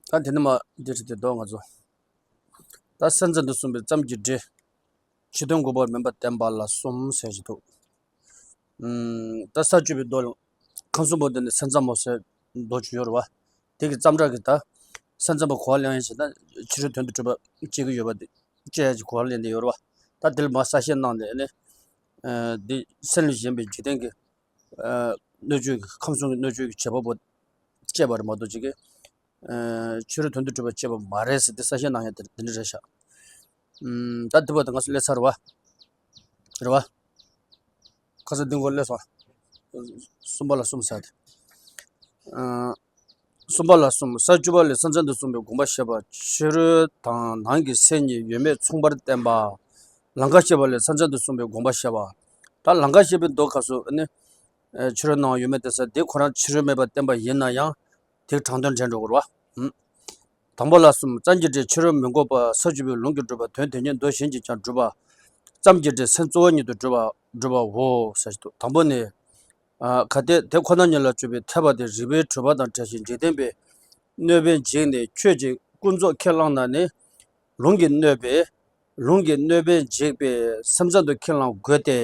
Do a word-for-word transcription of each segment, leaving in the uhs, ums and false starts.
ད་དེ་ནི་མ་འདི་རེད་དེ་དོ་ང་ཚོ། ད་སེམས་ཙམ་དུ་གསུངས་པའི་ཙམ་གྱི་སྒྲས་ཕྱི་དོན་འགོག་པ་མིན་པར་བསྟན་པ་ལ་གསུམ་ཟེར་གྱི་འདུག་ཨུམ། ད་ས་བཅུ་པའི་མདོ་ལ་ཁམས་གསུམ་པོ་འདི་ནི་སེམས་ཙམ་མོ་ཟེར་མདོ་ཅིག་ཡོད་རེད་བ། དེ་གི་ཙམ་དྲག་གི་ད་སེམས་ཙམ་པ་གོ་བ་ལེན་ཡ་བྱས་ན་ཕྱི་རོལ་དོན་དུ་གྲུབ་པ་སྐྱེ་གི་ཡོད་པ་དེ་སྐྱེ་ཡ་གི་གོ་བ་ལེན་དེ་ཡོད་རེད་བ། ད་དེ་ལ་མ་གསལ་བཤད་གནང་ནས་ནི་འདི་སེམས་ལས་གཞན་པའི་འཇིག་རྟེན་གྱི་སྣོད་བཅུད་ཀྱི་ཁམས་གསུམ་གྱི་སྣོད་བཅུད་ཀྱི་བྱེད་པ་པོ་སྐྱེས་པ་རེད་མ་གཏོགས་ཅིག་གི་ཕྱི་རོལ་དོན་དུ་གྲུབ་པ་སྐྱེས་པ་མ་རེད་ཟེར་ཏེ་གསལ་བཤད་གནང་ཡ་དེ་འདི་འདྲ་རེད་ཤག་ད་འདི་བར་དུ་ང་ཚོ་སླེབས་ཚར་བ་རེད་བ། ཁ་ས་འདི་མགོ་སླེབས་སོང་། གསུམ་པ་ལ་གསུམ་ཟེར་ཏེ། གསུམ་པ་ལ་གསུམ། ས་བཅུ་པ་ལས་སེམས་ཙམ་དུ་གསུངས་པའི་དགོངས་པ་བཤད་པ། ཕྱི་རོལ་དང་ནང་གི་སེམས་གཉིས་ཡོད་མེད་མཚུངས་པར་བསྟན་པ། ལམ་ཁ་བཤད་པ་ལས་སེམས་ཙམ་དུ་གསུངས་པའི་དགོངས་པ་བཤད་པ། ད་ལམ་ཁ་བཤད་པའི་མདོ་སྐབས་སུ་ནི། ཕྱི་རོལ་ནང་ཡོད་མེད་དེ་ས་དེ་ཁོ་རང་ཕྱི་རོལ་མེད་པར་བསྟན་པ་ཡིན་ན་ཡང་དེའི་དྲང་དོན་འདྲེན་འགྲོ་དགོས་རེད་བ། དང་པོ་ལ་གསུམ། ཙམ་གྱི་སྒྲས་ཕྱི་རོལ་མི་འགོག་པ། ས་བཅུ་པའི་ལུང་གིས་སྒྲུབ་པ། དོན་དེ་ཉིད་མདོ་གཞན་གྱིས་ཀྱང་སྒྲུབ་པ། ཙམ་གྱི་སྒྲས་སེམས་རྩོལ་བ་ཉིད་དུ་སྒྲུབ་པ་སྒྲུབ་པའོ་ཟེར་གྱི་འདུག་དང་པོ་ནི། གལ་ཏེ་དེ་ཁོ་ན་ཉིད་ལ་དཔྱོད་པའི་འཐད་པ་དེ་རིགས་པས་གྲུབ་པ་དང་བྲལ་ཞིང་འཇིག་རྟེན་པའི་གནོད་པས་འཇིགས་ནས་ཁྱོད་ཀྱིས་ཀུན་རྫོབ་ཁས་བླངས་ན་ནི། ལུང་གིས་གནོད་པས་ལུང་གིས་གནོད་པས་འཇིགས་པས་སེམས་ཙམ་དུ་ཁས་བླངས་དགོས་ཏེ།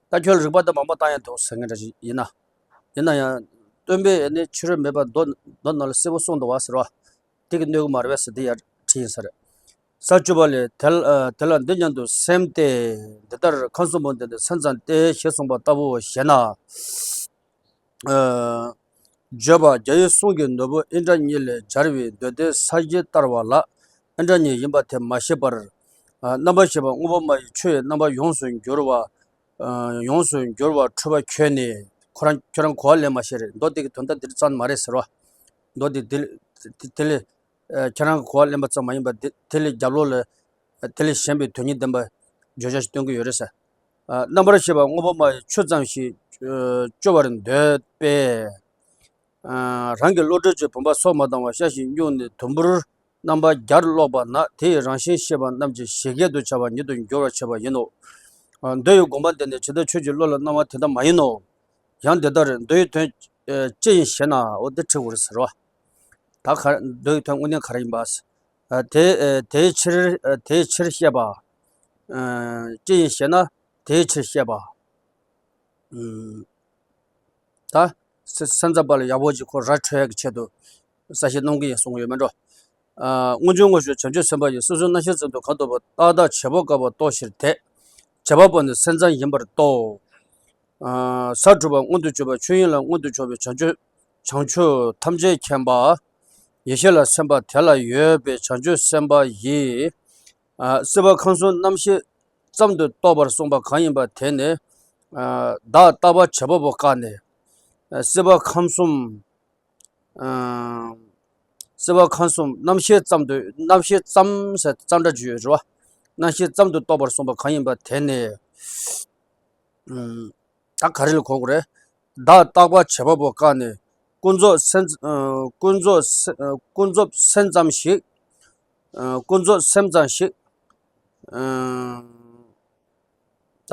ད་ཁྱོད་རིགས་པ་དང་མང་པོ་བཏང་ཡ་འདུག་ཟེར་མཁན་འདྲ་ཞིག་ཡིན་ན། ཡིན་ན་ཡང་སྟོན་པས་ནི་ཕྱི་རོལ་མེད་པ་མདོ་མདོ་ནང་ལ་གསལ་པོ་གསུངས་འདུག་བ་ཟེར་བ། དེ་གི་གནོད་གི་མ་རེད་བས་ཟེར་དེ་ཡར་བྲིས་ཡིན་ས་རེད། ས་བཅུ་པ་ལས་དེ་ལ་དེ་ལ་འདི་སྙམ་དུ་སེམས་ཏེ། འདི་ལྟར་ཁམས་གསུམ་པོ་འདི་ནི་སེམས་ཙམ་སྟེ་ཞེས་གསུངས་པ་ལྟ་བུ་ཞེ་ན། བརྗོད་པ་རྒྱ་ཡི་གསུང་གི་ནོར་བུ་ཨིནྡྲ་ནི་ལས་སྦྱར་བའི་མདོ་སྡེ་ས་གཞི་ལྟར་བ་ལ་ཨིནྡྲ་ནི་ཡིན་པ་དེ་མ་ཤེས་པར། རྣམ་པར་ཤེས་པ་དངོས་པོ་མ་ཡིན་ཆོས་ཡི་རྣམ་པ་ཡོངས་སུ་འགྱུར་བ། ཡོངས་སུ་འགྱུར་བ་འཁྲུལ་པ་ཁྱོད་ནི། ཁོ་རང་ཁྱོད་རང་གོ་བ་ལེན་མ་ཤེས་རེད། མདོ་དེ་གི་དོན་དག་འདིར་ཙམ་མ་རེད་ཟེར་བ། མདོ་དེ་དེ་དེ་ལས། ཁྱེད་རང་གི་གོ་བ་ལེན་པ་ཙམ་མ་ཡིན་པར་དེ་དེ་ལས་རྒྱབ་ལོགས་ལ། དེ་ལས་གཞན་པའི་དོན་སྙིང་ལྡན་པ་བརྗོད་བྱ་ཞིག་སྟོན་གྱི་ཡོད་རེད་ཟེར། རྣམ་པར་ཤེས་པ་དངོས་པོ་མ་ཡིན་ཆོས་ཙམ་ཞིག་སྤྱོད་པར་འདོད་པས། རང་གི་བློ་གྲོས་ཀྱི་བུམ་པ་སོ་མ་བཏང་བར་ཤ་ཞིག་སྨྱུང་ནས་དུམ་བུར་རྣམ་པ་བརྒྱར་ཀློག་པ་ན་དེ་ཡི་རང་བཞིན་ཤེས་པ་རྣམས་ཀྱི་ཞིག་གེ་དུ་བྱ་བ་ཉིད་དུ་འགྱུར་བར་བྱེད་པ་ཡིན་ནོ། མདོ་ཡི་དགོངས་པ་འདི་ནི་ཇི་ལྟར་ཁྱོད་ཀྱི་བློ་ལ་སྣང་བ་དེ་ལྟར་མ་ཡིན་ནོ། ཡང་འདི་ལྟར་མདོ་ཡི་དོན་ཅི་ཡིན་ཞེ་ན། འོ་འདི་དྲི་དགོས་རེད་ཟེར་བ། ད་ག་མདོ་ཡི་དོན་དངོས་གནས་ག་རེ་ཡིན་པ། དེ་དེའི་ཕྱིར་དེའི་ཕྱིར་བཤད་པ། ཅི་ཡིན་ཞེ་ན་དེའི་ཕྱིར་བཤད་པ། ད་སེམས་ཙམ་པ་ལ་ཡག་པོ་ཅིག་ཁོ་ར་འཕྲོད་ཡག་གི་ཆེད་དུ་གསལ་བཤད་གནང་གི་ཡིན་གསུང་གི་ཡོད་མེད་འགྲོ། སྔོན་བྱུང་དངོས་བྱུང་བྱང་ཆུབ་སེམས་དཔའ་ཡིས། སོ་སོའི་རྣམ་ཤེས་ཙམ་དུ་གང་རྟོགས་པ། རྟག་བདག་བྱེད་པོ་དཀར་པོ་རྟོགས་ཕྱིར་དེ། བྱེད་པ་པོ་ནི་སེམས་ཙམ་ཡིན་པར་རྟོགས། ས་དྲུག་པ་མངོན་དུ་གྱུར་པ་ཆོས་དབྱིངས་ལ་མངོན་དུ་གྱུར་པའི་བྱང་ཆུབ་བྱང་ཆུབ་ཐམས་ཅད་མཁྱེན་པ། ཡེ་ཤེས་ལ་སེམས་པ་དེ་ལ་ཡོད་པའི་བྱང་ཆུབ་སེམས་དཔའ་ཡིས། སྲིད་པ་ཁམས་གསུམ་རྣམ་ཤེས་ཙམ་དུ་རྟོགས་པར་གསུངས་པ་གང་ཡིན་པ་དེ་ནི། བདག་རྟག་པ་བྱེད་པ་པོ་བཀག་ནས། སྲིད་པ་ཁམས་གསུམ། སྲིད་པ་ཁམས་གསུམ་རྣམ་ཤེས་ཙམ་དུ་རྣམ་ཤེས་ཙམ་ཟེར་ཙམ་འདྲ་ཅིག་ཡོད་རེད་བ། རྣམ་ཤེས་ཙམ་དུ་རྟོགས་པར་གསུངས་པ་གང་ཡིན་པ་དེ་ནི། ད་ག་རེ་ལ་གོ་དགོས་རེད། བདག་རྟག་པ་བྱེད་པ་པོ་བཀག་ནས། ཀུན་རྫོབ་སེམས། ཀུན་རྫོབ་སེམས། ཀུན་རྫོབ་སེམས་ཙམ་ཞིག་ཀུན་རྫོབ་སེམས་ཙམ་ཞིག་ད།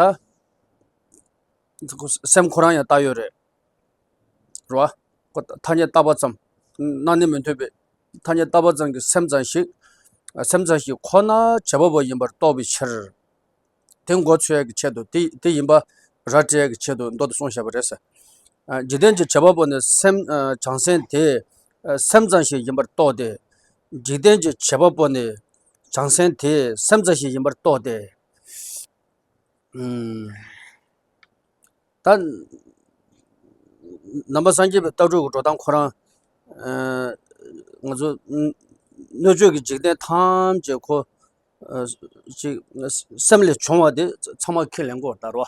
སེམས་ཁོ་རང་ཡང་བཏགས་ཡོད་རེད། རེད་བ། ཁོ་ཐ་སྙད་བཏགས་པ་ཙམ། སྣང་ནས་མི་འཐོན་པའི་ཐ་སྙད་བཏགས་པ་ཙམ་གྱི་སེམས་ཙམ་ཞིག་སེམས་ཙམ་ཞིག་ཁོ་ན་བྱེད་པ་པོ་ཡིན་པར་རྟོགས་པའི་ཕྱིར། དེ་མགོ་ཚོས་ཡག་གི་ཆེད་དུ་དེ་དེ་ཡིན་པ་ར་སྤྲད་ཡག་གི་ཆེད་དུ་མདོ་དེ་གསུངས་བཞག་པ་རེད་ཟེར། འཇིག་རྟེན་གྱི་བྱེད་པ་པོ་ནི་སེམས། བྱང་སེམས་དེ་སེམས་ཙམ་ཞིག་ཡིན་པར་རྟོགས་ཏེ། འཇིག་རྟེན་གྱི་བྱེད་པ་པོ་ནི་བྱང་སེམས་དེ་སེམས་ཙམ་ཞིག་ཡིན་པར་རྟོགས་ཏེ། ད་ནང་པ་སངས་རྒྱས་པའི་ལྟ་གྲུབ་ཀྱི་འགྲོ་སྟངས་ཁོ་རང་། ང་ཚོ་སྣོད་བཅུད་ཀྱི་འཇིག་རྟེན་ཐམས་ཅད་ཁོ། ཅིག་སེམས་ལས་བྱུང་བ་དེ་ཚང་མ་ཁས་ལེན་དགོས་ད་རོ།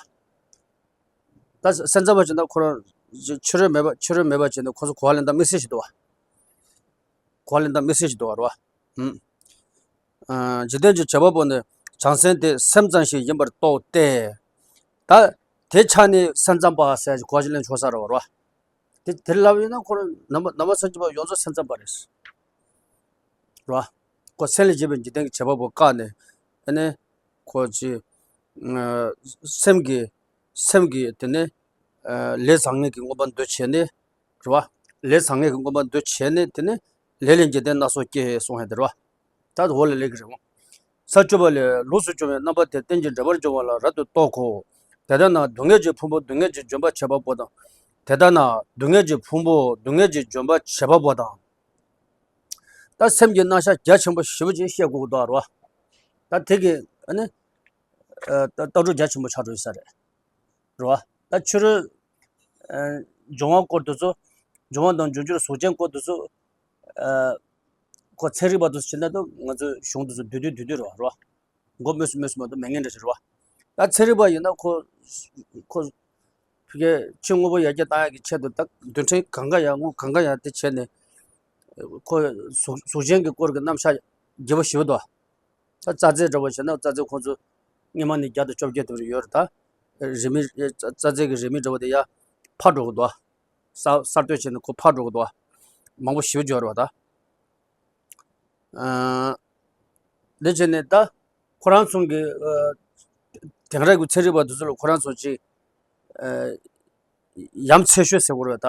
ད་སེམས་ཙམ་པ་བྱས་ན་ཁོ་རང་ཕྱི་རོལ་མེད་པ་ཕྱི་རོལ་མེད་པ་བྱས་ན་ཁོ་ཚོ་གོ་བ་ལེན་སྟངས་དམིགས་བསལ་ཞིག་འདུག་བ། གོ་བ་ལེན་སྟངས་དམིགས་བསལ་ཞིག་འདུག་བ་རོ། ཧུམ། འཇིག་རྟེན་གྱི་བྱེད་པ་པོ་ནི་བྱང་སེམས་དེ་སེམས་ཙམ་ཞིག་ཡིན་པར་རྟོགས་ཏེ། ད་དེ་ཆ་ནས་སེམས་ཙམ་པ་ཟེར་གྱི་གོ་བ་ཞིག་ལེན་ཆོག་ས་རེད་བ་རོ། དེ་དེར་ལབ་ཡོད་ན་ཁོ་རང་ནང་པ་ནང་པ་སངས་རྒྱས་པ་ཡོངས་རྫོགས་སེམས་ཙམ་པ་རེད། རོ། ཁོ་སེམས་ལས་བརྒྱུད་པའི་འཇིག་རྟེན་གྱི་བྱེད་པ་པོ་བཀག་ནས། ཨ་ནི། ཁོ་ཅི། སེམས་ཀྱི། སེམས་ཀྱི་དེ་ནི། ལས་བཟང་ངན་གྱི་མངོན་པར་འདུ་བྱས་ནས། རེད་བ། ལས་བཟང་ངན་གྱི་མངོན་པར་འདུ་བྱས་ནས་དེ་ནི། ལས་ལས་འཇིག་རྟེན་སྣ་ཚོགས་སྐྱེ་གསུངས་ཡ་དེ་རེད་བ། ད་འོ་ལ་ལེགས་རེད་བ། ས་བཅུ་པ་ལས། ལོགས་སུ་གྱུར་པའི་རྣམ་པ་དེ་རྟེན་ཅིང་འབྲེལ་པར་འབྱུང་བ་ལ་རབ་ཏུ་རྟོག་གོ། དེ་ལྟར་ན་སྡུག་བསྔལ་གྱི་ཕུང་པོ་སྡུག་བསྔལ་གྱི་ལྗོན་པ་བྱེད་པ་པོ་དང་། དེ་ལྟར་ན་སྡུག་བསྔལ་གྱི་ཕུང་པོ་སྡུག་བསྔལ་གྱི་ལྗོན་པ་བྱེད་པ་པོ་དང་། ད་སེམས་ཀྱི་རྣམ་གཞག་རྒྱ་ཆེན་པོ་ཞེ་པོ་ཅིག་བཤད་དགོས་ཀྱི་འདུག་རེད་བ། ད་དེ་གི་ཨ་ནི། ཨ། ད་ལྟ་གྲུབ་རྒྱ་ཆེན་པོ་ཆགས་འགྲོ་ཡོད་ས་རེད། རེད་བ། ད་ཕྱི་རོལ། ཨ། འབྱུང་བ་སྐོར་དེ་ཚོ། འབྱུང་བ་དང་འབྱུང་འགྱུར་གཟུགས་ཅན་སྐོར་དེ་ཚོ། ཨ། ཁོ་ཚན་རིག་པ་དེ་ཚོ་བྱས་ན་ད་ང་ཚོའི་གཞུང་དེ་ཚོ་བསྡུས་བསྡུས་བསྡུས་བསྡུས་རེད་བ། རེད་བ། མགོ་སྨོས་སུ་སྨོས་སུ་མ་གཏོགས་མེད་ངེས་འདྲ་ཞིག་རེད་བ། ད་ཚན་རིག་པ་ཡིན་ན་ཁོ། ཁོ། ཕ་གིའི་ཕྱི་དངོས་པོ་ཡར་རྒྱས་བཏང་ཡག་གི་ཆེད་དུ་ད་རྡུལ་ཕྲན་གང་ག་ཡང་དངོས་གང་ག་ཡང་དེ་བྱས་ནས། ཁོ་གཟུགས་གཟུགས་ཅན་གྱི་སྐོར་གྱི་རྣམ་གཞག་རྒྱས་པོ་ཞེ་པོ་འདུག་ད་རྩྭ་རྩེ་འདྲ་བོ་བྱས་ན་རྩྭ་རྩེ་ཁོང་ཚོ་སྔོན་མ་ནས་བརྒྱ་དང་བཅོ་བརྒྱད་དེ་བར་ཡོད་རེད་ད། རི་མི། རྩྭ་རྩེ་གི་རི་མི་འདྲ་བོ་དེ་ཡར་འཕར་འགྲོ་གི་འདུག་གསར་གསར་གཏོད་བྱས་ནས་ཁོ་འཕར་འགྲོ་གི་འདུག་མང་པོ་ཞེ་པོ་ཅིག་ཡོད་རེད་བ་ད། ཨ། འདི་བྱས་ནས་ད་ཁོ་རང་ཚོ་གི། ཨ། དེང་རབས་ཀྱི་ཚན་རིག་པ་དེ་ཚོ་ལ་ཁོ་རང་ཚོ་ཅིག་ཨ། ཡ་མཚན་ཤོས་ཟེར་དགོས་རེད་ད།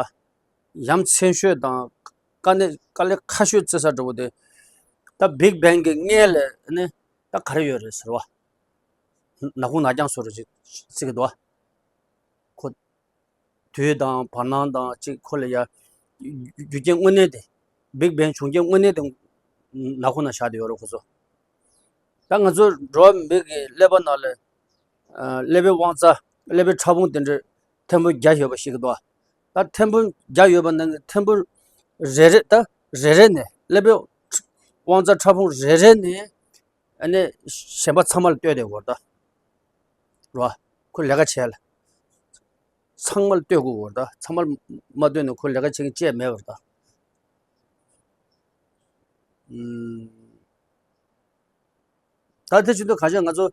ཡ་མཚན་ཤོས་དང་དཀའ་གནད་དཀའ་ལས་ཁག་ཤོས་བརྩི་ས་འདྲ་བོ་དེ། ད་བིག་བེང་གི་སྔོན་ལ་ནི་ད་ག་རེ་ཡོད་རེད་ཟེར་བ། ནག་ཁུང་ནག་རྐྱང་བཟོ་འདྲ་ཅིག་བརྩི་གི་འདུག་བ། ཁོ། དུས་དང་བར་སྣང་དང་ཅིག་ཁོ་ལ་ཡ། རྒྱུ་རྐྱེན་དངོས་གནས་དེ། བིག་བེང་བྱུང་རྐྱེན་དངོས་གནས་དེ། ནག་ཁུང་ན་བཞག་བསྡད་ཡོད་རེད་ཁོ་ཚོ། ད་ང་ཚོ་འགྲོ་བ་མི་གི་ཀླད་པ་ནང་ལ། ཨ། ཀླད་པའི་དབང་རྩ། ཀླད་པའི་ཕྲ་ཕུང་དེ་འདྲ་ཐེར་འབུམ་བརྒྱ་ཡོད་པ་ཤེས་ཀྱི་འདུག་ད་ཐེར་འབུམ་བརྒྱ་ཡོད་པ་ནང་གི་ཐེར་འབུམ་རེ་རེ། ད་རེ་རེ་ནས་ཀླད་པའི་དབང་རྩ་ཕྲ་ཕུང་རེ་རེ་ནས། ཨ་ནི་གཞན་པ་ཚང་མ་ལ་ལྟོས་བསྡད་དགོས་རེད་ད། རེད་བ། ཁོ་ལས་ཀ་བྱས་ལ། ཚང་མ་ལ་ལྟོས་དགོས་རེད་ད། ཚང་མ་ལ་མ་ལྟོས་ནས་ཁོ་ལས་ཀ་བྱེད་མཁན་ཅིག་མེད་པ་རེད་ད། ཨུམ། ད་དེ་བྱེད་དུས་གང་ཤེས་ང་ཚོ་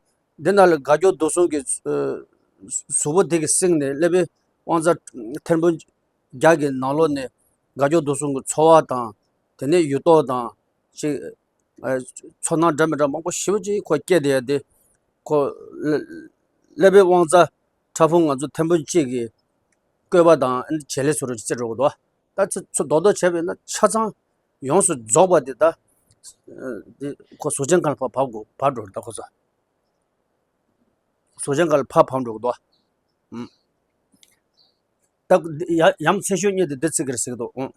འདི་ནང་ལ་དགའ་སྐྱོ་སྡུག་གསུམ་གྱི། ཨ། གཟུགས་པོ་དེ་གི་གསེང་ནས་ཀླད་པའི་དབང་རྩ་ཐེར་འབུམ་བརྒྱ་གི་ནང་ལོགས་ནས་དགའ་སྐྱོ་སྡུག་གསུམ་གྱི་ཚོར་བ་དང་། དེ་ནས་ཡུལ་རྟོག་དང་། ཅིག་ཨ། ཚོར་སྣང་འདྲ་མི་འདྲ་མང་པོ་ཞེ་པོ་ཅིག་ཁོ་སྐྱེས་བསྡད་ཡ་དེ། ཁོ་ཀླད་ཀླད་པའི་དབང་རྩ་ཕྲ་ཕུང་ང་ཚོ་ཐེར་འབུམ་གཅིག་གི་བཀོད་པ་དང་བྱེད་ལས་སུ་རུ་བརྩི་འགྲོ་གི་འདུག་ད་ཚོ་ཚོ་རྡོག་རྡོག་བྱས་པ་ཡིན་ན་ཆ་ཚང་ཡོངས་སུ་རྫོགས་པ་དེ་ད། ཨ། དེ་ཁོ་གཟུགས་ཅན་སྒང་ལ་ཕར་བབས་དགོས། བབས་འགྲོ་རེད་ད་ཁོ་ཚོ། གཟུགས་ཅན་སྒང་ལ་ཕར་བབས་འགྲོ་གི་འདུག་ཨུམ། ད་ཡ་ཡ་མཚན་ཤོས་གཉིས་དེ་འདི་ཚིག་གི་རེད་ཟེར་གི་འདུག་ཨུམ།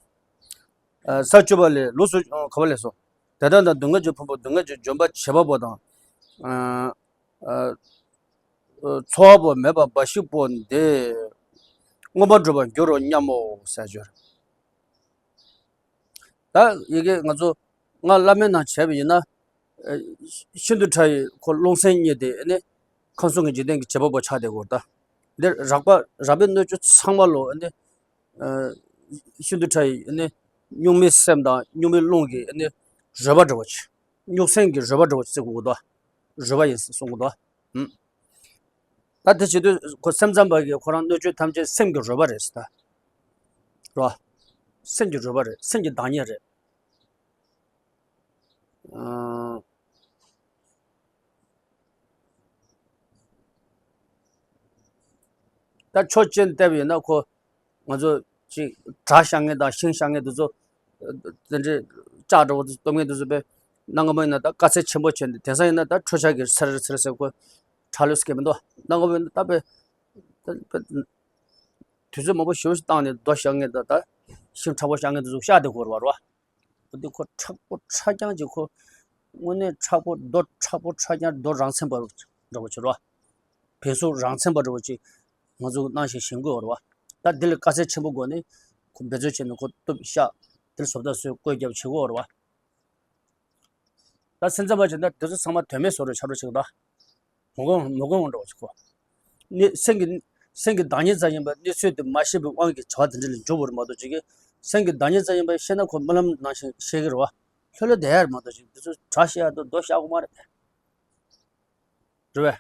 ཨ། ས་བཅུ་པ་ལས། ལོགས་སུ། ཨ། ག་པ་ལས་སོ། དེ་ལྟར་ན་སྡུག་བསྔལ་གྱི་ཕུང་པོ་སྡུག་བསྔལ་གྱི་ལྗོན་པ་བྱེད་པ་པོ་དང་། ཨ། ཨ། ཚོར་བ་པོ་མེད་པ་འབའ་ཞིག་པོ་འདི། མངོན་པར་འགྲུབ་པར་འགྱུར་རོ་སྙམ་མོ་ཟེར་བརྗོད། ད་ཡི་གེ་ང་ཚོ་སྔར་བླ་མའི་ནང་བྱས་པ་ཡིན་ན། ཨ། ཤིན་ཏུ་ཕྲ་བའི་ཁོ་རླུང་སེམས་གཉིས་དེ་ནི་ཁམས་གསུམ་གྱི་འཇིག་རྟེན་གྱི་བྱེད་པ་པོ་ཆགས་བསྡད་ཡོད་རེད་ད། འདིར་རགས་པ་རགས་པའི་སྣོད་བཅུད་ཚང་མ་ལོ་ནི། ཨ། ཤིན་ཏུ་ཕྲ་བའི་ནི་གཉུག་མའི་སེམས་དང་གཉུག་མའི་རླུང་གི་ནི་རོལ་པ་འདྲ་བོ་ཅིག་གཉུག་སེམས་ཀྱི་རོལ་པ་འདྲ་བོ་ཅིག་བརྩི་དགོས་ཀྱི་འདུག་རོལ་པ་ཡིན་གསུང་གི་འདུག་ཨུམ། ད་དེ་བྱེད་དུས་ཁོ་སེམས་ཙམ་པ་གིས་ཁོ་རང་སྣོད་བཅུད་ཐམས་ཅད་སེམས་ཀྱི་རོལ་པ་རེད་ཟེར་ད། རོ། སེམས་ཀྱི་རོལ་པ་རེད། སེམས་ཀྱི་བདག་ཉིད་རེད། ཨང་། ད་ཕྱོགས་གཅིག་ནས་བལྟས་པ་ཡིན་ན་ཁོ། ང་ཚོ་ཅིག་བྲག་བཤའ་མཁན་དང་ཤིང་བཤའ་མཁན་དེ་ཚོ། དེ་འདྲའི་ལྕགས་འདྲ་བོ་དེ་ཚོ་གཏོང་མཁན་དེ་ཚོ་དཔེ་གནའ་སྔ་མོ་ཡིན་ན་ད་དཀའ་ཚེགས་ཆེན་པོ་བྱས་ནས། དེང་སང་ཡིན་ན་ད་འཕྲུལ་ཆས་ཀྱིས་ཚེར་ཚེར་ཚེར་ཁོ་ཁྲག་ལུས་སྐྱེ་མི་འདུག་གནའ་སྔ་མོ་ཡིན་ན་ད་དཔེ་དཔེ་དུས་ཚོད་མང་པོ་ཞེ་པོ་ཞིག་བཏང་ནས་རྡོ་བཤའ་མཁན་དང་ད་ཤིང་ཕྲ་བོ་བཤའ་མཁན་དེ་ཚོ་བཤའ་བསྡད་དགོས་རེད་བ། འོ་དེ་ཁོ་མཁྲེགས་པོ་མཁྲེགས་རྐྱང་ཅིག་ཁོ། དངོས་གནས་མཁྲེགས་པོ་རྡོ་མཁྲེགས་པོ་མཁྲེགས་རྐྱང་རྡོ་རང་མཚན་པ་འདྲ་བོ་ཅིག་རེད་བ། བེང་སོ་རང་མཚན་པ་འདྲ་བོ་ཅིག་ང་ཚོ་གནང་བཞིན་བཞེངས་དགོས་རེད་བ། ད་འདི་ལ་དཀའ་ཚེགས་ཆེན་པོ་དགོས་ནས་ཁོ་འབད་རྩོལ་བྱས་ནས་ཁོ་གཏུབ་བཤའ། དེ་ལ་བཟོ་ལྟ་བཟོས་བཀོད་རྒྱབ་བྱེད་དགོས་རེད་བ། ད་སེམས་ཙམ་པ་བྱས་ན་དེ་ཚོ་ཚང་མ་དོན་མེད་བཟོ་འདྲ་ཆགས་འགྲོ་ཅིག་ད། མོ་གོང་མོ་གོང་འདྲ་བ་ཅིག་གོ། ནི་སེམས་ཀྱི་སེམས་ཀྱི་བདག་ཉིད་ཙམ་ཡིན་པ་གནས་ཚུལ་དེ་མ་ཤེས་པའི་དབང་གིས་བྱ་བ་དེ་འདྲ་ལ་འཇུག་པ་རེད་མ་གཏོགས་ཅིག་གིས་སེམས་ཀྱི་བདག་ཉིད་ཙམ་ཡིན་པ་ཤེས་ན་ཁོ་རྨི་ལམ་ནང་བཞིན་ཤེས་ཀྱི་རེད་བ། ལྷོད་ལྷོད་བསྡད་ཡ་རེད་མ་གཏོགས་ཅིག་དེ་ཚོ་བྲག་བཤའ་ཡ་དང་རྡོ་བཤའ་དགོས་མ་རེད། རེད་བས།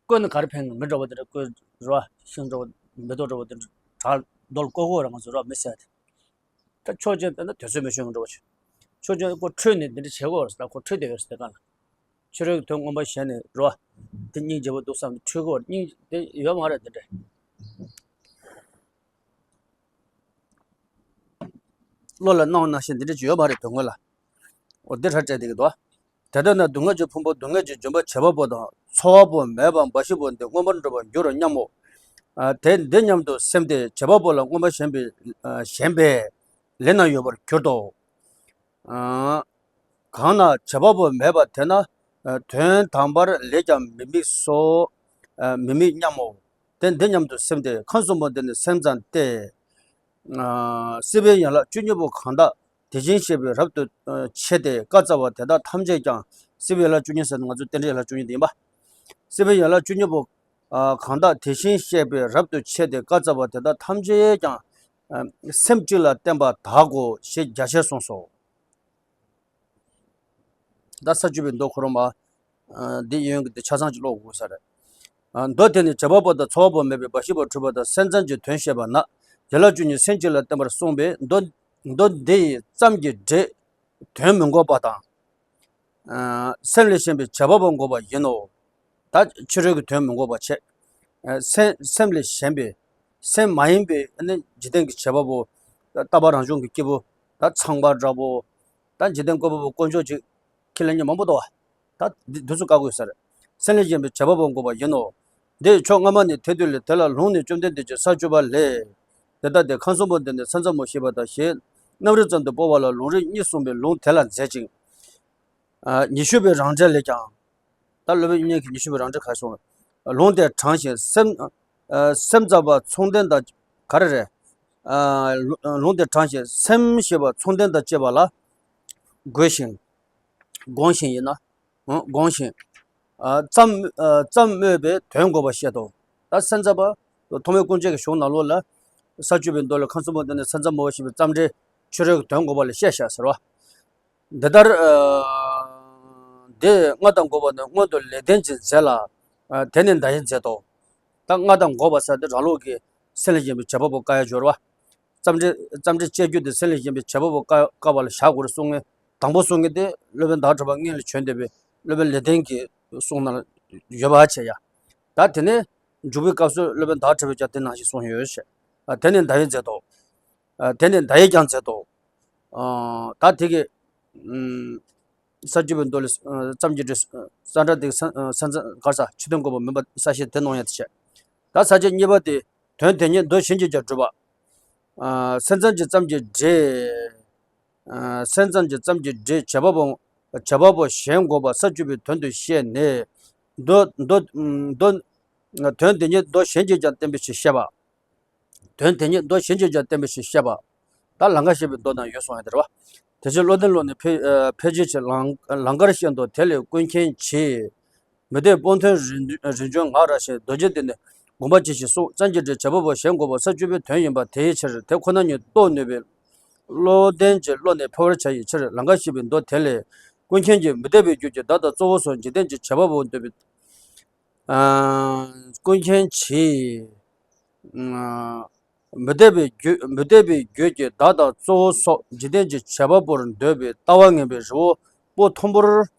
བརྐོས་ནས་ག་རེ་ཕན་གི། མི་འདྲ་བ་དེ་འདྲ་བརྐོས་ར། ཤིང་འདྲ་བ་མེ་ཏོག་འདྲ་བ་དེ་འདྲ་བྲག་རྡོ་ལ་བརྐོ་དགོས་ར། ང་ཚོ་ར་མི་ཟེར་ཏེ། ད་ཕྱོགས་གཅིག་བལྟས་ན་དུས་ཚོད་མི་ཤོང་འདྲ་བ་ཞིག་ཕྱོགས་གཅིག་ཁོ་ཁྲོས་ནས་འདི་འདྲ་བྱེད་དགོས་ར་ཟེར། ད་ཁོ་ཁྲོས་བསྡད་ཡོད་ཟེར་ཏེ་གང་ལ། ཕྱི་རོལ་གྱི་དོན་མངོན་པ་ཞེས་ནས་ར། དེ་སྙིང་རྗེ་པོ་འདུག་བསམ་ནས་ཁྲོས་དགོས་ར། སྙིང་དེ་ཡོད་མ་རེད་དེ་འདྲ། བློ་ལ་སྣང་བ་ནང་བཞིན་འདི་འདྲ་ཅིག་ཡོད་མ་རེད། དོན་དངོས་ལ། འོ་འདི་ར་སྤྲད་བསྡད་ཀྱི་འདུག། དེ་ལྟར་ན་སྡུག་བསྔལ་གྱི་ཕུང་པོ་སྡུག་བསྔལ་གྱི་འབྱུང་པོ་བྱེད་པ་པོ་དང་ཚོར་བ་པོ་མེད་པ་འབའ་ཞིག་པོ་འདི་མངོན་པར་འགྲུབ་པར་འགྱུར་རོ་སྙམ་མོ། ཨ་དེ་འདི་སྙམ་དུ་སེམས་དེ་བྱེད་པ་པོ་ལ་མངོན་པར་ཞེན་པའི་ཨ་ཞེན་པས་ལེན་ན་ཡོད་པར་གྱུར་ཏོ། ཨ་གང་ན་བྱེད་པ་པོ་མེད་པ་དེ་ན་ཨ་དོན་དམ་པར་ལས་ཀྱང་མི་དམིགས་སོ། ཨ་མི་དམིགས་སྙམ་མོ། དེ་འདི་སྙམ་དུ་སེམས་དེ་ཁམས་གསུམ་པོ་འདི་ནི་སེམས་ཙམ་སྟེ། ཨ་སྲིད་པའི་ཡན་ལག་བཅུ་གཉིས་པོ་གང་དག་དེ་བཞིན་གཤེགས་པའི་རབ་ཏུ་ཨ་ཕྱེ་སྟེ་བཀའ་སྩལ་པ་དེ་དག་ཐམས་ཅད་ཀྱང་། སྲིད་པའི་ཡན་ལག་བཅུ་གཉིས་ཟེར་ན་ང་ཚོ་རྟེན་འབྲེལ་ཡན་ལག་བཅུ་གཉིས་དེ་ཡིན་པ། སྲིད་པའི་ཡན་ལག་བཅུ་གཉིས་པོ་ཨ་གང་དག་དེ་བཞིན་གཤེགས་པའི་རབ་ཏུ་ཕྱེ་སྟེ་བཀའ་སྩལ་པ་དེ་དག་ཐམས་ཅད་ཀྱང་ཨ་སེམས་གཅིག་ལ་བརྟེན་པར་བདག་གོ་ཞེས་རྒྱ་ཆེར་གསུངས་སོ། ད་ས་བཅུ་པའི་མདོ་ཁོ་རང་མ། ཨ་འདི་ཡོན་གྱི་འདི་ཆ་ཚང་ཅིག་ཀློག་དགོས་ས་རེད། ཨ་མདོ་དེ་ནི་བྱེད་པ་པོ་དང་ཚོར་བ་པོ་མེད་པའི་འབའ་ཞིག་པོ་འཁྲུལ་པ་དང་སེམས་ཙམ་གྱི་དོན་བཤད་པ་ན། ཡན་ལག་བཅུ་གཉིས་སེམས་གཅིག་ལ་བརྟེན་པར་གསུངས་པས་མདོ། མདོ་འདི་ཡི་ཙམ་གྱི་སྒྲས་དོན་མི་འགོག་པ་དང་། ཨ་སེམས་ལས་གཞན་པའི་བྱེད་པ་པོ་འགོག་པ་ཡིན་ནོ། ད་ཕྱི་རོལ་གྱི་དོན་མི་འགོག་པ་བྱས། ཨ་སེམས་སེམས་ལས་གཞན་པའི་སེམས་མ་ཡིན་པའི་ཨ་ནི་འཇིག་རྟེན་གྱི་བྱེད་པ་པོ། ལྟ་བ་རང་བྱུང་གི་སྐྱེས་བུ། ད་ཚངས་པ་འདྲ་པོ། ད་འཇིག་རྟེན་བཀོད་པ་པོ་དཀོན་མཆོག་ཅིག་ཁས་ལེན་མཁན་མང་པོ་འདུག་བ། ད་འདི་འདི་ཚོ་བཀག་དགོས་ས་རེད། སེམས་ལས་གཞན་པའི་བྱེད་པ་པོ་འགོག་པ་ཡིན་ནོ། འདིས་ཕྱོགས་སྔ་མ་ནས་ཐལ་དུས་ལས་དེ་ལ་ལུང་ནི་བཅོམ་ལྡན་འདས་ཀྱིས་ས་བཅུ་པ་ལས། དེ་ལྟ་སྟེ་ཁམས་གསུམ་པོ་འདི་ནི་སེམས་ཙམ་མོ་ཞེས་པ་དང་ཞེས་རྣམ་རིག་ཙམ་དུ་སྤོང་བ་ལ་ལུང་རིགས་གཉིས་གསུངས་པའི་ལུང་དེ་ལ་མཛད་ཅིང་། ཨ་ཉི་ཤུ་པའི་རང་འགྲེལ་ལས་ཀྱང་། ད་སློབ་དཔོན་དབྱིག་གཉེན་གྱི་ཉི་ཤུ་པའི་རང་འགྲེལ་ག་རེ་གསུངས། ལུང་དེ་དྲངས་ཤིང་སེམས། ཨ་སེམས་ཙམ་པ་མཚུངས་ལྡན་དང་ག་རེ་རེད། ཨ་ལུ་ལུང་དེ་དྲངས་ཤིང་སེམས་ཞེས་པ་མཚུངས་ལྡན་དང་བཅས་པ་ལ་དགོད་ཅིང་། དགོངས་ཤིང་ཡིན་ན། ཨ་དགོངས་ཤིང་། ཨ་ཙམ་ཨ་ཙམ་སྨོས་པའི་དོན་འགོག་པར་བཤད་དོ། ད་སེམས་ཙམ་པ། ཐོགས་མེད་ཀུན་བྱེད་ཀྱི་གཞུང་ནང་ལོགས་ལ། ས་བཅུ་པའི་མདོ་ལས་ཁམས་གསུམ་པོ་འདི་ནི་སེམས་ཙམ་མོ་ཞེས་པའི་ཙམ་འདྲེ། ཕྱི་རོལ་གྱི་དོན་འགོག་པ་ལ་བཤད་བཞག་ཟེར་བ། འདི་ལྟར། ཨ་འདི་ལྔ་དང་འགོག་པ་ནི་སྔོན་དུ་ལེགས་ལྡན་གྱིས་མཛད་ལ། ཨ་དེ་ནི་བརྡ་ཡིས་མཛད་དོ། ད་ལྔ་དང་འགོག་པ་ཟེར་དེ་རང་ལུགས་ཀྱི་སེམས་ལས་གཞན་པའི་བྱེད་པ་པོ་བཀག་ཡ་སྦྱོར་བ། ཙམ་འདྲེ་ཙམ་འདྲེ་བཅད་རྒྱུ་དེ་སེམས་ལས་གཞན་པའི་བྱེད་པ་པོ་བཀག་བཀག་པ་ལ་བཞག་དགོས་རེད་གསུང་མཁན་དང་པོ་གསུང་མཁན་དེ་སློབ་དཔོན་ཟླ་བ་གྲགས་པ་སྔོན་ལ་བྱོན་བསྡད་པའི་སློབ་དཔོན་ལེགས་ལྡན་གྱི་གསུང་ནང་ལ་ཡོད་པ་བྱས་ཡ། ད་དེ་ནས་མཇུག་པའི་སྐབས་སུ་སློབ་དཔོན་ཟླ་བ་གྲགས་པས་ཀྱང་དེ་ནང་བཞིན་གསུངས་ཡོད་ཞེས། ཨ་དེ་ནི་བརྡ་ཡིས་མཛད་དོ། ཨ་དེ་ནི་བརྡ་ཡིས་ཀྱང་མཛད་དོ། ཨ་ད་དེ་གི་ཨུམ་ས་བཅུ་པའི་མདོ་ལས་ཨ་ཙམ་གྱི་འགྲེལ་ས་འདྲ་དེ་ས་ཨ་ས་མཚམས་གར་ས་ཆོས་དོན་འགོག་པ་མིན་པ་ས་བཤད་དེ་གནང་ཡ་དེ་བྱས། ད་ས་བཅད་གཉིས་པ་དེ་དོན་དེ་ཉིད་མདོ་གཞན་གྱིས་ཀྱང་སྒྲུབ་པ། ཨ་སེམས་ཙམ་གྱི་ཙམ་གྱི་སྒྲས། ཨ་སེམས་ཙམ་གྱི་ཙམ་གྱི་སྒྲས་བྱེད་པ་པོ། བྱེད་པ་པོ་གཞན་འགོག་པ་ས་བཅུ་པའི་དོན་དུ་བཤད་ནས། མདོ་མདོ་མདོ། དོན་དེ་ཉིད་མདོ་གཞན་གྱིས་ཀྱང་བསྟན་པའི་ཕྱིར་བཤད་པ། དོན་དེ་ཉིད་མདོ་གཞན་གྱིས་ཀྱང་བསྟན་པའི་ཕྱིར་བཤད་པ། ད་ལང་ཀར་བཤད་པའི་མདོ་ན་ཡོད་གསུངས་ཡ་དེ་རེད་བ། དེ་ཕྱིར་བློ་ལྡན་སློབ་ནི་ཕལ་ཕལ་ཆེར་ཆེ་ལང་ལང་ཀར་བཤད་མདོ་དེ་ལས་ཀུན་མཁྱེན་གྱིས། མི་འདོད་སྤོང་ཐོབ་རིན་རིན་ཆེན་ངག་ར་ཞེས་རྡོ་རྗེ་འདི་ནི་དགོངས་པ་ཅི་ཞིག་གསུངས། ཙམ་གྱི་སྒྲས་བྱེད་པ་པོ་གཞན་འགོག་པ་ས་བཅུ་པའི་དོན་ཡིན་པ་དེའི་ཕྱིར་དེ་ཁོ་ན་ཉིད་རྟོགས་ནུས་པའི་བློ་ལྡན་གྱི་བློ་ནི་འཕེལ་བར་བྱ་ཡི་ཕྱིར་ལང་ཀར་བཤད་པའི་མདོ་དེ་ལས་ཀུན་མཁྱེན་གྱིས་མི་འདོད་པའི་རྒྱུད་ཀྱི་བདག་དང་གཙོ་བོ་སོགས་འཇིག་རྟེན་གྱི་བྱེད་པ་པོ་འདོད་པའི། ཨ་ཀུན་མཁྱེན་གྱིས། ཨ་མི་འདོད་པའི་རྒྱུད་མི་འདོད་པའི་རྒྱུད་ཀྱི་བདག་དང་གཙོ་བོ་སོགས་འཇིག་རྟེན་གྱི་བྱེད་པ་པོར་འདོད་པའི་ལྟ་བ་ངན་པའི་རི་བོ་པོ་མཐོན་པོར་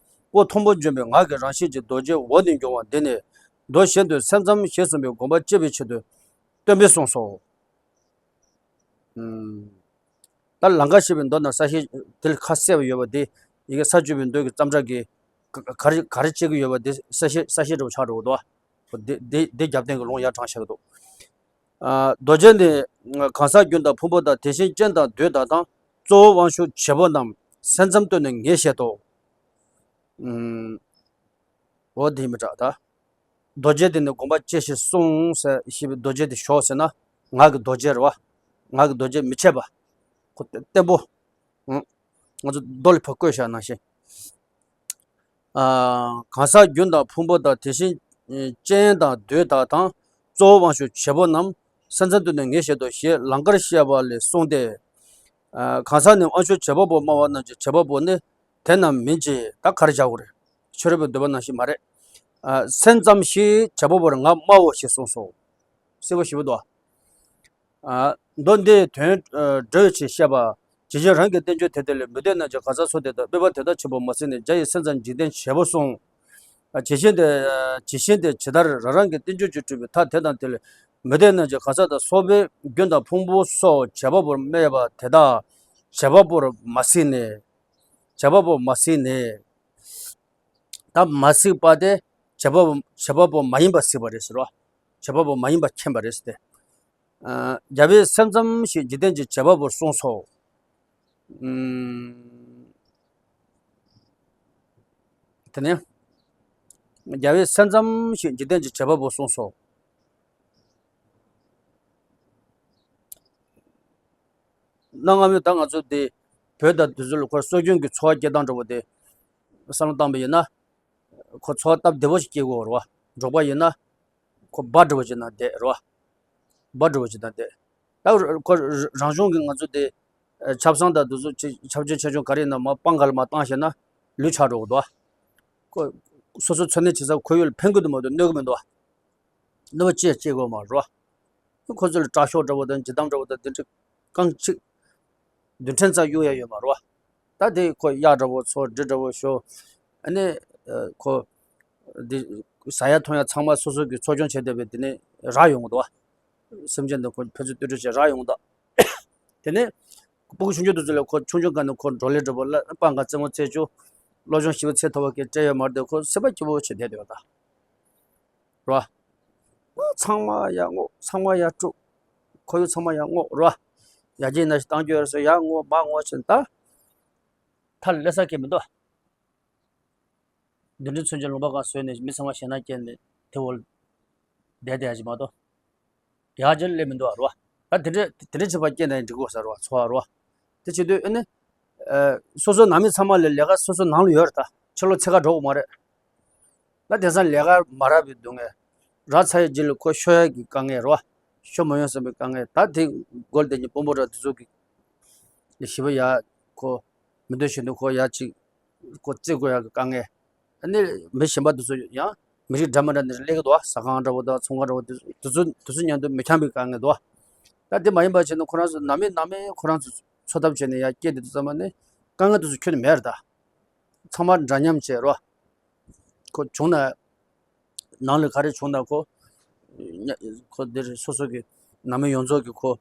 པོ་མཐོན་པོ་འཇོམས་པའི་ངག་གི་རང་བཞིན་གྱི་རྡོ་རྗེ་འོད་ནི་འབྱུང་བ་འདི་ནི་མདོ་གཞན་དུ་སེམས་ཙམ་ཞེས་གསུངས་པའི་དགོངས་པ་གཅེས་པའི་ཆེད་དུ་སྟོན་པས་གསུངས་སོ། ཨུམ། ད་ལང་ཀར་བཤད་པའི་མདོ་ན་ས་བཤད་དེ་ལ་ཁ་གསལ་བ་ཡོད་པ་དེ་ཡི་གེ་ས་བཅུ་པའི་མདོ་གི་ཙམ་སྒྲ་གི་ག་ག་རེ་ག་རེ་བྱེད་ཀྱི་ཡོད་པ་དེ་ས་བཤད་ས་བཤད་འདྲ་བོ་ཆགས་འགྲོ་གི་འདུག་བ། དེ་དེ་དེ་རྒྱབ་རྟེན་གྱི་ལུང་ཡར་དྲངས་བཞག་གི་འདུག། ཨ་རྡོ་རྗེ་ནི་གང་ཟག་རྒྱུན་དང་ཕུང་པོ་དང་དེ་བཞིན་རྐྱེན་དང་དུས་དག་དང་གཙོ་བོ་དབང་ཕྱུག་བྱེད་པོ་རྣམས་སེམས་ཙམ་དུ་ནི་ངེས་བྱེད་དོ། ཨུམ། འོ་དེ་མི་དྲག་ད། རྡོ་རྗེ་དེ་ནི་དགོངས་པ་ཅི་ཞིག་གསུངས་ཟེར་ཞེས་པའི་རྡོ་རྗེ་དེ་ཞོག་ཟེར་ན། ངག་གི་རྡོ་རྗེ་རེད་བ། ངག་གི་རྡོ་རྗེ་མི་ཕྱེད་པ། ཁོ་བརྟན་པོ། ཨང་། ང་ཚོ་རྡོ་ལ་ཕར་བརྐོས་བཞག་ནང་བཞིན། ཨ་གང་ཟག་རྒྱུན་དང་ཕུང་པོ་དང་དེ་བཞིན་རྐྱེན་དང་དུས་དག་དང་གཙོ་བོ་དབང་ཕྱུག་བྱེད་པོ་རྣམས་སེམས་ཙམ་དུ་ནི་ངེས་བྱེད་དོ་ཞེས་ལང་ཀར་བཤད་པ་ལས་གསུངས་ཏེ། ཨ་གང་ཟག་ནི་དབང་ཕྱུག་བྱེད་པ་པོ་སྨྲ་བ་རྣམས་ཀྱི་བྱེད་པ་པོ་ནི་དེ་རྣམས་མིན་གྱི་ད་ག་རེ་བྱ་དགོས་རེད། ཕྱི་རོལ་པའི་འདོད་པ་ནང་བཞིན་མ་རེད། ཨ་སེམས་ཙམ་ཞིག་བྱེད་པ་པོར་ང་སྨྲའོ་ཞེས་གསུངས་སོ། གསལ་པོ་ཞེ་པོ་འདུག། ཨ་མདོ་འདིའི་དོན་ཨ་འགྲེལ་བའི་ཕྱིར་བཤད་པ། ཇི་བཞིན་རང་གི་བསྟན་བཅོས་དེ་དག་ལས་མི་འདོད་རྣམས་ཀྱི་གང་ཟག་ཚོགས་དེ་དག་སྤེལ་པ་དེ་དག་ཆེན་པོ་མ་ཟིན་ནས་བརྒྱ་ཡི་སེམས་ཙམ་འཇིག་རྟེན་བྱེད་པོ་གསུངས། ཨ་ཇི་བཞིན་དེ་ཇི་བཞིན་དེ་ཇི་ལྟར་རང་རང་གི་བསྟན་བཅོས་ཀྱིས་སྤྲུལ་པའི་མཐའ་དེ་དང་དེ་ལས་མི་འདོད་རྣམས་ཀྱི་གང་ཟག་དང་ཚོགས་པའི་རྒྱུན་དང་ཕུང་པོ་སོགས་བྱེད་པ་པོར་སྨྲས་པ་དེ་དག་ བྱེད་པ་པོར་མ་གཟིགས་ནས། བྱེད་པ་པོ་མ་གཟིགས་ནས། ད་མ་གཟིགས་པ་དེ་བྱེད་པ་པོ་བྱེད་པ་པོ་མ་ཡིན་པ་གཟིགས་པ་རེད་ཟེར་བ། བྱེད་པ་པོ་མ་ཡིན་པ་མཁྱེན་པ་རེད་ཟེར་ཏེ། ཨ། རྒྱལ་བས་སེམས་ཙམ་ཞིག་འཇིག་རྟེན་གྱི་བྱེད་པ་པོར་གསུངས་སོ། ཨུམ། དེ་ནས། རྒྱལ་བས་སེམས་ཙམ་ཞིག་འཇིག་རྟེན་གྱི་བྱེད་པ་པོར་གསུངས་སོ། གནའ་སྔ་མོའི་ད་ང་ཚོ་དེ་བོད་དང་དེ་ཚོ་ལ་ཁོ་སྲོལ་རྒྱུན་གྱི་འཚོ་བ་སྐྱེལ་སྟངས་འདྲ་པོ་དེ་བསམ་བློ་བཏང་པ་ཡིན་ན། ཁོ་འཚོ་བ་སྟབས་བདེ་པོ་ཞིག་སྐྱེལ་དགོས་རེད་བ། འབྲོག་པ་ཡིན་ན་ཁོ་སྦྲ་འདྲ་པོ་ཅིག་ནང་བསྡད་རེད་བ། སྦྲ་འདྲ་པོ་ཅིག་ནང་བསྡད། ད་ཁོ་རང་གཞུང་གི་ང་ཚོ་དེ་ཆབ་གསང་དང་དེ་ཚོ་ཆ་ཆབ་ཆེན་ཆེ་ཆུང་ག་རེ་ཡིན་ན་མར་སྤང་ཁ་ལ་མར་བཏང་བྱས་ན་ལུད་ཆགས་འགྲོ་གི་འདུག་བ། ཁོ་སོ་སོ་འཚོ་གནས་བྱེད་ས་ཁོར་ཡུག་ལ་ཕན་གི་འདུག་མ་གཏོགས་གནོད་གི་མི་འདུག་བ། གནོད་པ་ཅི་ཡང་སྐྱེལ་དགོས་མ་རེད་བ། ཁོ་ཚོ་ལ་དྲག་ཤོས་འདྲ་པོ་དང་ཇི་ལྟར་འདྲ་པོ་དང་དེ་འདྲ་རྐང་གཅིག་རྡུལ་ཕྲན་ཙམ་གཡུག་ཡ་ཡོད་མ་རེད་བ། ད་དེ་ཁོ་གཡག་འདྲ་པོ་འཚོ་འབྲི་འདྲ་པོ་ཞོ། ཨ་ནི་ཁོ་འདི་ཟ་ཡ་འཐུང་ཡ་ཚང་མ་སོ་སོ་གི་འཚོ་སྐྱོང་བྱས་བསྡད་པའི་དེ་ནས་རག་ཡོང་གི་འདུག་བ། སེམས་ཅན་འདི་ཁོ་ཕན་ཚུན་བསྟུན་གྲོས་བྱས་རག་ཡོང་གི་འདུག་དེ་ནས་སྤུ་གུ་ཆུང་ཆུང་དེ་ཚོ་ལ་ཁོ་ཆུང་ཆུང་སྒང་ནས་ཁོ་བགྲོ་གླེང་འདྲ་པོ་ལ་སྤང་ཁ་རྩེད་མོ་རྩེ་བཅུག་སློབ་སྦྱོང་ཞིབ་པ་བྱེད་ཐུབ་པ་གི་སྤྲད་ཡོད་མ་རེད་དེ་ཁོ་སེམས་པ་སྐྱིད་པོ་བྱས་བསྡད་ཡོད་ད། རོ། ཨ། ཚང་མ་ཡར་སྔོག་ཚང་མ་ཡར་དཀྲུག་ཁོར་ཡུག་ཚང་མ་ཡར་སྔོག་རོ། ཡར་རྒྱས་ན་ཞིག་བཏང་རྒྱུ་ཡོད་རེད་ཟེར་ཡར་སྔོག་མར་སྔོག་བྱས་ད། མཐའ་ལ་སླེབས་ས་གི་མི་འདུག་འདི་འདྲའི་མཚོན་ཆ་ལུང་པ་སྒང་བཟོས་ནས་མི་ཚང་མ་ཞེད་སྣང་སྐྱེས་ནས་དེ་འོག་བསྡད་བསྡད་ཡ་ཞིག་མ་གཏོགས། ཡར་རྒྱས་སླེབས་མི་འདུག་ཨ་རོ། ད་དེ་འདྲ་དེ་འདྲ་བྱེད་པ་སྐྱེས་ན་ཡང་འགྲིག་གོ་ས་རོ་ཚོ་ཨ་རོ། དེ་བྱེད་དུས་ཨ་ནི། ཨ། སོ་སོའི་ནང་མི་ཚང་མ་ལ་ལས་ཀ་སོ་སོའི་ནང་ལ་ཡོད་རེད་ད། ཕྱི་ལོགས་འཚོལ་ག་འགྲོ་དགོས་མ་རེད། ད་དེང་སང་ལས་ཀ་མ་རག་པའི་སྡུག་བསྔལ། རག་ཚར་ཡི་རྗེས་ལ་ཁོ་ཤོར་ཡ་གི་དཀའ་ངལ་རེད་བ། ཤོར་མ་ཡོང་བསམ་པའི་དཀའ་ངལ། ད་དེ་སྒོ་ལ་བསྡད་མཁན་དཔོན་པོ་ར་དེ་ཚོ་གི་ཞེ་པོ་ཡ་ཁོ་མི་འདོད་བཞིན་དུ་ཁོ་ཡ་ཅིག་ཁོ་རྩེད་དགོས་ཡ་གི་དཀའ་ངལ། ཨ་ནི་མི་གཞན་པ་དེ་ཚོ་ཡང་མི་རིགས་འདྲ་མི་འདྲ་ནས་སླེབས་ཀྱི་འདུག་བ། ཟ་ཁང་འདྲ་བོ་དང་ཚོང་ཁང་འདྲ་བོ་དེ་ཚོ་དེ་ཚོ་དེ་ཚོ་མཉམ་དུ་མི་འཁྱམ་པའི་དཀའ་ངལ་འདུག་བ། ད་དེ་མ་ཡིན་པ་བྱས་ན་ཁོ་རང་ཚོ་ནང་མི་ནང་མི་ཁོ་རང་ཚོ་འཚོ་ཐབས་བྱས་ནས་ཡ་སྐྱེས་དེ་དུས་ཙམ་པ་ནི་དཀའ་ངལ་དེ་ཚོ་ཁྱོན་ནས་མེད་རེད་ད། ཚང་མ་འདྲ་མཉམ་བྱས་རོ། ཁོ་བྱུང་ན། ནང་ལ་ག་རེ་བྱུང་ན་ཁོ། ཉ་ཁོ་འདིར་སོ་སོ་གི་ནང་མི་ཡོངས་རྫོགས་ཀྱི་ཁོ།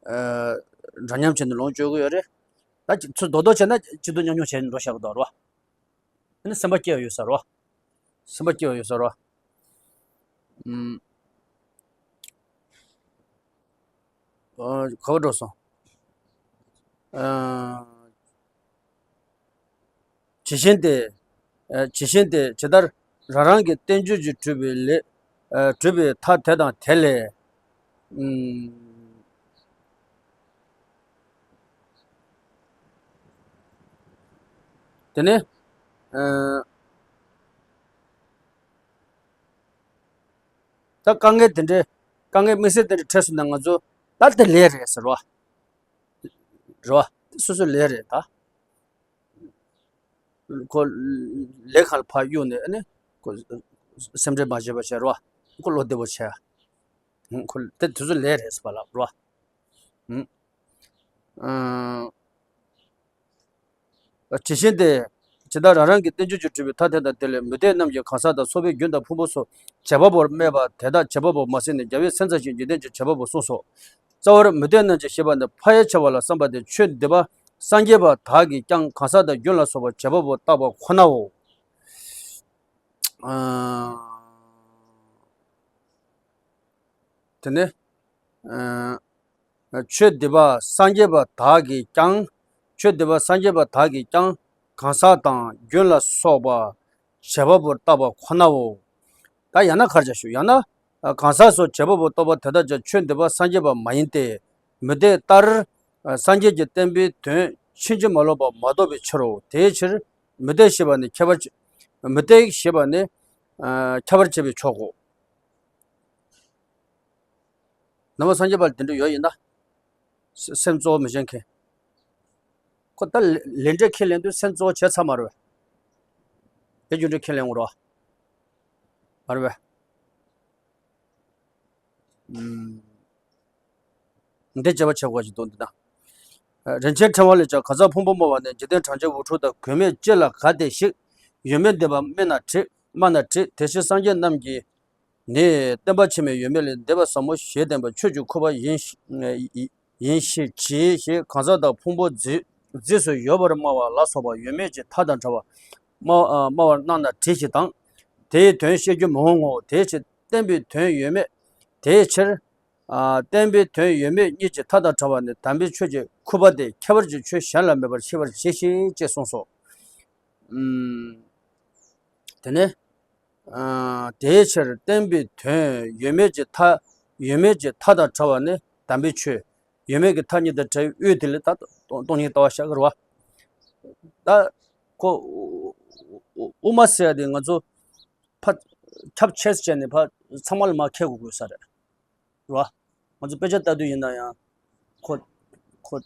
ཨ། འདྲ་མཉམ་བྱས་ནས་ལོངས་སྤྱོད་ཀྱི་ཡོད་རེད། ད་ཅི་ཚོ་རྡོག་རྡོག་བྱས་ན་སྐྱིད་སྡུག་མཉམ་མྱོང་བྱས་ནས་འགྲོ་བཞག་གི་འདུག་རོ། ཨ་ནི་སེམས་པ་སྐྱིད་པ་ཡོད་ས་རོ། སེམས་པ་སྐྱིད་པ་ཡོད་ས་རོ། ཨུམ། ཨ། ག་པར་འགྲོ་སོང་། ཨ། ཇི་བཞིན་ཏེ། ཨ། ཇི་བཞིན་ཏེ་ཇི་ལྟར་རང་རང་གི་རྟེན་འབྱུང་གིས་གྲུབ་པའི་ལས། ཨ། གྲུབ་པའི་མཐའ་དེ་དང་དེ་ལས། ཨུམ། དེ་ནས། ཨ། ད་དཀའ་ངལ་དེ་འདྲའི་དཀའ་ངལ་དམིགས་བསལ་དེ་འདྲ་འཕྲད་སོང་ན་ང་ཚོ་ད་དེ་ལས་རེད་ཟེར་བ། རེད་བ། སོ་སོ་ལས་རེད་ད། ཁོ་ལས་ཁ་ལ་ཕར་གཡུག་ནས་ཨ་ནི་ཁོ་སེམས་ཁྲལ་མ་བྱེད་པ་བྱས་རེད་བ། ཁོ་བློ་བདེ་པོ་བྱས། ཁོ་དེ་དུས་ཚོད་ལས་རེད་ཟེར་བ་ལབ་རེད་བ། ཨ། ཇི་བཞིན་ཏེ། ཇི་ལྟར་རང་རང་གི་རྟེན་འབྱུང་གིས་གྲུབ་པའི་མཐའ་དེ་དང་དེ་ལས་མུ་སྟེགས་རྣམས་ཀྱིས་གང་ཟག་དང་ཚོགས་པའི་རྒྱུན་དང་ཕུང་པོ་སོགས་བྱེད་པ་པོར་སྨྲས་པ་དེ་དག་བྱེད་པ་པོ་མ་ཟིན་ནས་རྒྱལ་བས་སེམས་ཙམ་ཞིག་འཇིག་རྟེན་གྱི་བྱེད་པ་པོ་གསུངས་སོ། རྩ་བར་མུ་སྟེགས་རྣམས་ཀྱིས་བཤད་པ་ནི་ཕ་ཡུལ་ཆེ་བ་ལ་བསམ་པ་སྟེ་ཆོས་འདི་པ་སངས་རྒྱས་པ་དག་གིས་ཀྱང་གང་ཟག་དང་རྒྱུན་ལ་སོགས་པ་བྱེད་པ་པོ་བཏགས་པ་ཁོ་ནའོ། ཨ། དེ་ནས། ཨ། ཆོས་འདི་པ་སངས་རྒྱས་པ་དག་གིས་ཀྱང་། ཆོས་འདི་པ་སངས་རྒྱས་པ་དག་གིས་ཀྱང་གང་ཟག་དང་རྒྱུན་ལ་སོགས་པ་བྱེད་པ་པོར་བཏགས་པ་ཁོ་ནའོ། ད་ཡང་ན་ག་རེ་བྱ་ཞུ་ཡང་ན། གང་ཟག་སོགས་བྱེད་པ་པོ་རྟོགས་པ་དེ་དག་ཀྱང་ཆོས་འདི་པ་སངས་རྒྱས་པ་མ་ཡིན་ཏེ། མུ་སྟེགས་ལྟར། སངས་རྒྱས་ཀྱི་བསྟན་པའི་དོན་ཕྱིན་ཅི་མ་ལོག་པར་མ་རྟོགས་པའི་ཕྱིར་རོ། དེའི་ཕྱིར་མུ་སྟེགས་ཞེས་པ་ནི་ཁྱད་པར་ཆེ། མུ་སྟེགས་ཞེས་པ་ནི། ཁྱད་པར་ཕྱེ་བའི་ཕྱོགས་གོ། ནང་པ་སངས་རྒྱས་པ་ལ་དེ་འདྲ་ཡོད་ཡིན་ན། སེམས་གཙོ་བོ་མི་བྱེད་མཁན། ཁོ་ད་ལས་འབྲས་ཁས་ལེན་དུས་སེམས་གཙོ་བོ་བྱས་ཚར་མ་རེད་པས། དེ་རྒྱུ་འབྲས་ཁས་ལེན་དགོས་རེད་པ། མ་རེད་པས། འདི་བྱ་བ་བྱེད་དགོས་ཞིག་འདུག་འདི་ན། རིན་ཆེན་ཕྲེང་བ་ལས་ཀྱང་གང་ཟག་ཕུང་པོ་སྨྲ་བ་ནི་འཇིག་རྟེན་གྲངས་ཅན་འུ་ཕྲུག་དང་གུས་མེད་ཅི་ལ་གལ་ཏེ་ཞིག །ཡོད་མེད་འདོད་པ་སྨྲས་ན་འགྲིག །སྨྲ་ན་འགྲིག །དེ་ཕྱིར་སངས་རྒྱས་རྣམས་ཀྱིས་ནི། བསྟན་པ་ཕྱི་མའི་ཡོད་མེད་ལས། འདོད་པ་ཟབ་མོ་ཞེས་བསྟན་པ་ཆོས་ཀྱི་ཁོ་པ་ཡིན་ཡིན་ཞེས་བགྱི་ཞེས་གང་ཟག་དང་ཕུང་པོ་རྫས་ རྫས་སུ་ཡོད་པར་སྨྲ་བ་ལ་སོགས་པ་ཡོད་མེད་ཀྱི་མཐའ་དང་བྲལ་བ་སྨྲ་སྨྲ་བར་སྣང་ན་བྲིས་ཤིག་དང་། དེའི་དོན་བཤད་རྒྱུ་མི་འོང་ངོ་། དེའི་ཕྱིར་བརྟན་པའི་དོན་ཡོད་མེད་དེའི་ཕྱིར། ཨ། བརྟན་པའི་དོན་ཡོད་མེད་གཉིས་ཀྱི་མཐའ་དང་བྲལ་བ་ནི་དམ་པའི་ཆོས་ཀྱི་ཁུ་བ་སྟེ། ཁྱད་པར་གྱི་ཆོས་གཞན་ལ་མེད་པར་ཤེས་པར་གྱིས་ཤིག་ཅེས་གསུངས་སོ། ཨུམ། དེ་ནས། ཨ། དེའི་ཕྱིར་བརྟན་པའི་དོན་ཡོད་མེད་ཀྱི་མཐའ། ཡོད་མེད་ཀྱི་མཐའ་དང་བྲལ་བ་ནི་དམ་པའི་ཆོས་ཡོད་མེད་ཀྱི་མཐའ་གཉིས་དང་བྲལ་བའི་དབུས་དེ་ལ་ད་སྟོང་སྟོང་ཉིད་ལྟ་བ་བཞག་གི་རེད་བ། ད་ཁོ་དབུ་མ་ཟེར་ཡ་དེ་ང་ཚོ་ཕར་ཁྱབ་ཆེ་བྱས་ནས་ཕར་ཚང་མ་ལ་མར་ཁྱེར་དགོས་དགོས་ས་རེད། རེད་བ། ང་ཚོ་དཔེ་ཆ་ལྟ་དུས་ཡིན་ན་ཡང་། ཁོ། ཁོ།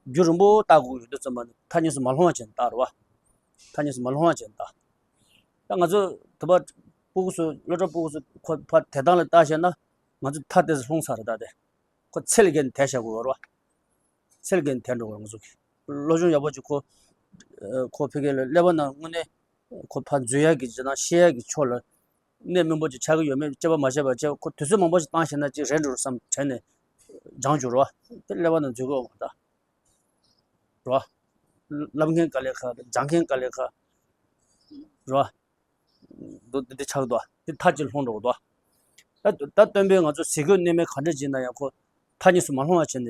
རྒྱུན་རིང་པོ་ལྟ་དགོས་ཡོད་དུས་ཙམ་པ་ནི་མཐའ་གཉིས་སུ་མ་ལྷུང་བ་ཅན་ལྟ་རེད་བ། མཐའ་གཉིས་སུ་མ་ལྷུང་བ་ཅན་ལྟ། ད་ང་ཚོ་དུ་བ་སྤུ་གུ་ཚོ་སློབ་གྲྭ་སྤུ་གུ་ཚོ་ཁོ་ཕར་དེ་སྟངས་ལ་ལྟ་བྱས་ན་ང་ཚོ་མཐའ་དེ་ཚོ་ལྷུང་ཚར་རེད་ད་དེ། ཁོ་ཚེ་ལ་བརྒལ་ནས་དེད་བྱ་དགོས་རེད་བ། ཚེ་ལ་བརྒལ་ནས་དེད་འགྲོ་དགོས་རེད་ང་ཚོ་གི། སློབ་སྦྱོང་ཡག་པོ་ཅིག་ཁོ། ཁོ་ཕ་གི་ལ་ཀླད་པ་ནང་དངོས་གནས་ཁོ་ཕར་འཛུལ་ཡག་གི་ཅིག་དང་ཤེས་ཡག་གི་ཕྱོགས་ལ། གནད་སྨིན་པོ་ཅིག་ཆགས་ཀྱི་ཡོད་མེད་དཔྱད་པ་མ་བྱས་པ་བྱས་ཁོ་དུས་ཚོད་མང་པོ་ཞིག་བཏང་ཤེས་ན་ཅིག་རན་འགྲོ་བསམ་དྲན་ནས་སྦྱང་རྒྱུ་རེད་བ། དེ་ཀླད་པ་ནང་འཛུལ་གི་ཡོད་མ་རེད་ད། རེད་བ། བསླབ་མཁན་དཀའ་ལས་ཁག་སྦྱང་མཁན་དཀའ་ལས་ཁག་རེད་བ། འདི་འདི་ཆགས་འདུག་བ། འདི་མཐའ་གཅིག་ལྷུང་འགྲོ་གི་འདུག་བ། ད་ད་སྟོན་པས་ང་ཚོ་ཟས་གོས་གནས་མལ་ག་འདྲ་བྱས་ན་ཡང་ཁོ་མཐའ་གཉིས་སུ་མ་ལྷུང་བ་བྱས་ནས་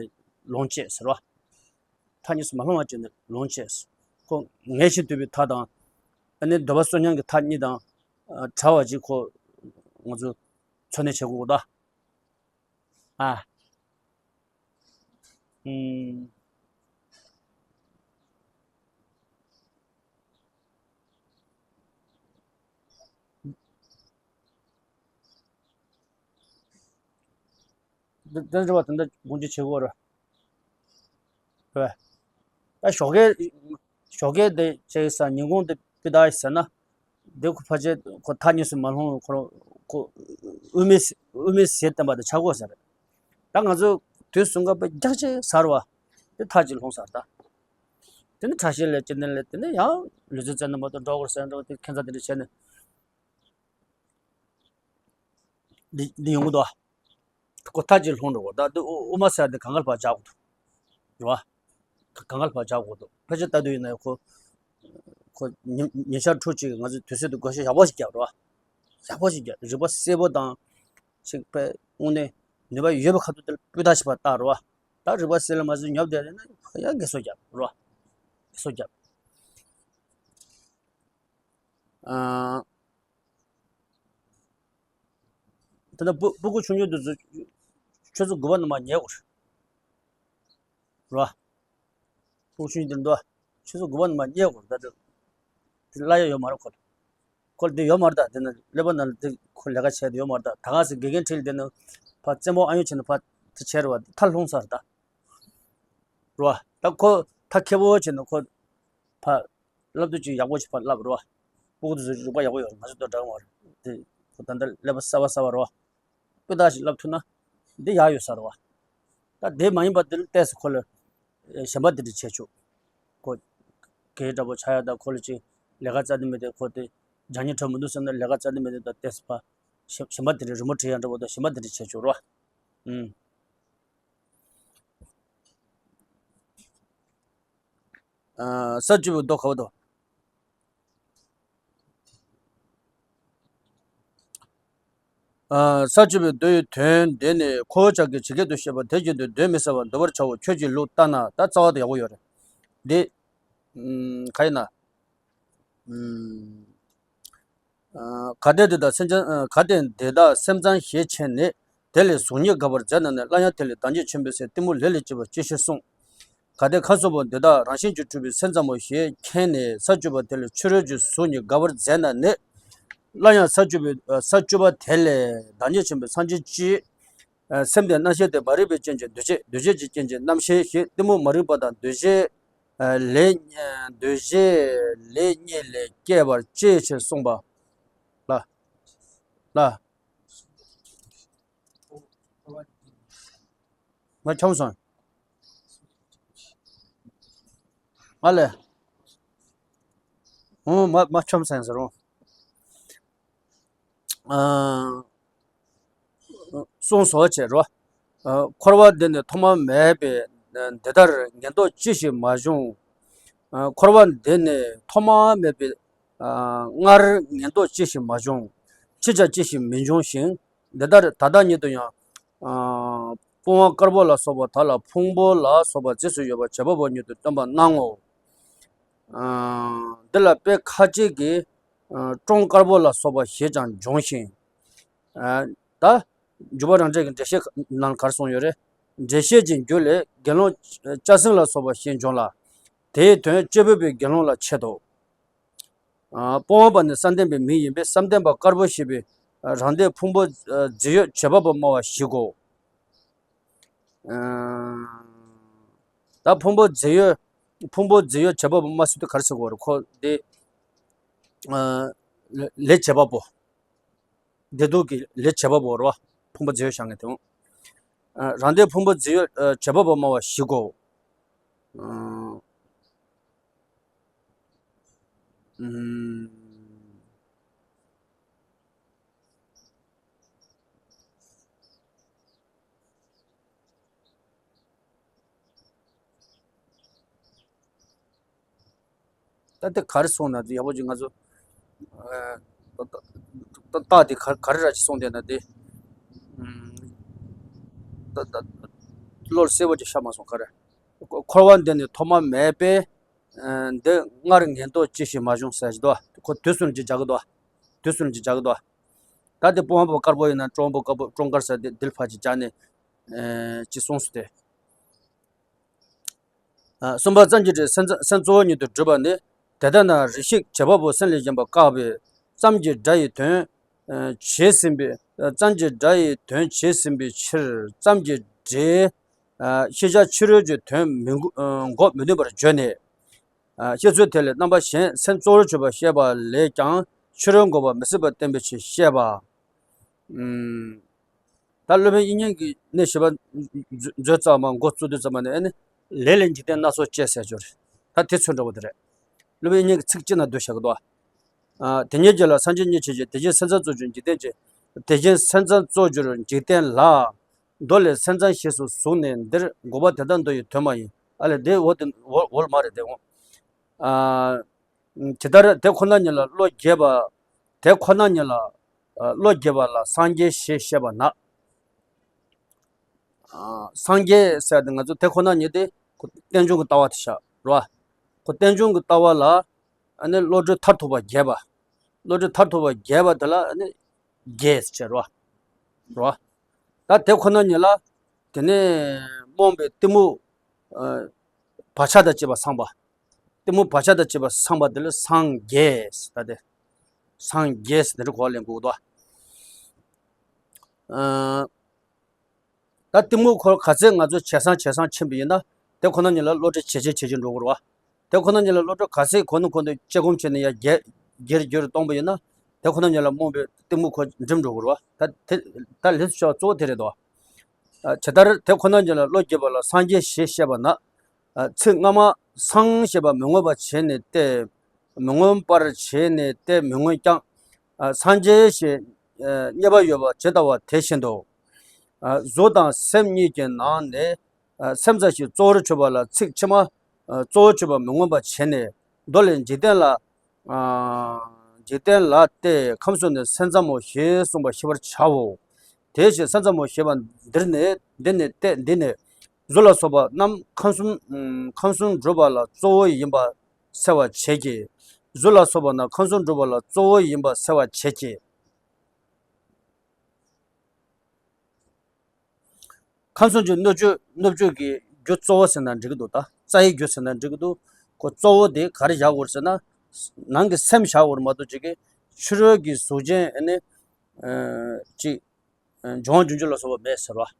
ལོངས་སྤྱད་ཟེར་བ། མཐའ་གཉིས་སུ་མ་ལྷུང་བ་བྱས་ནས་ལོངས་སྤྱད། ཁོ་ངལ་ཞིང་དུབ་པའི་མཐའ་དང་། ཨ་ནི་འདོད་པ་གསོག་ཉལ་གྱི་མཐའ་གཉིས་དང་། ཨ། བྲལ་བ་ཅིག་ཁོ་ང་ཚོ་འཚོ་གནས་བྱེད་དགོས་ད། ཨ། ཨུམ། དེ་འདྲ་བ་དེ་འདྲ་དགོངས་ཀྱི་བྱེད་དགོས་རེད། ད་ཞོགས་ཀས། ཞོགས་ཀས་དེ་བྱས་ས་ཉིན་གུང་དེ་སྤུས་དག་ཟེར་ན། དེ་ཁོ་ཕལ་ཆེར་ཁོ་མཐའ་གཉིས་སུ་མ་ལྷུང་ཁོ་ཁོ་དབུ་མའི་དབུ་མའི་ཟས་བསྟེན་པ་དེ་ཆགས་དགོས་ས་རེད། ད་ང་ཚོ་དུས་གསུམ་ཀ་དཔེ་རྒྱག་ཆེ་ཟེར་བ། དེ་མཐའ་གཅིག་ལྷུང་ས་རེད་ད། དེ་ནི་ཁྲག་ཤེད་ལས་ལྕེ་བདེ་ལས་དེ་ནི་ཡང་ལུས་རྩལ་རྩེད་ན་མ་གཏོགས་འགྲོ་དགོས་ཟེར་འགྲོ་དེ་ཁྱད་མཚར་དེ་འདྲ་བྱས་ནས། འདི་འདི་ཡོང་གི་འདུག་ཨ། ཁོ་མཐའ་གཅིག་ལྷུང་འགྲོ་གོ་ད་འདི་དབུ་དབུ་མ་ཟེར་འདི་གང་ག་ལ་ཕར་བཞག་དགོས་འདུག་རེད་བ། གང་ག་ལ་ཕར་བཞག་དགོས་འདུག་ཕལ་ཆེར་ལྟ་དུས་ཡིན་ན་ཁོ། ཁོ་ཉིན་ཉིན་ཞག་ཕྲུགས་གཅིག་གི་ང་ཚོས་དུས་ཚོད་དུ་བགོ་བཤའ་ཡག་པོ་ཞིག་བརྒྱབ་རེད་བ། ཡག་པོ་ཞིག་བརྒྱབ་རིག་པ་གསལ་པོ་དང་། ཅིག་དཔེ་དངོས་གནས་ནུས་པ་ཡོད་པའི་ཁ་ཐུག་དེ་ལ་སྤུས་དག་ཞིག་ཕར་བཏགས་རེད་བ། ད་རིག་པ་གསལ་ལ་མ་གསལ་ཉོབ་བསྡད་རེད་ན་ཡང་དགེ་སོ་བརྒྱབ་རེད་བ། དགེ་སོ་བརྒྱབ། ཨ། དེ་ལྟར་སྤུ་སྤུ་གུ་ཆུང་ཆུང་དེ་ཚོ་ཆུ་ཚོད་དགུ་པ་ནས་མར་ཉལ་དགོས་རེད་བ། སྤུ་གུ་ཆུང་ཆུང་དེ་འདུག་བ། ཆུ་ཚོད་དགུ་པ་ནས་མར་ཉལ་དགོས་རེད་ད་དེ། དེ་གླ་ཡག་ཡོད་མ་རེད་ཁོ་ལ། ཁོ་ལ་དེ་ཡོད་མ་རེད་ད་དེ་ནི་ཀླད་པ་ནང་ལ་དེ་ཁོ་ལས་ཀ་བྱས་དེ་ཡོད་མ་རེད་ད་ད་ག་ཟེ་དགེ་རྒན་ཁྲིད་ལ་དེ་ནི་ཕར་རྩེད་མོ་ཨ་ཡོང་བྱས་ནས་ཕར་དེ་བྱས་རེད་བ་དེ་མཐའ་ལྷུང་ས་རེད་ད། རེད་བ། ད་ཁོ་མཐའ་ཁེ་པོ་བྱས་ནས་ཁོ་ཕར། བསླབ་དུས་ཅིག་ཡག་པོ་ཞིག་ཕར་བསླབ་རོགས། སྤུ་གུ་དེ་ཚོ་རིག་པ་ཡག་པོ་ཡོད་རེད་ང་ཚོ་དང་འདྲ་གི་མ་རེད་དེ། ཁོ་ད་ལྟ་ཀླད་པ་གསར་པ་གསར་པ་རོགས། སྤུས་དག་ཞིག་བསླབ་ཐུབ་ན། འདི་ཡག་ཡོད་ས་རེད་བ། ད་དེ་མ་ཡིན་པ་དེ་ལ་ཏོག་ཙམ་ཁོ་ལ། གཞན་པ་དེ་འདྲ་བྱས་ཆོག་ཁོ། གལ་འདྲ་པོ་ཆགས་ཡ་ད་ཁོ་ལ་ཅིག་ལས་ཀ་རྩ་ནས་མེད་དེ་ཁོ་དེ། སྦྱང་སྙིང་བྲོ་མི་འདུག་བསམ་ན་ལས་ཀ་རྩ་ནས་མེད་དེ་ད་ཏོག་ཙམ་ཕ། གཞན་པ་དེ་འདྲ་རི་མོ་བྲིས་ཡ་འདྲ་པོ་ད་གཞན་པ་དེ་འདྲ་བྱས་ཆོག་རོགས། ཨུམ། ས་བཅུ་པའི་མདོ་ག་པར་འདུག་ས་བཅུ་པའི་མདོ་ཡི་དོན་འདི་ནི་ཁོ་བོ་ཅག་གིས་ཇི་སྐད་དུ་བཤད་པ་དེ་བཞིན་དུ་གདོན་མི་ཟ་བར་འདུལ་བར་བྱའོ། ཁྱོད་ཀྱིས་ལུགས་ལྟ་ན། ད་རྩ་བ་དེ་ཡག་པོ་ཡོད་རེད། འདི། ག་ཡིན་ན། གལ་ཏེ་འདི་དག་སེམས་ཅན། གལ་ཏེ་འདི་དག་སེམས་ཙམ་ཞེས་མཁྱེན་ནས། དེ་ལས་གཟུགས་བརྙན་དགག་པར་མཛད་ན་ནི། སླར་ཡང་དེ་ལས་བདག་ཉིད་ཆེན་པོའི་སྲས་གཏི་མུག་ལས་ལས་སྐྱེས་པ་ཅི་ཞིག་གསུངས། གལ་ཏེ་ཁམས་གསུམ་པོ་འདི་དག་རང་བཞིན་གྱིས་གྲུབ་པའི་སེམས་ཙམ་མོ་ཞེས་མཁྱེན་ནས་ས་བཅུ་པ་དེ་ལས་ཕྱི་རོལ་གྱི་གཟུགས་བརྙན་དགག་པར་མཛད་ན་ནི། སླར་ཡང་ས་བཅུ་པའི་ས་བཅུ་པ་དེ་ལས་བདག་ཉིད་ཆེན་པོའི་སངས་རྒྱས་ཀྱིས། སེམས་དེ་རྣམ་ཤེས་དེ་མ་རིག་པའི་རྐྱེན་གྱིས་འདུ་བྱེད། འདུ་བྱེད་ཀྱི་རྐྱེན་གྱིས་རྣམ་ཤེས་ཞེས་གཏི་མུག་མ་རིག་པ་དང་འདུ་བྱེད་ལས། འདུ་བྱེད་ལས་གཉིས་ལས་སྐྱེས་པ་ཅི་ཕྱིར་གསུངས་པ། ལ། ལ། མ་འཁྱོམ་སོང་། ང་ལས། འོང་མ་མ་འཁྱོམ་སོང་ཟེར་འོང་། གསུངས་སོ་བྱས་རོ། འཁོར་བ་འདི་ནི་ཐོག་མ་མེད་པས་འདི་ལྟར་ངན་རྟོག་ཅི་ཞིག་མ་བྱུང་ འཁོར་བ་འདི་ནི་ཐོག་མ་མེད་པའི་སྔར་ངན་རྟོག་ཅི་ཞིག་མ་བྱུང་། ཕྱིས་ཀྱང་ཅི་ཞིག་མི་འབྱུང་ཞིང་། འདི་ལྟར་ད་ལྟ་ཉིད་དུ་ཡང་། སྤོང་བ་དཀར་པོ་ལ་སོགས་པ་དག་ལ་ཕུང་པོ་ལ་སོགས་པ་རྫས་སུ་ཡོད་པ་བྱེད་པ་པོ་ཉིད་དུ་སྟོན་པ་སྣང་ངོ་། འདི་ལ་དཔེ་ཁ་ཅིག་གིས་ཀྲོང་དཀར་པོ་ལ་སོགས་པ་ཞེས་ཀྱང་འབྱུང་ཞིང་། ད་འཇུག་པ་རང་འགྲེལ་གྱི་འགྲེལ་བཤད་ནང་གར་གསུངས་ཡོད་རེད། འགྲེལ་བཤད་ཀྱི་རྒྱུད་ལས་དགེ་སློང་སྐྱ་སེང་ལ་སོགས་པ་ཞེས་འབྱུང་ལ། དེའི་དོན་སྤྱོད་པ་པོའི་དགེ་སློང་ལ་འཆད་དོ། སྤོང་བ་པ་ནི་བསམ་གཏན་པའི་མིང་ཡིན་པས་བསམ་གཏན་པ་དཀར་པོ་ཞེས་པའི་རང་སྡེ་ཕུང་པོ་རྫས་ཡོད་བྱེད་པ་པོ་སྨྲ་བ་ཞིག་གོ། ད་ཕུང་པོ་རྫས་ཡོད། ཕུང་པོ་རྫས་ཡོད་བྱེད་པ་པོ་སྨྲ་ཟེར་དུས་ག་རེ་ཟེར་དགོས་རེད། ཁོ་འདི་ལས་བྱེད་པ་པོ། བདེ་སྡུག་གི་ལས་བྱེད་པ་པོ་རེད་བ། ཕུང་པོ་རྫས་ཡོད་བཞག་མཁན་དེ། རང་སྡེ་ཕུང་པོ་རྫས་ཡོད་བྱེད་པ་པོ་སྨྲ་བ་ཞིག་གོ། ད་ལྟ་ག་རེ་སོང་ན་ཡག་པོ་ཅིག་ང་ཚོ་ཏག་ཏག་དེ་ག་རེ་ར་ཅིག་སོང་བསྡད་ན་དེ་བློར་གསལ་པོ་ཅིག་ཤར་མ་སོང་ག་རེ། འཁོར་བ་འདི་ནི་ཐོག་མ་མེད་པས། འདི་སྔར་ངན་རྟོག་ཅི་ཞིག་མ་བྱུང་ཟེར་གྱི་འདུག་ཁོ་དུས་གསུམ་གྱི་སྦྱར་གྱི་འདུག་དུས་གསུམ་གྱི་སྦྱར་གྱི་འདུག་ད་དེ་སྤོང་བ་པོ་དཀར་པོ་ཡིན་ན་ཀྲོང་པོ་དཀར་པོ་ཀྲོང་དཀར་ཟེར་དེ་འདི་ལ་ཕར་ཅིག་སྦྱར་ནས་ཅིག་གསུངས་སོ་དེ། གསུམ་པ་ཙམ་གྱི་སྒྲས་སེམས་སེམས་གཙོ་བོ་ཉིད་དུ་སྒྲུབ་པ་ནི། དེ་ལྟ་ན་རེ་ཞིག་བྱེད་པ་པོ་སེམས་ལས་གཞན་པ་བཀག་པས་ཙམ་གྱི་སྒྲ་ཡི་དོན། བྱས་ཟིན་པའི་ཙམ་གྱི་སྒྲ་ཡི་དོན་བྱས་ཟིན་པའི་ཕྱིར་ཙམ་གྱི་སྒྲས། ཤེས་བྱ་ཕྱི་རོལ་གྱི་དོན་མི་འགོ་འགོག་མི་ནུས་པར་བརྗོད་ནས། བཤད་ཚུལ་དེ་ལས་རྣམ་པ་གཞན་སེམས་གཙོ་བོར་གྱུར་པ་བཤད་པ་ལས་ཀྱང་ཕྱི་རོལ་འགོག་པ་མི་སྲིད་པར་བསྟན་པའི་ཕྱིར་བཤད་པ། ད་སློབ་དཔོན་དབྱིག་གཉེན་གྱི་གནས་བཞི་པ་མཛོད་ཙམ་པ་འགོ་བཙུགས་དུས་ཙམ་པ་ནས་ཨ་ནི་ལས་ལས་འཇིག་རྟེན་སྣ་ཚོགས་སྐྱེ་ཟེར་ཅོར། ད་དེ་ཚོ་འདྲ་བོ་དེ་རེད། སློབ་དཔོན་དབྱིག་གཉེན་གྱི་ཚིག་གཅིག་ན་བསྡུས་བཞག་གི་འདུག་དེ་ཉིད་ཀྱི་ལ་སངས་རྒྱས་ཉིད་ཆེ་ཞིང་དེ་བཞིན་སེམས་ཙམ་གཙོ་གྱུར་འཇིག་རྟེན་གྱི། དེ་བཞིན་སེམས་ཙམ་གཙོ་གྱུར་འཇིག་རྟེན་ལ། མདོ་ལས་སེམས་ཙམ་ཞེས་སུ་གཟུང་ནས་འདིར་འགོག་པ་དེ་དག་མདོ་ཡི་དོན་མ་ཡིན། ཨ་ལས་དེ་འོ་དེ་འོ་འོ་མ་རེད་དེ་འོ། ཇི་ལྟར་དེ་ཁོ་ན་ཉིད་ལ་བློ་དགྱེས་པ། དེ་ཁོ་ན་ཉིད་ལ་བློ་དགྱེས་པ་ལ་སངས་རྒྱས་ཞེས་བཤད་པ་ན། སངས་རྒྱས་ཟེར་ཏེ་ང་ཚོ་དེ་ཁོ་ན་ཉིད་དེ་ཁོ་རྟེན་འབྱུང་གི་ལྟ་བ་དེ་བཞག་རོ། ཁོ་རྟེན་འབྱུང་གི་ལྟ་བ་ལ་ཨ་ནི་བློ་གྲོས་མཐར་ཐུག་པ་རྒྱས་པ། བློ་གྲོས་མཐར་ཐུག་པ་རྒྱས་པ་དེ་ལ་ཨ་ནི་རྒྱས་ཟེར་རོ། རོ། ད་དེ་ཁོ་ན་ཉིད་ལ་དེ་ནས་རྨོངས་པའི་གཏི་མུག་བག་ཆགས་དང་བཅས་པ་སངས་པ། གཏི་མུག་བག་ཆགས་དང་བཅས་པ་སངས་པ་དེ་ལ་སངས་རྒྱས་ཟེར། ད་དེ་སངས་རྒྱས་ཟེར་དེ་འདྲ་གོ་བ་ལེན་དགོས་འདུག་ད་གཏི་མུག་ཁོ་ག་ཚད་ང་ཚོ་ཇེ་སངས་ཇེ་སངས་ཕྱིན་པ་ཡིན་ན་དེ་ཁོ་ན་ཉིད་ལ་བློ་གྲོས་ཇེ་ཆེ་ཇེ་ཆེ་འགྲོ་གི་རེད་བ། དེ་ཁོ་ན་ཉིད་ལ་བློ་གྲོས་ག་ཚད་གོ་ནུ་གོ་ནུ་དཔྱད་སྒོམ་བྱས་ནས་ཡ་རྒྱས་རྒྱས་རྒྱས་རུ་གཏོང་པ་ཡིན་ན་དེ་ཁོ་ན་ཉིད་ལ་རྨོངས་པའི་གཏི་མུག་ཁོ་འགྲིམ་འགྲོ་གི་རེད་བ། ད་དེ་ད་ལས་སུ་ཆགས་གཙོ་བོ་དེ་རེད་དོ། ཇི་ལྟར་དེ་ཁོ་ན་ཉིད་ལ་བློ་དགྱེས་པ་ལ་སངས་རྒྱས་ཞེས་བཤད་པ་ན། ཚིག་སྔ་མ་སངས་ཞེས་པ་མི་མངོན་པར་བྱས་ནས་ཏེ། མི་མངོན་པར་བྱས་ནས་ཏེ་མི་མངོན་ཀྱང་། སངས་རྒྱས་ཞེས་རྙེད་པ་ཡོད་པ་ཇི་ལྟ་བ་དེ་བཞིན་དུ། གཟུགས་དང་སེམས་གཉིས་ཀྱི་ནང་ནས་སེམས་ཙམ་ཞིག་གཙོ་བོར་གྱུར་པ་ལ་ཚིག་ཕྱི་མ་གཙོ་བོར་གྱུར་པ་མི་མངོན་པར་བྱས་ནས་མདོ་ལས་འཇིག་རྟེན་ལ། འཇིག་རྟེན་ལ་སྟེ་ཁམས་གསུམ་ནི་སེམས་ཙམ་མོ་ཞེས་གསུངས་པ་ཤེས་པར་བྱའོ། དེ་བཞིན་སེམས་ཙམ་མོ་ཞེས་པ་འདིར་ནི་འདི་ནི་སྟེ་འདི་ནི་གཟུགས་ལ་སོགས་པ་རྣམས་ཁམས་གསུམ་ཁམས་གསུམ་འགྲུབ་པ་ལ་གཙོ་བོ་ཡིན་པ་སེལ་བར་བྱེད་ཀྱི། གཟུགས་ལ་སོགས་པ་རྣམས་ཁམས་གསུམ་འགྲུབ་པ་ལ་གཙོ་བོ་ཡིན་པ་སེལ་བར་བྱེད་ཀྱི། ཁམས་གསུམ་གྱི་སྣོད་བཅུད་སྣོད་བཅུད་ཀྱི་རྒྱུ་གཙོ་བོ་ཟེར་ན་འགྲིག་གི་འདུག་ད་རྩ་བའི་རྒྱུ་ཟེར་ན་འགྲིག་གི་འདུག་ཁོ་གཙོ་བོ་དེ་ག་རེ་བཞག་དགོས་ཟེར་ན། ནང་གི་སེམས་བཞག་དགོས་མ་གཏོགས་ཅིག་གི་ཕྱི་རོལ་གྱི་གཟུགས་ཅན་ཨ་ནི་ཅིག་འབྱུང་བ་འབྱུང་འགྱུར་ལ་སོགས་པ་མེད་ཟེར་བ། རེད་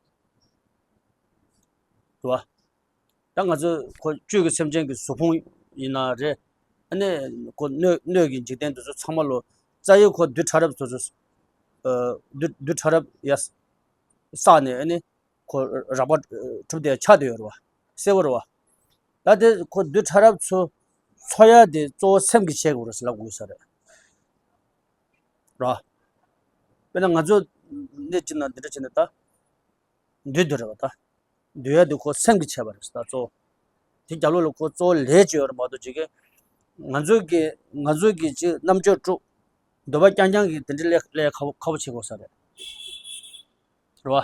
བ། ད་ང་ཚོ་ཁོ་བཅུད་ཀྱི་སེམས་ཅན་གྱི་གཟུགས་ཕུང་ཡིན་ན་རེད། ཨ་ནི་ཁོ་སྣོད་སྣོད་ཀྱི་འཇིག་རྟེན་དེ་ཚོ་ཚང་མ་ལོ་རྩ་བའི་ཁོ་རྡུལ་ཕྲ་རབ་ཚོ་ཚོ། རྡུལ་རྡུལ་ཕྲ་རབ་ཡ། བསགས་ནས་ཨ་ནི་ཁོ་རགས་པ་གྲུབ་སྟེ་ཆགས་བསྡད་ཡོད་རེད་བ། གསལ་བོ་རེད་བ། ད་དེ་ཁོ་རྡུལ་ཕྲ་རབ་ཚོ་འཚོ་ཡ་དེ་གཙོ་བོ་སེམས་ཀྱིས་བྱེད་དགོས་རེད་ཟེར་ལབ་དགོས་ས་རེད། ར། དཔེར་ན་ང་ཚོ་གནས་གཅིག་ན་འདི་འདྲ་བྱས་ནས་ད། འདུས་འདུ་རེད་བ་ད། འདུས་ཡ་འདི་ཁོ་སེམས་ཀྱིས་བྱས་པ་རེད་ད་གཙོ་བོ། དེ་རྒྱབ་ལོགས་ལ་ཁོ་གཙོ་བོ་ལས་ཅིག་ཡོད་རེད་མ་གཏོགས་ཅིག་གི། ང་ཚོའི་གི་ང་ཚོའི་གི་ཅིག་རྣམ་དཔྱོད་དཀྲུག་འདོད་པ་རྐྱང་རྐྱང་གི་དེ་འདྲའི་ལས་ལས་ཁག་པོ་ཁག་པོ་བྱེད་དགོས་ས་རེད། རེད་བ།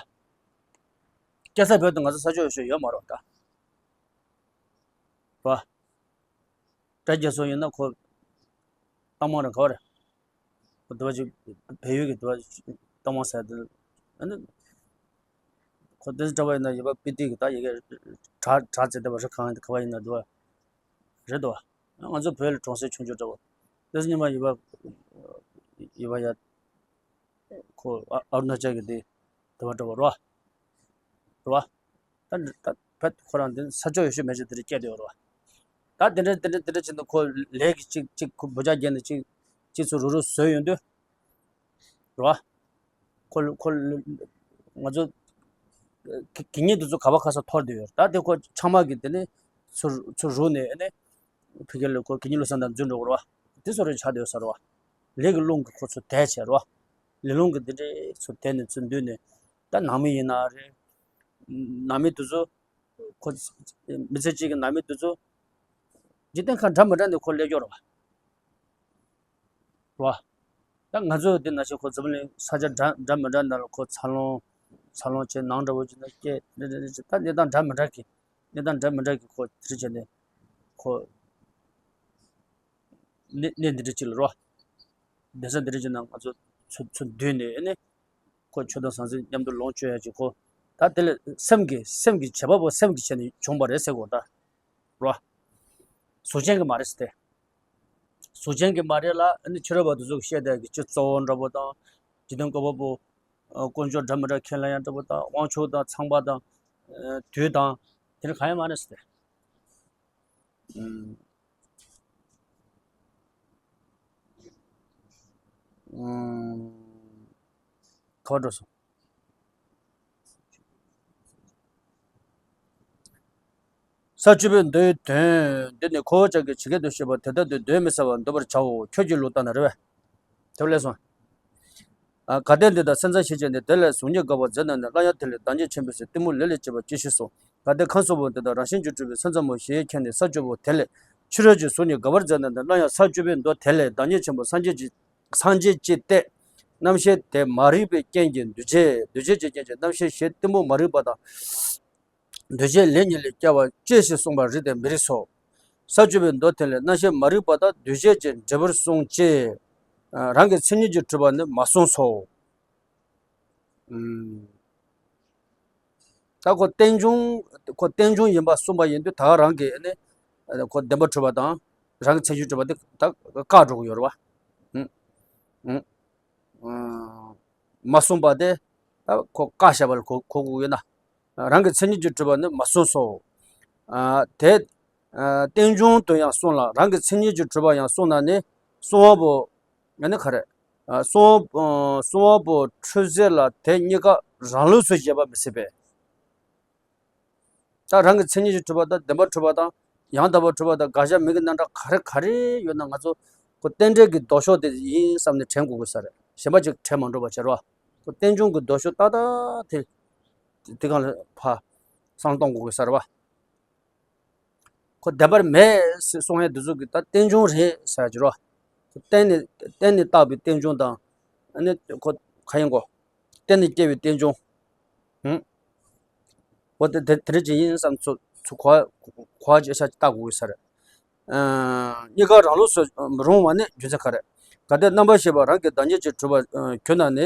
སྐྱེ་ས་བོད་དུ་ང་ཚོ་ས་ཕྱོགས་ཡོད་ཤོས་ཡོད་མ་རེད་ད། རེད་བ། སྒྲ་རྒྱ་མཚོ་ཡིན་ན་ཁོ་ཏང་མང་རེད་ག་བ་རེད། ཁོ་འདི་བ་ཅིག་བལ་ཡུལ་གྱི་འདི་བ་ཅིག་ཏང་མང་ཟེར་དེ། ཨ་ནི་ཁོ་དེ་འདྲ་བ་ཡིན་ན་ཡོད་པ་སྤི་ཏི་གི་ད་ཡི་གེ་དྲ་དྲ་ཙེ་དེ་བ་རི་གང་ཡིན་ག་བ་ཡིན་ན་འདི་བ་རེད་དོ། ང་ཚོ་བོད་ལ་གྲོང་གསེབ་ཆུང་ཆུང་འདྲ་བོ། དེ་ཉི་མ་ཡོད་པ་ཡོད་པ་ཡ། ཁོ་ཨ་ཨ་རུ་ན་ཅལ་གྱི་དེ་དེ་བ་འདྲ་བོ་རོ། རོ། ད་ད་བད་ཁོ་རང་དེ་ས་ཕྱོགས་ཡོད་ཤོས་མེད་ཤོས་དེ་འདྲ་སྐྱེས་དེ་རོ། ད་དེ་འདྲ་དེ་འདྲ་དེ་འདྲ་བྱས་ན་ཁོ་ལས་ཀྱི་གཅིག་གཅིག་ཁོ་འབུ་ཅག་བརྒྱབ་ནས་གཅིག་གཅིག་ཚོ་རུ་རུ་བཟོས་ཡོང་དུས་རོ། ཁོ་ཁོ་ང་ཚོ་གི་གི་ཉིད་དེ་ཚོ་ག་བ་ག་ས་འཐོར་དེ་ཡོད་ད་དེ་ཁོ་ཆང་མ་གི་དེ་ནས་ཚུར་ཚུར་རུ་ནས་ཨ་ནི། ཕ་གི་ལ་ཁོ་གི་ཉིད་ལོ་སང་དང་རྫུན་འགྲོ་གི་རོ། དེ་ཚོ་རེ་ཆགས་དེ་ཡོད་ས་རོ། ལས་ཀྱི་རླུང་གི་ཁོ་ཚོ་དལ་བྱས་རོ། ལས་རླུང་གི་འདི་འདྲའི་ཚོ་དལ་ནས་ཚུར་འདུས་ནས་ད་ནང་མི་ཡིན་ན་རེད། ནང་མི་དེ་ཚོ་ཁོ་མི་ཚེ་གཅིག་གི་ནང་མི་དེ་ཚོ་འཇིག་རྟེན་ཁ་འདྲ་མི་འདྲ་ནས་ཁོ་སླེབས་ཡོད་རེད་བ། རེད་བ། ད་ང་ཚོ་འདི་ན་ཆེ་ཁོ་འཛམ་གླིང་ས་ཆ་འདྲ་འདྲ་མི་འདྲ་ནང་ལ་ཁོ་འཚར་ལོངས་འཚར་ལོངས་བྱས་ནང་འདྲ་བོ་ཅིག་ན་སྐྱེས་རེད་རེད་རེད་ད་གནས་སྟངས་འདྲ་མི་འདྲ་གི་གནས་སྟངས་འདྲ་མི་འདྲ་གི་ཁོ་དེ་བྱས་ནས་ཁོ་གནས་གནས་འདི་འདྲ་ཅིག་ལ་རོ། གདན་ས་འདི་འདྲ་ཅིག་ན་ང་ཚོ་ཚུར་ཚུར་འདུས་ནས་ཨ་ནི། ཁོ་ཆོས་དང་ཟང་ཟིང་མཉམ་དུ་ལོངས་སྤྱོད་ཡ་ཅིག་ཁོ། ད་དེ་ལ་སེམས་ཀྱི་སེམས་ཀྱི་བྱེད་པ་པོ་སེམས་ཀྱི་བྱས་ནས་བྱུང་བ་རེད་ཟེར་གོ་ད། རོ། གཟུགས་ཅན་གྱི་མ་རེད་ཟེར་ཏེ། གཟུགས་ཅན་གྱི་མ་རེད་ལ་ཨ་ནི་ཕྱི་རོལ་པ་དེ་ཚོ་གིས་བཤད་བསྡད་ཀྱི་སྤྱི་གཙོ་བོ་འདྲ་པོ་དང་། འཇིག་རྟེན་བཀོད་པ་པོ། ཨ་དཀོན་མཆོག་འདྲ་མི་འདྲ་ཁས་ལེན་ཡ་འདྲ་པོ་དང་དབང་ཕྱུག་དང་ཚངས་པ་དང་། ཨ་དུས་དང་། དེ་འདྲ་གང་ཡང་མ་རེད་ཟེར་ཏེ། ཨུམ། ཨུམ། ག་པར་འགྲོ་སོང་། ས་བཅུ་པའི་མདོའི་དོན། འདི་ནི་ཁོ་བོ་ཅག་གིས་ཇི་སྐད་དུ་བཤད་པ་དེ་ལྟར་དུ་གདོན་མི་ཟ་བར་འདོད་པར་བྱའོ། ཁྱོད་ཀྱི་ལུགས་ལྟར་ན་རེ་བས། དེ་ལས་སོང་། ཨ་གལ་ཏེ་འདི་དག་སེམས་ཙམ་ཞེས་བྱ་ནི། དེ་ལས་གཟུགས་བརྙན་དགག་པར་མཛད་ན་ནི། སླར་ཡང་དེ་ལས་བདག་ཉིད་ཆེན་པོའི་ཚེ། གཏི་མུག་ལས་ལས་སྐྱེས་པ་ཅི་ཞིག་གསུངས། གལ་ཏེ་ཁམས་གསུམ་པོ་འདི་དག་རང་བཞིན་གྱིས་གྲུབ་པའི་སེམས་ཙམ་མོ་ཞེས་མཁྱེན་ནས་ས་བཅུ་པོ་དེ་ལས་ཕྱི་རོལ་གྱི་གཟུགས་ནི་དགག་པར་མཛད་ན་ནི། སླར་ཡང་ས་བཅུ་པའི་མདོ་དེ་ལས་བདག་ཉིད་ཆེན་པོ་སངས་རྒྱས་ཀྱི་སངས་རྒྱས་ཀྱི་སྟེ། རྣམ་ཤེས་དེ་མ་རིག་པའི་རྐྱེན་གྱིས་འདུ་བྱེད། འདུ་བྱེད་ཀྱི་རྐྱེན་གྱིས་རྣམ་ཤེས་ཞེས་གཏི་མུག་མ་རིག་པ་དང་། འདུ་བྱེད་ལས་ཉིད་ལས་སྐྱེ་བ་ཅི་ཞིག་གསུངས་པ་རིགས་དེ་མི་རིགས་སོ། ས་བཅུ་པའི་མདོ་དེ་ལས་རྣམ་ཤེས་མ་རིག་པ་དང་འདུ་བྱེད་ཀྱི་འབྲས་བུར་གསུངས་ཀྱི། རང་གི་མཚན་ཉིད་ཀྱིས་གྲུབ་པ་ནི་མ་གསུངས་སོ། ཨུམ། ད་ཁོ་རྟེན་འབྱུང་ཁོ་རྟེན་འབྱུང་ཡིན་པ་གསུངས་པ་ཡིན་དུས་ད་རང་གི་ནི་ཁོ་བདེན་པར་གྲུབ་པ་དང་རང་གི་མཚན་ཉིད་གྲུབ་པ་དེ་ད་བཀག་འགྲོ་གི་ཡོད་རེད་བ། ཨུམ། ཨུམ། མ་གསུངས་པ་དེ་ད་ཁོ་བཀག་བཞག་པ་ལ་གོ་གོ་དགོས་ཡོད་ན། རང་གི་མཚན་ཉིད་ཀྱིས་གྲུབ་པ་ནི་མ་གསུངས་སོ། ཨ་དེ་ཨ་རྟེན་འབྱུང་དུ་ཡང་གསུངས་ལ་རང་གི་མཚན་ཉིད་ཀྱིས་གྲུབ་པ་ཡང་གསུངས་ན་ནི་གསུང་བ་པོ། ཨ་ནི་ག་རེ། ཨ་གསུང་བ་ཨ་གསུང་བ་པོ་འཁྲུལ་ཟད་ལ་དེ་གཉིས་ཀ་རང་ལུགས་སུ་བཞེད་པ་མི་སྲིད་པས། ད་རང་གི་མཚན་ཉིད་ཀྱིས་གྲུབ་པ་དང་བདེན་པར་གྲུབ་པ་དང་ཡང་དག་པར་གྲུབ་པ་དང་དགག་བྱ་མིང་གི་རྣམ་གྲངས་ག་རེ་ག་རེ་ཡོད་ན་ང་ཚོ་ཁོ་རྟེན་འབྲེལ་གྱི་ལྡོག་ཕྱོགས་དེ་ཡིན་བསམ་ནས་དྲན་དགོས་དགོས་ས་རེད། གཞན་པ་ཅིག་དྲན་མ་འགྲོ་བ་བྱེད་རོགས། ཁོ་རྟེན་འབྱུང་གི་ལྡོག་ཕྱོགས་ཏག་ཏག་དེ་དེ་སྒང་ལ་ཕར་བསམ་བློ་གཏོང་དགོས་དགོས་ས་རེད་བ། ཁོ་བདེན་པར་མེད་ཟེར་གསུང་ཡས་འདི་ཚོ་གི་ད་རྟེན་འབྱུང་རེད་ཟེར་གྱི་རོ། ཁོ་གཏན་ནས་གཏན་ནས་བཏགས་པའི་རྟེན་འབྱུང་དང་། ཨ་ནི་ཁོ་ག་ཡིན་གོ། གཏན་ནས་སྐྱེ་བའི་རྟེན་འབྱུང་། ཧུམ། འོ་དེ་དེ་དེ་རེད་ཅིག་ཡིན་བསམ་ཚུལ་ཚུལ་གོ་གོ་ཅིག་ཤ་ཅིག་བཏགས་དགོས་ས་རེད། ཨ་གཉིས་ཀ་རང་ལུགས་སུ་རུང་བ་ནི་རྒྱུ་མཚན་ག་རེ། གལ་ཏེ་རྣམ་པར་ཤེས་པ་རང་གི་བདག་ཉིད་ཀྱིས་གྲུབ་པར་གྱུར་ན་ནི།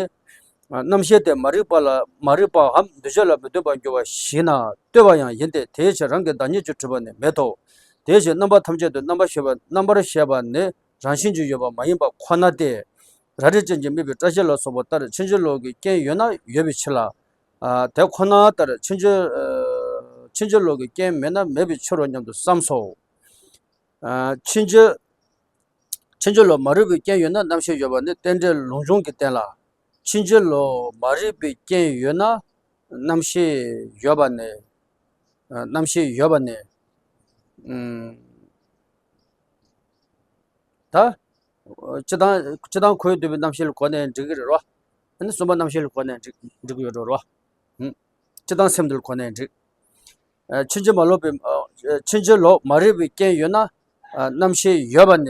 རྣམ་ཤེས་དེ་མ་རིག་པ་ལ་མ་རིག་པའམ་འདུ་བྱེད་ལ་མི་ལྟོས་པར་འགྱུར་བ་ཞིག་ན་ལྟོས་པ་ཡང་ཡིན་ཏེ། དེའི་ཕྱིར་རང་གི་བདག་ཉིད་ཀྱིས་གྲུབ་པ་ནི་མེད་དོ། དེའི་ཕྱིར་རྣམ་པ་ཐམས་ཅད་དུ་རྣམ་པར་ཤེས་པ་རྣམ་པར་ཤེས་པ་ནི་རང་བཞིན་གྱིས་ཡོད་པ་མ་ཡིན་པ་ཁོ་ན་སྟེ། ར་རི་ཅན་གྱིས་དམིགས་པའི་སྐྲ་ཤད་ལ་སོགས་པ་ལྟར་ཕྱིན་ཅི་ལོག་གི་རྐྱེན་ཡོད་ན་ཡོད་པའི་ཕྱིར་ལ། ཨ་དེ་ཁོ་ན་ལྟར་ཕྱིན་ཅི་ཨ་ཕྱིན་ཅི་ལོག་གི་རྐྱེན་མེད་ན་མེད་པའི་ཕྱིར་རོ་སྙམ་དུ་བསམས་སོ། ཨ་ཕྱིན་ཅི་ཕྱིན་ཅི་ལོག་མ་རིག་པའི་རྐྱེན་ཡོད་ན་རྣམ་ཤེས་ཡོད་པ་ནི་རྟེན་འབྲེལ་ལུགས་འབྱུང་གི་རྟེན་ལ། ཕྱིན་ཅི་ལོག་མ་རིག་པའི་རྐྱེན་ཡོད་ན་རྣམ་ཤེས་ཡོད་པ་ནི། ཨ་རྣམ་ཤེས་ཡོད་པ་ནི། ཨུམ། ད། སྤྱི་དང་སྤྱི་དང་ཁོས་འདོད་པའི་རྣམ་ཤེས་ལ་གོ་ནས་འགྲིག་གི་རེད་རོ། ཨ་ནི་གསུམ་པ་རྣམ་ཤེས་ལ་གོ་ནས་འགྲིག་འགྲིག་གི་ཡོད་རེད་རོ། ཨུམ། སྤྱི་དང་སེམས་འདི་ལ་གོ་ནས་འགྲིག་ཕྱིན་ཅི་མ་ལོག་པའི་ཕྱིན་ཅི་ལོག་མ་རིག་པའི་རྐྱེན་ཡོད་ན། རྣམ་ཤེས་ཡོད་པ་ནས་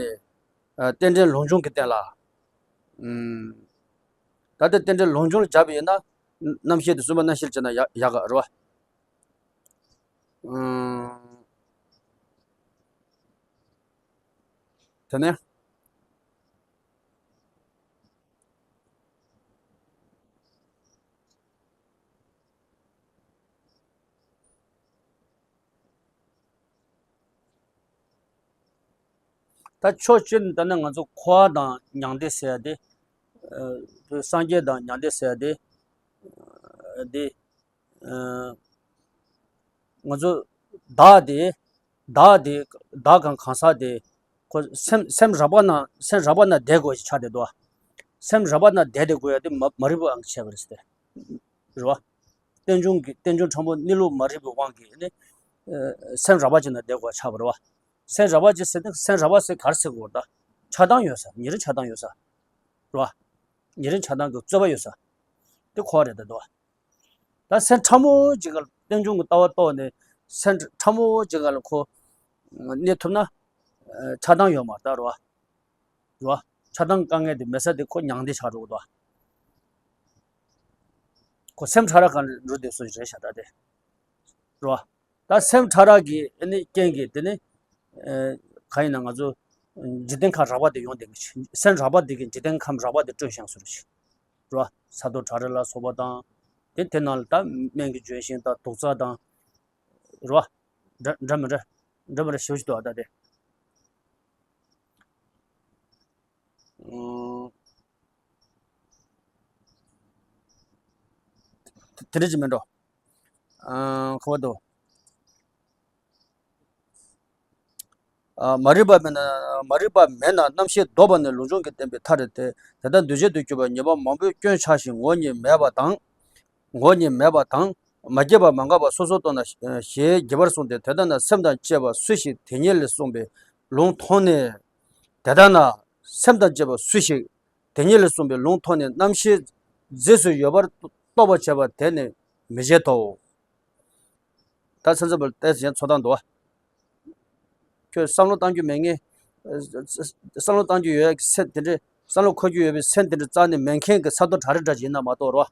རྟེན་འབྲེལ་ལུགས་འབྱུང་གི་རྟེན་ལ། ད་ལྟ་རྟེན་འབྲེལ་ལུགས་འབྱུང་ལ་སྦྱར་བ་ཡིན་ན། རྣམ་ཤེས་དེ་གསུམ་པ་རྣམ་ཤེས་ལ་སྦྱར་ན་ཡག་ཡག་ག་རེད་བ། དེ་ནས། ད་ཕྱོགས་གཅིག་ནས་ད་ནི་ང་ཚོ་འཁོར་བ་དང་མྱང་འདས་ཟེར་ཡ་དེ། སངས་རྒྱས་དང་མྱང་འདས་ཟེར་ཡ་དེ། དེ། ང་ཚོ་བདག་དེ། བདག་དེ། བདག་གམ་གང་ཟག་དེ། ཁོ་སེམས་སེམས་རགས་པ་ན་སེམས་རགས་པ་ན་བསྡད་དགོས་ཤིག་ཆགས་བསྡད་འདུག་སེམས་རགས་པ་ན་བསྡད་བསྡད་དགོས་ཡ་དེ་མ་མ་རིག་པའི་དབང་གིས་བྱས་པ་རེད་ཟེར་ཏེ། རེད་བ། རྟེན་འབྱུང་གི་རྟེན་འབྱུང་ཕྲ་མོ་གནས་ལུགས་མ་རིག་པའི་དབང་གིས་ནི། སེམས་རགས་པ་ཅིག་ན་བསྡད་དགོས་ཆགས་པ་རེད་བ། སེམས་རགས་པ་ཅིག་ཟེར་ཏེ་སེམས་རགས་པ་ཟེར་ག་རེ་ཟེར་དགོས་རེད་ད། ཆགས་སྡང་ཡོད་ས་ཉེ་རིང་ཆགས་སྡང་ཡོད་ས། རེད་བ། ཉེ་རིང་ཆགས་སྡང་གི་རྩོད་པ་ཡོད་ས། དེ་ཁོ་རེད་ད་དོ། ད་སེམས་ཕྲ་མོ་ཅིག་ག་ལ་རྟེན་འབྱུང་གི་ལྟ་བ་རྟོགས་ནས་སེམས་ཕྲ་མོ་ཅིག་ག་ལ་ཁོ་གནས་ཐུབ་ན། ཆགས་སྡང་ཡོད་མ་རེད་ད་རེད་བ། རེད་བ། ཆགས་སྡང་དཀའ་ངལ་དེ་མེད་ས་དེ་ཁོ་མྱང་འདས་ཆགས་འགྲོ་གི་འདུག་ཁོ་སེམས་ཕྲ་རགས་གང་འགྲོ་བསྡད་སོ་རེད་ཤག་ད་དེ། རེད་བ། ད་སེམས་ཕྲ་རགས་ཀྱི་ཨ་ནི་རྐྱེན་གྱིས་དེ་ནི། གང་ཡིན་ན་ང་ཚོ་འཇིག་རྟེན་ཁམས་རགས་པ་དེ་ཡོང་བསྡད་ཀྱི་སེམས་རགས་པ་དེ་གིས་འཇིག་རྟེན་ཁམས་རགས་པ་དེ་སྐྲུན་བཞག་སོ་རེད། རེད་བ། ས་རྡོ་བྲག་རི་ལ་སོགས་པ་དང་། དེ་དེ་ནང་ལ་ད་སྨན་གྱི་ལྗོན་ཤིང་དང་དུག་རྩྭ་དང་། རེད་བ། འདྲ་འདྲ་མི་འདྲ། འདྲ་མི་འདྲ་ཞེ་པོ་ཅིག་འདུག་ཨ་ད་དེ། ཨང་། དེ་འདྲ་ཅིག་མིན་འགྲོ། ཨང་། ཁོ་བ་དོ། མ་རིག་པ་མེད་ན། མ་རིག་པ་མེད་ན་རྣམ་ཤེས་ལྡོག་པ་ནི་ལུགས་འབྱུང་གིས་བསྟན་པའི་མཐའ་རེད་དེ། དེ་ལྟར་འདུ་བྱེད་དུ་གྱུར་པ་ཉེས་པ་མང་པོས་སྐྱོན་ཆགས་ཤིང་ངོ་བོ་ཉིད་མེད་པ་དང་། ངོ་བོ་ཉིད་མེད་པ་དང་། མ་སྐྱེས་པ་མ་འགགས་པ་སོ་སོར་རྟོག་ན་ཞེས་རྒྱས་པར་གསུངས་ཏེ། དེ་ལྟ་ན་སེམས་དང་བཅས་པ་སུ་ཞིག་དེ་ཉིད་ལས་གསུངས་པའི་ལུང་མཐོང་ནས། དེ་ལྟ་ན་སེམས་དང་བཅས་པ་སུ་ཞིག་དེ་ཉིད་ལས་གསུངས་པའི་ལུང་མཐོང་ནས་རྣམ་ཤེས་རྫས་སུ་ཡོད་པར་རྟོག་པར་བྱེད་པ་དེ་ནི་མི་བྱེད་དོ། ད་སེམས་ཙམ་པར་ཏོག་ཙམ་ཚོར་སྟངས་འདུག་བ། ཁྱོད་བསམ་བློ་གཏང་རྒྱུ་མེད་ངེས། བསམ་བློ་གཏང་རྒྱུ་ཡོད་སེམས་དེ་འདྲ། བསམ་བློ་འཁོར་རྒྱུ་ཡོད་པའི་སེམས་དེ་འདྲ་རྩ་ནས་མེད་མཁན་གྱི་ས་རྡོ་བྲག་རི་འདྲ་ཅིག་ཡིན་ན་མ་གཏོགས་རོ།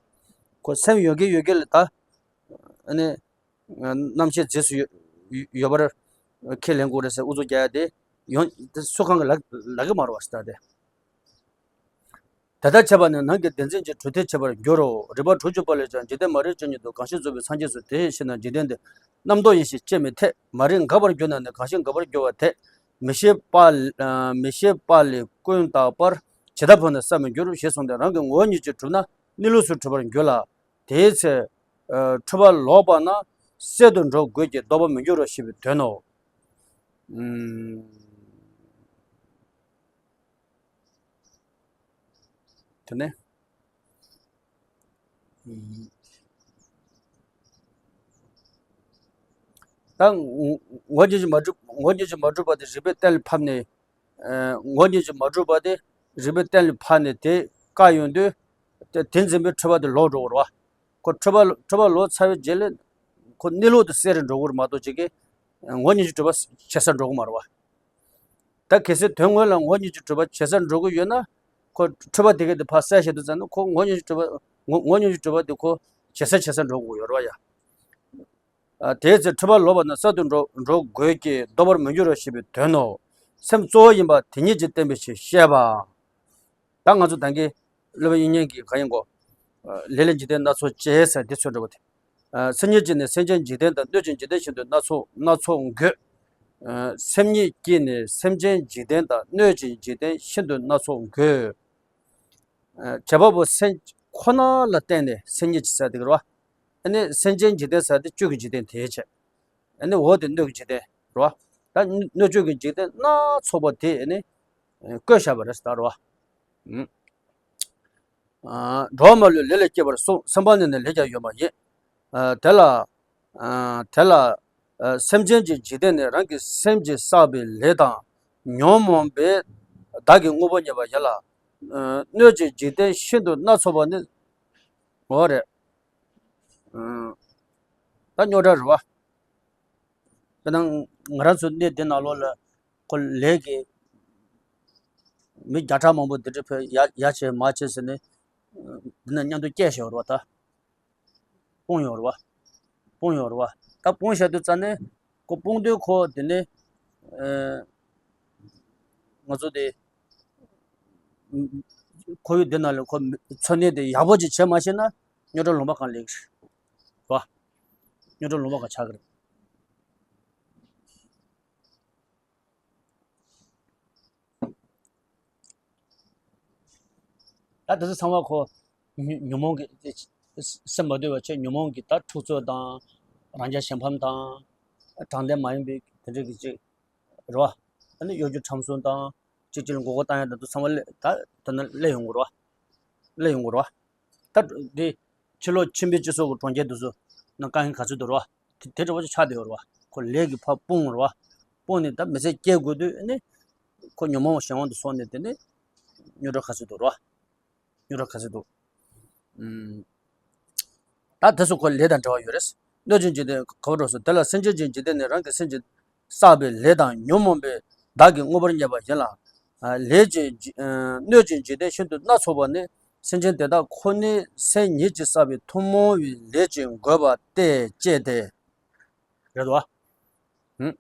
ཁོ་སེམས་ཡོད་མཁན་ཡོད་མཁན་ལ་ད། ཨ་ནི། རྣམ་ཤེས་རྫས་སུ་ཡོད་ཡོད་པར་ཁས་ལེན་དགོས་རེད་ཟེར་ཨུ་ཚུགས་རྒྱག་ཡ་དེ། ཡོང་དེ་སུ་གང་གི་ལག་ལག་གི་མ་རེད་བ་ཟེར་ད་དེ། དེ་ལྟར་བྱས་པ་ནི་ནང་གི་བདེན་འཛིན་གྱི་གྲུབ་མཐས་ཕྱེ་བར་འགྱུར་རོ། རིགས་པ་དྲུག་ཅུ་པ་ལས་ཀྱང་འཇིག་རྟེན་མ་རིག་བཅུ་གཉིས་དང་གང་ཞིག་རྫོགས་པའི་སངས་རྒྱས་སོ། དེ་ཕྱིར་ན་འཇིག་རྟེན་འདི་རྣམ་རྟོག་ཡིན་ཞེས་དཔྱད་མི་འཐད། མ་རིག་འགག་པར་གྱུར་ན་ནི་གང་ཞིག་འགག་པར་འགྱུར་བར་འཐད། མི་ཤེས་པ་མི་ཤེས་པ་ལས་ཀུན་བརྟགས་པར་ཇི་ལྟར་བུམ་ནི་བསམ་མི་འགྱུར་ཞེས་གསུངས་ཏེ། རང་གི་ངོ་བོ་ཉིད་ཀྱིས་གྲུབ་ན་གནས་ལུགས་སུ་གྲུབ་པར་འགྱུར་ལ། དེའི་ཚེ། འཁྲུལ་པ་ལོག་པ་ན་གསལ་དུ་འགྲོ་དགོས་ཀྱི་ལྡོག་པར་མི་འགྱུར་རོ་ཞེས་པའི་དོན་ནོ། དེ་ནས། ད་ངོ་ངོ་བོ་ཉིད་ཀྱིས་མ་གྲུབ་ངོ་བོ་ཉིད་ཀྱིས་མ་གྲུབ་པ་དེ་རིགས་པས་གཏན་ལ་ཕབ་ནས། ངོ་བོ་ཉིད་ཀྱིས་མ་གྲུབ་པ་དེ་རིགས་པས་གཏན་ལ་ཕབ་ནས་དེ་བཀག་ཡོང་དུས། དེ་དེ་འཛིན་པའི་འཁྲུལ་པ་དེ་ལོག་འགྲོ་གི་རེད་བ། ཁོ་འཁྲུལ་པ་འཁྲུལ་པ་ལོག་ཚར་བའི་རྗེས་ལ་ཁོ་གནས་ལུགས་དེ་གསལ་རུ་འགྲོ་གི་རེད་མ་གཏོགས་ཅིག་གིས་ངོ་བོ་ཉིད་ཀྱིས་གྲུབ་པ་ཇེ་སྲ་འགྲོ་གི་མ་རེད་བ། ད་གལ་སྲིད་དོན་དངོས་ལ་ངོ་བོ་ཉིད་ཀྱིས་གྲུབ་པ་ཇེ་སྲ་འགྲོ་གི་ཡོད་ན། ཁོ་འཁྲུལ་པ་དེ་ག་དེ་ཕར་བསལ་བྱེད་དུ་བཙལ་ན་ཁོ་ངོ་བོ་ཉིད་ཀྱིས་གྲུབ་པ་ངོ་ངོ་བོ་ཉིད་ཀྱིས་གྲུབ་པ་དེ་ཁོ་ཇེ་སྲ་ཇེ་སྲ་འགྲོ་གི་ཡོད་རེད་བ་ཡ། ཨ། དེའི་ཚེ་འཁྲུལ་པ་ལོག་པ་ན་གསལ་དུ་འགྲོ་འགྲོ་དགོས་ཀྱི་ལྡོག་པར་མི་འགྱུར་རོ་ཞེས་པའི་དོན་ནོ། སེམས་གཙོ་བོ་ཡིན་པ་དེ་ཉིད་ཀྱིས་བསྟན་པའི་ཕྱིར་བཤད་པ། ད་ང་ཚོ་ད་གིན་སློབ་དཔོན་དབྱིག་གཉེན་གྱིས་གང་ཡིན་གོ། ལས་ལས་འཇིག་རྟེན་སྣ་ཚོགས་སྐྱེ་ཟེར་འདི་ཚོ་འགྲོ་བ་དེ། སེམས་ཉིད་ཀྱིས་ནི་སེམས་ཅན་འཇིག་རྟེན་དང་གནོད་ཅིང་འཇིག་རྟེན་ཤིན་ཏུ་སྣ་ཚོགས་སྣ་ཚོགས་འགོད། སེམས་ཉིད་ཀྱིས་ནི་སེམས་ཅན་འཇིག་རྟེན་དང་གནོད་ཅིང་འཇིག་རྟེན་ཤིན་ཏུ་སྣ་ཚོགས་འགོད། བྱེད་པ་པོ་སེམས་ཁོ་ན་ལ་བརྟེན་ནས་སེམས་ཉིད་ཀྱི་ཟེར་དེ་གི་རེད་བ། ཨ་ནི་སེམས་ཅན་འཇིག་རྟེན་ཟེར་དེ་བཅུད་ཀྱི་འཇིག་རྟེན་དེའི་ཆེད། ཨ་ནི་འོག་དེ་སྣོད་ཀྱི་འཇིག་རྟེན་རེད་བ། ད་སྣོད་བཅུད་ཀྱི་འཇིག་རྟེན་སྣ་ཚོགས་པ་དེ་ཨ་ནི་བཀོད་བཞག་པ་རེད་ཟེར་ད་རེད་བ། འགྲོ་བ་མ་ལུས་ལས་ལ་སྐྱེས་པར་གསུངས། སེམས་པ་ནི་ནི་ལས་ཀྱང་ཡོད་མ་ཡིན། དེ་ལ། དེ་ལ། སེམས་ཅན་གྱི་འཇིག་རྟེན་ནི་རང་གི་སེམས་ཀྱིས་བསགས་པའི་ལས་དང་ཉོན་མོངས་པའི་བདག་གིས་དངོས་པོ་ཉིད་པ་ཡིན་ལ། སྣོད་ཀྱི་འཇིག་རྟེན་ཤིན་ཏུ་སྣ་ཚོགས་པ་ནི། འོ་རེད། ད་རྙོག་དྲ་རེད་བ། དཔེར་ན་ང་རང་ཚོ་གནས་འདི་ནང་ལོགས་ལ་ཁོ་ལས་ཀྱི་མི་བརྒྱ་ཕྲག་མང་པོ་འདི་འདྲ་ཕེབས་ཡ་ཡ་བྱས་མ་བྱས་ཟེར་ནས་འདི་ན་མཉམ་དུ་སྐྱེལ་བཞག་ཡོད་རེད་བ། ད་སྤུངས་ཡོད་རེད་བ། སྤུངས་ཡོད་རེད་བ། ད་སྤུངས་བཞག་དུས་ཙ་ནས་ཁོ་སྤུངས་དུས་ཁོ་དེ་ནས་ཨ་ང་ཚོ་དེ་ཁོར་ཡུག་འདི་ནང་ལ་ཁོ་འཚོ་གནས་དེ་ཡག་པོ་ཅིག་བྱས་མ་ཤེས་ན་རྙོག་དྲ་ལུང་པ་གང་སླེབས་ཀྱི་རེད་བ། རྙོག་དྲ་ལུང་པ་གང་ཆགས་ཀྱི་རེད། ད་དེ་ཚོ་ཚང་མ་ཁོ་ཉོན་ཉོན་མོངས་ཀྱི་སེམས་མ་དུལ་བ་བྱས་ཉོན་མོངས་ཀྱི་ད་འཁྲུག་རྩོད་དང་རང་རྒྱལ་གཞན་ཕམ་དང་དྲང་བདེན་མ་ཡིན་པའི་དེ་འདྲ་གི་ཅིག་རེད་བ། ཨ་ནི་གཡོ་སྒྱུ་ཁྲམ་གསུམ་དང་གཅིག་གཅིག་ལ་མགོ་སྐོར་བཏང་ཡ་དེ་ཚོ་ཚང་མ་སླེ་ད་དེ་ན་སླེབས་ཡོང་གི་རེད་བ། སླེབས་ཡོང་གི་རེད་བ། ད་འདི་ཕྱི་ལོགས་ཕྱི་པའི་སྤྱི་ཚོགས་ཀྱི་གྲོང་ཁྱེར་དེ་ཚོ་ནང་དཀའ་ངལ་ག་ཚོད་འདུག་རེད་བ། དེ་དེ་འདྲ་བ་ཅིག་ཆགས་བསྡད་ཡོད་རེད་བ། ཁོ་ལས་ཀྱི་ཕར་སྤུངས་རེད་བ། སྤུངས་ནས་ད་མི་ཚེ་སྐྱེལ་དགོས་དུས་ཨ་ནི་ཁོ་ཉོན་མོངས་གཞན་དབང་དུ་སོང་ནས་དེ་ནས་རྙོག་དྲ་ག་ཚོད་འདུག་རེད་བ། རྙོག་དྲ་ག་ཚོད་འདུག་ཨུམ། ད་དེ་ཚོ་ཁོ་ལས་དང་འབྲེལ་བ་ཡོད་རེད། གནོད་སྦྱིན་འཇིག་རྟེན་ག་པར་འགྲོ་སོང་དེ་ལ་སེམས་ཅན་གྱི་འཇིག་རྟེན་ནི་རང་གི་སེམས་ཀྱིས་བསགས་པའི་ལས་དང་ཉོན་མོངས་པའི་བདག་གིས་མངོན་པར་བརྙས་པ་ཡིན་ལ། ཨ་ལས་ཀྱི་འཇིག་ཨ་གནོད་སྦྱིན་འཇིག་རྟེན་ཤིན་ཏུ་སྣ་ཚོགས་པ་ནི་སེམས་ཅན་དེ་དག་ཁོ་ནའི་སེམས་ཉིད་ཀྱིས་བསགས་པའི་ཐུན་མོང་བའི་ལས་ཀྱི་བགོ་བ་སྟེ་ཅེས་ཏེ། རེད་དོ། ཨུམ།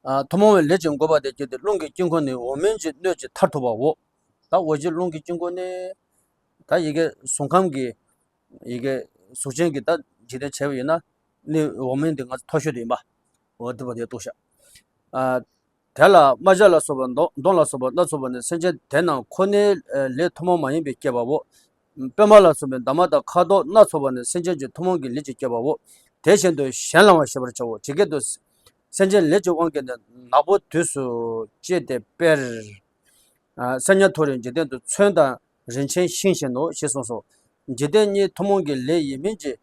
ཨ་ཐུན་མོང་བའི་ལས་ཀྱི་བགོ་བ་དེ་སྐྱེས་ཏེ། རླུང་གི་དཀྱིལ་འཁོར་ནི་འོག་མིན་གྱི་སྣོད་ཀྱི་མཐར་ཐུག་པའོ། ད་འོག་གི་རླུང་གི་དཀྱིལ་འཁོར་ནི། ད་ཡི་གེ་གཟུགས་ཁམས་ཀྱི་ཡི་གེ་གཟུགས་ཅན་གྱི་ད་འཇིག་རྟེན་བྱས་པ་ཡིན་ན་ནི་འོག་མིན་དེ་ང་ཚོ་མཐོ་ཤོས་དེ་ཡིན་པ། འོ་དེ་བ་དེ་གཏུགས་ཤག་ཨ་དེ་ལ་རྨ་བྱ་ལ་སོགས་པ་མདོངས་མདོངས་ལ་སོགས་པ་སྣ་ཚོགས་པ་ནི་སེམས་ཅན་དེ་རྣམས་ཁོ་ནའི་ལས་ཐུན་མོང་མ་ཡིན་པས་སྐྱེས་པའོ། པད་མ་ལ་སོགས་པའི་འདབ་མ་དང་ཁ་དོག་སྣ་ཚོགས་པ་ནི་སེམས་ཅན་གྱི་ཐུན་མོང་གི་ལས་ཀྱིས་སྐྱེས་པའོ། དེ་བཞིན་དུ་གཞན་ལའང་ཤེས་པར་བྱའོ། ཇི་སྐད་དུ། སེམས་ཅན་ལས་ཀྱི་དབང་གིས་ནི། ནག་པོ་དུས་སུ་སྐྱེས་ཏེ་དཔེར། ཨ་སེམས་ཉིད་མཐོ་རིས་འཇིག་རྟེན་དུ། མཚོན་དང་རིན་ཆེན་ཤིང་བཞིན་ནོ། ཞེས་གསུངས་སོ། འཇིག་རྟེན་གཉིས་ཐུན་མོང་གི་ལས་ཡིན་མིན་གྱི།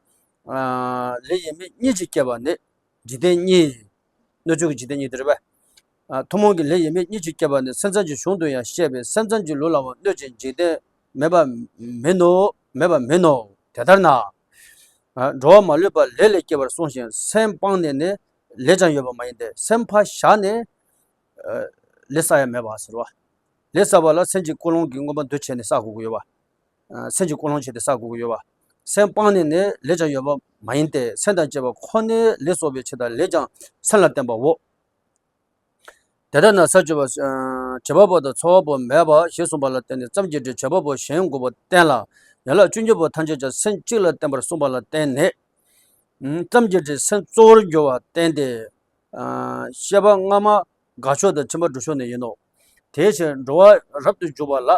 ཨ་ལས་ཡིན་མིན་གཉིས་ཀྱིས་བསྐྱེད་པ་ནི། འཇིག་རྟེན་གཉིས། སྣོད་བཅུད་ཀྱི་འཇིག་རྟེན་གཉིས་དེ་རེད་པས། ཨ་ཐུན་མོང་གི་ལས་ཡིན་མིན་གཉིས་ཀྱིས་བསྐྱེད་པ་ནི་སེམས་ཙམ་གྱི་གཞུང་དུ་ཡང་བཤད་པས། སེམས་ཙམ་གྱི་ལུགས་ལའང་སྣོད་ཀྱི་འཇིག་རྟེན་མེད་པ་མིན་ནོ། མེད་པ་མིན་ནོ། དེ་ལྟར་ན། ཨ་འགྲོ་བ་མ་ལུས་པ་ལས་ལས་སྐྱེ་བར་གསུངས་ཤིང་། སེམས་སྤངས་ནས་ནི་ལས་ཀྱང་ཡོད་པ་མ་ཡིན་ཏེ། སེམས་ཕར་བཞག་ནས་ཨ་ལས་བསགས་ཡ་མེད་པ་ཟེར་བ། ལས་བསགས་པ་ལ་སེམས་ཀྱི་ཀུན་སློང་གི་མངོན་པ་འདུ་བྱས་ནས་བསགས་དགོས་ཀྱི་ཡོད་པ། ཨ་སེམས་ཀྱི་ཀུན་སློང་བྱས་ཏེ་བསགས་དགོས་ཀྱི་ཡོད་པ། སེམས་སྤངས་ནས་ནི་ལས་ཀྱང་ཡོད་པ་མ་ཡིན་ཏེ། སེམས་དང་བཅས་པ་ཁོ་ནའི་ལས་གསོག་པའི་ཕྱིར་དང་ལས་ཀྱང་སེམས་ལ་བརྟེན་པའོ། དེ་ལྟར་ན་ས་བཅུ་པ། ཨ་བྱེད་པ་པོ་དང་ཚོར་བ་པོ་མེད་པ་ཞེས་གསུངས་པ་ལ་བརྟེན་ནས་ཙམ་གྱིས་འགྲིག་བྱེད་པ་པོ་གཞན་དགོས་པ་བསྟན་ལ། ཡན་ལག་བཅུ་གཉིས་པོ་ཐམས་ཅད་ཀྱང་སེམས་གཅིག་ལ་བརྟེན་པར་གསུངས་པ་ལ་བརྟེན་ནས། ཨ་ཙམ་གྱིས་འགྲིག་སེམས་གཙོ་བོར་གྱུར་པར་བསྟན་ཏེ། ཨ་བཤད་པ་སྔ་མ་དགག་ཕྱོགས་དང་ཕྱི་མ་སྒྲུབ་ཕྱོགས་ནས་ཡིན་ནོ། དེའི་ཕྱིར་འགྲོ་བ་རབ་ཏུ་འཇུག་པ་ལ་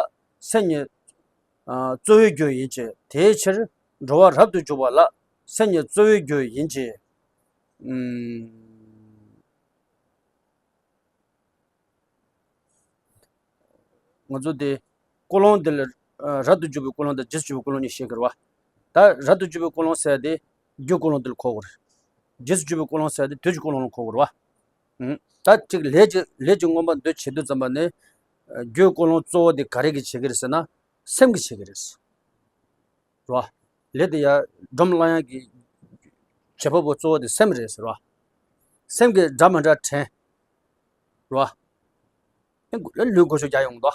སེམས་ཉིད་ཨ་གཙོ་བོའི་རྒྱུ་ཡིན་གྱི། དེའི་ཕྱིར་འགྲོ་བ་རབ་ཏུ་འཇུག་པ་ལ་སེམས་ཉིད་གཙོ་བོའི་རྒྱུ་ཡིན་གྱི། ཨུམ། ང་ཚོ་དེ་ཀུན་སློང་འདི་ལ་ཨ་རབ་ཏུ་འཇུག་པའི་ཀུན་སློང་དང་རྗེས་སུ་འཇུག་པའི་ཀུན་སློང་གཉིས་བཤད་ཀྱི་རེད་བ། ད་རབ་ཏུ་འཇུག་པའི་ཀུན་སློང་ཟེར་ཡ་དེ་རྒྱུའི་ཀུན་སློང་འདི་ལ་གོ་དགོས་རེད། རྗེས་སུ་འཇུག་པའི་ཀུན་སློང་ཟེར་ཡ་དེ་དུས་ཀྱི་ཀུན་སློང་ལ་གོ་དགོས་རེད་བ། ཨུ། ད་ཅིག་ལས་ཀྱི་ལས་ཀྱི་མངོན་པ་འདུ་བྱེད་དུས་ཙམ་པ་ནི་ཨ་རྒྱུའི་ཀུན་སློང་གཙོ་བོ་དེ་ག་རེ་གིས་བྱེད་ཀྱི་རེད་ཟེར་ན་སེམས་ཀྱིས་བྱེད་ཀྱི་རེད། རོ། ལས་དེ་ཡང་སྒྲོམ་སླ་ཡང་གི་བྱེད་པ་པོ་གཙོ་བོ་དེ་སེམས་རེད་ཟེར་རོ། སེམས་ཀྱིས་འདྲ་མི་འདྲ་དྲན། རོ། ལུས་གོ་ཆོད་རྒྱག་ཡོང་དོ།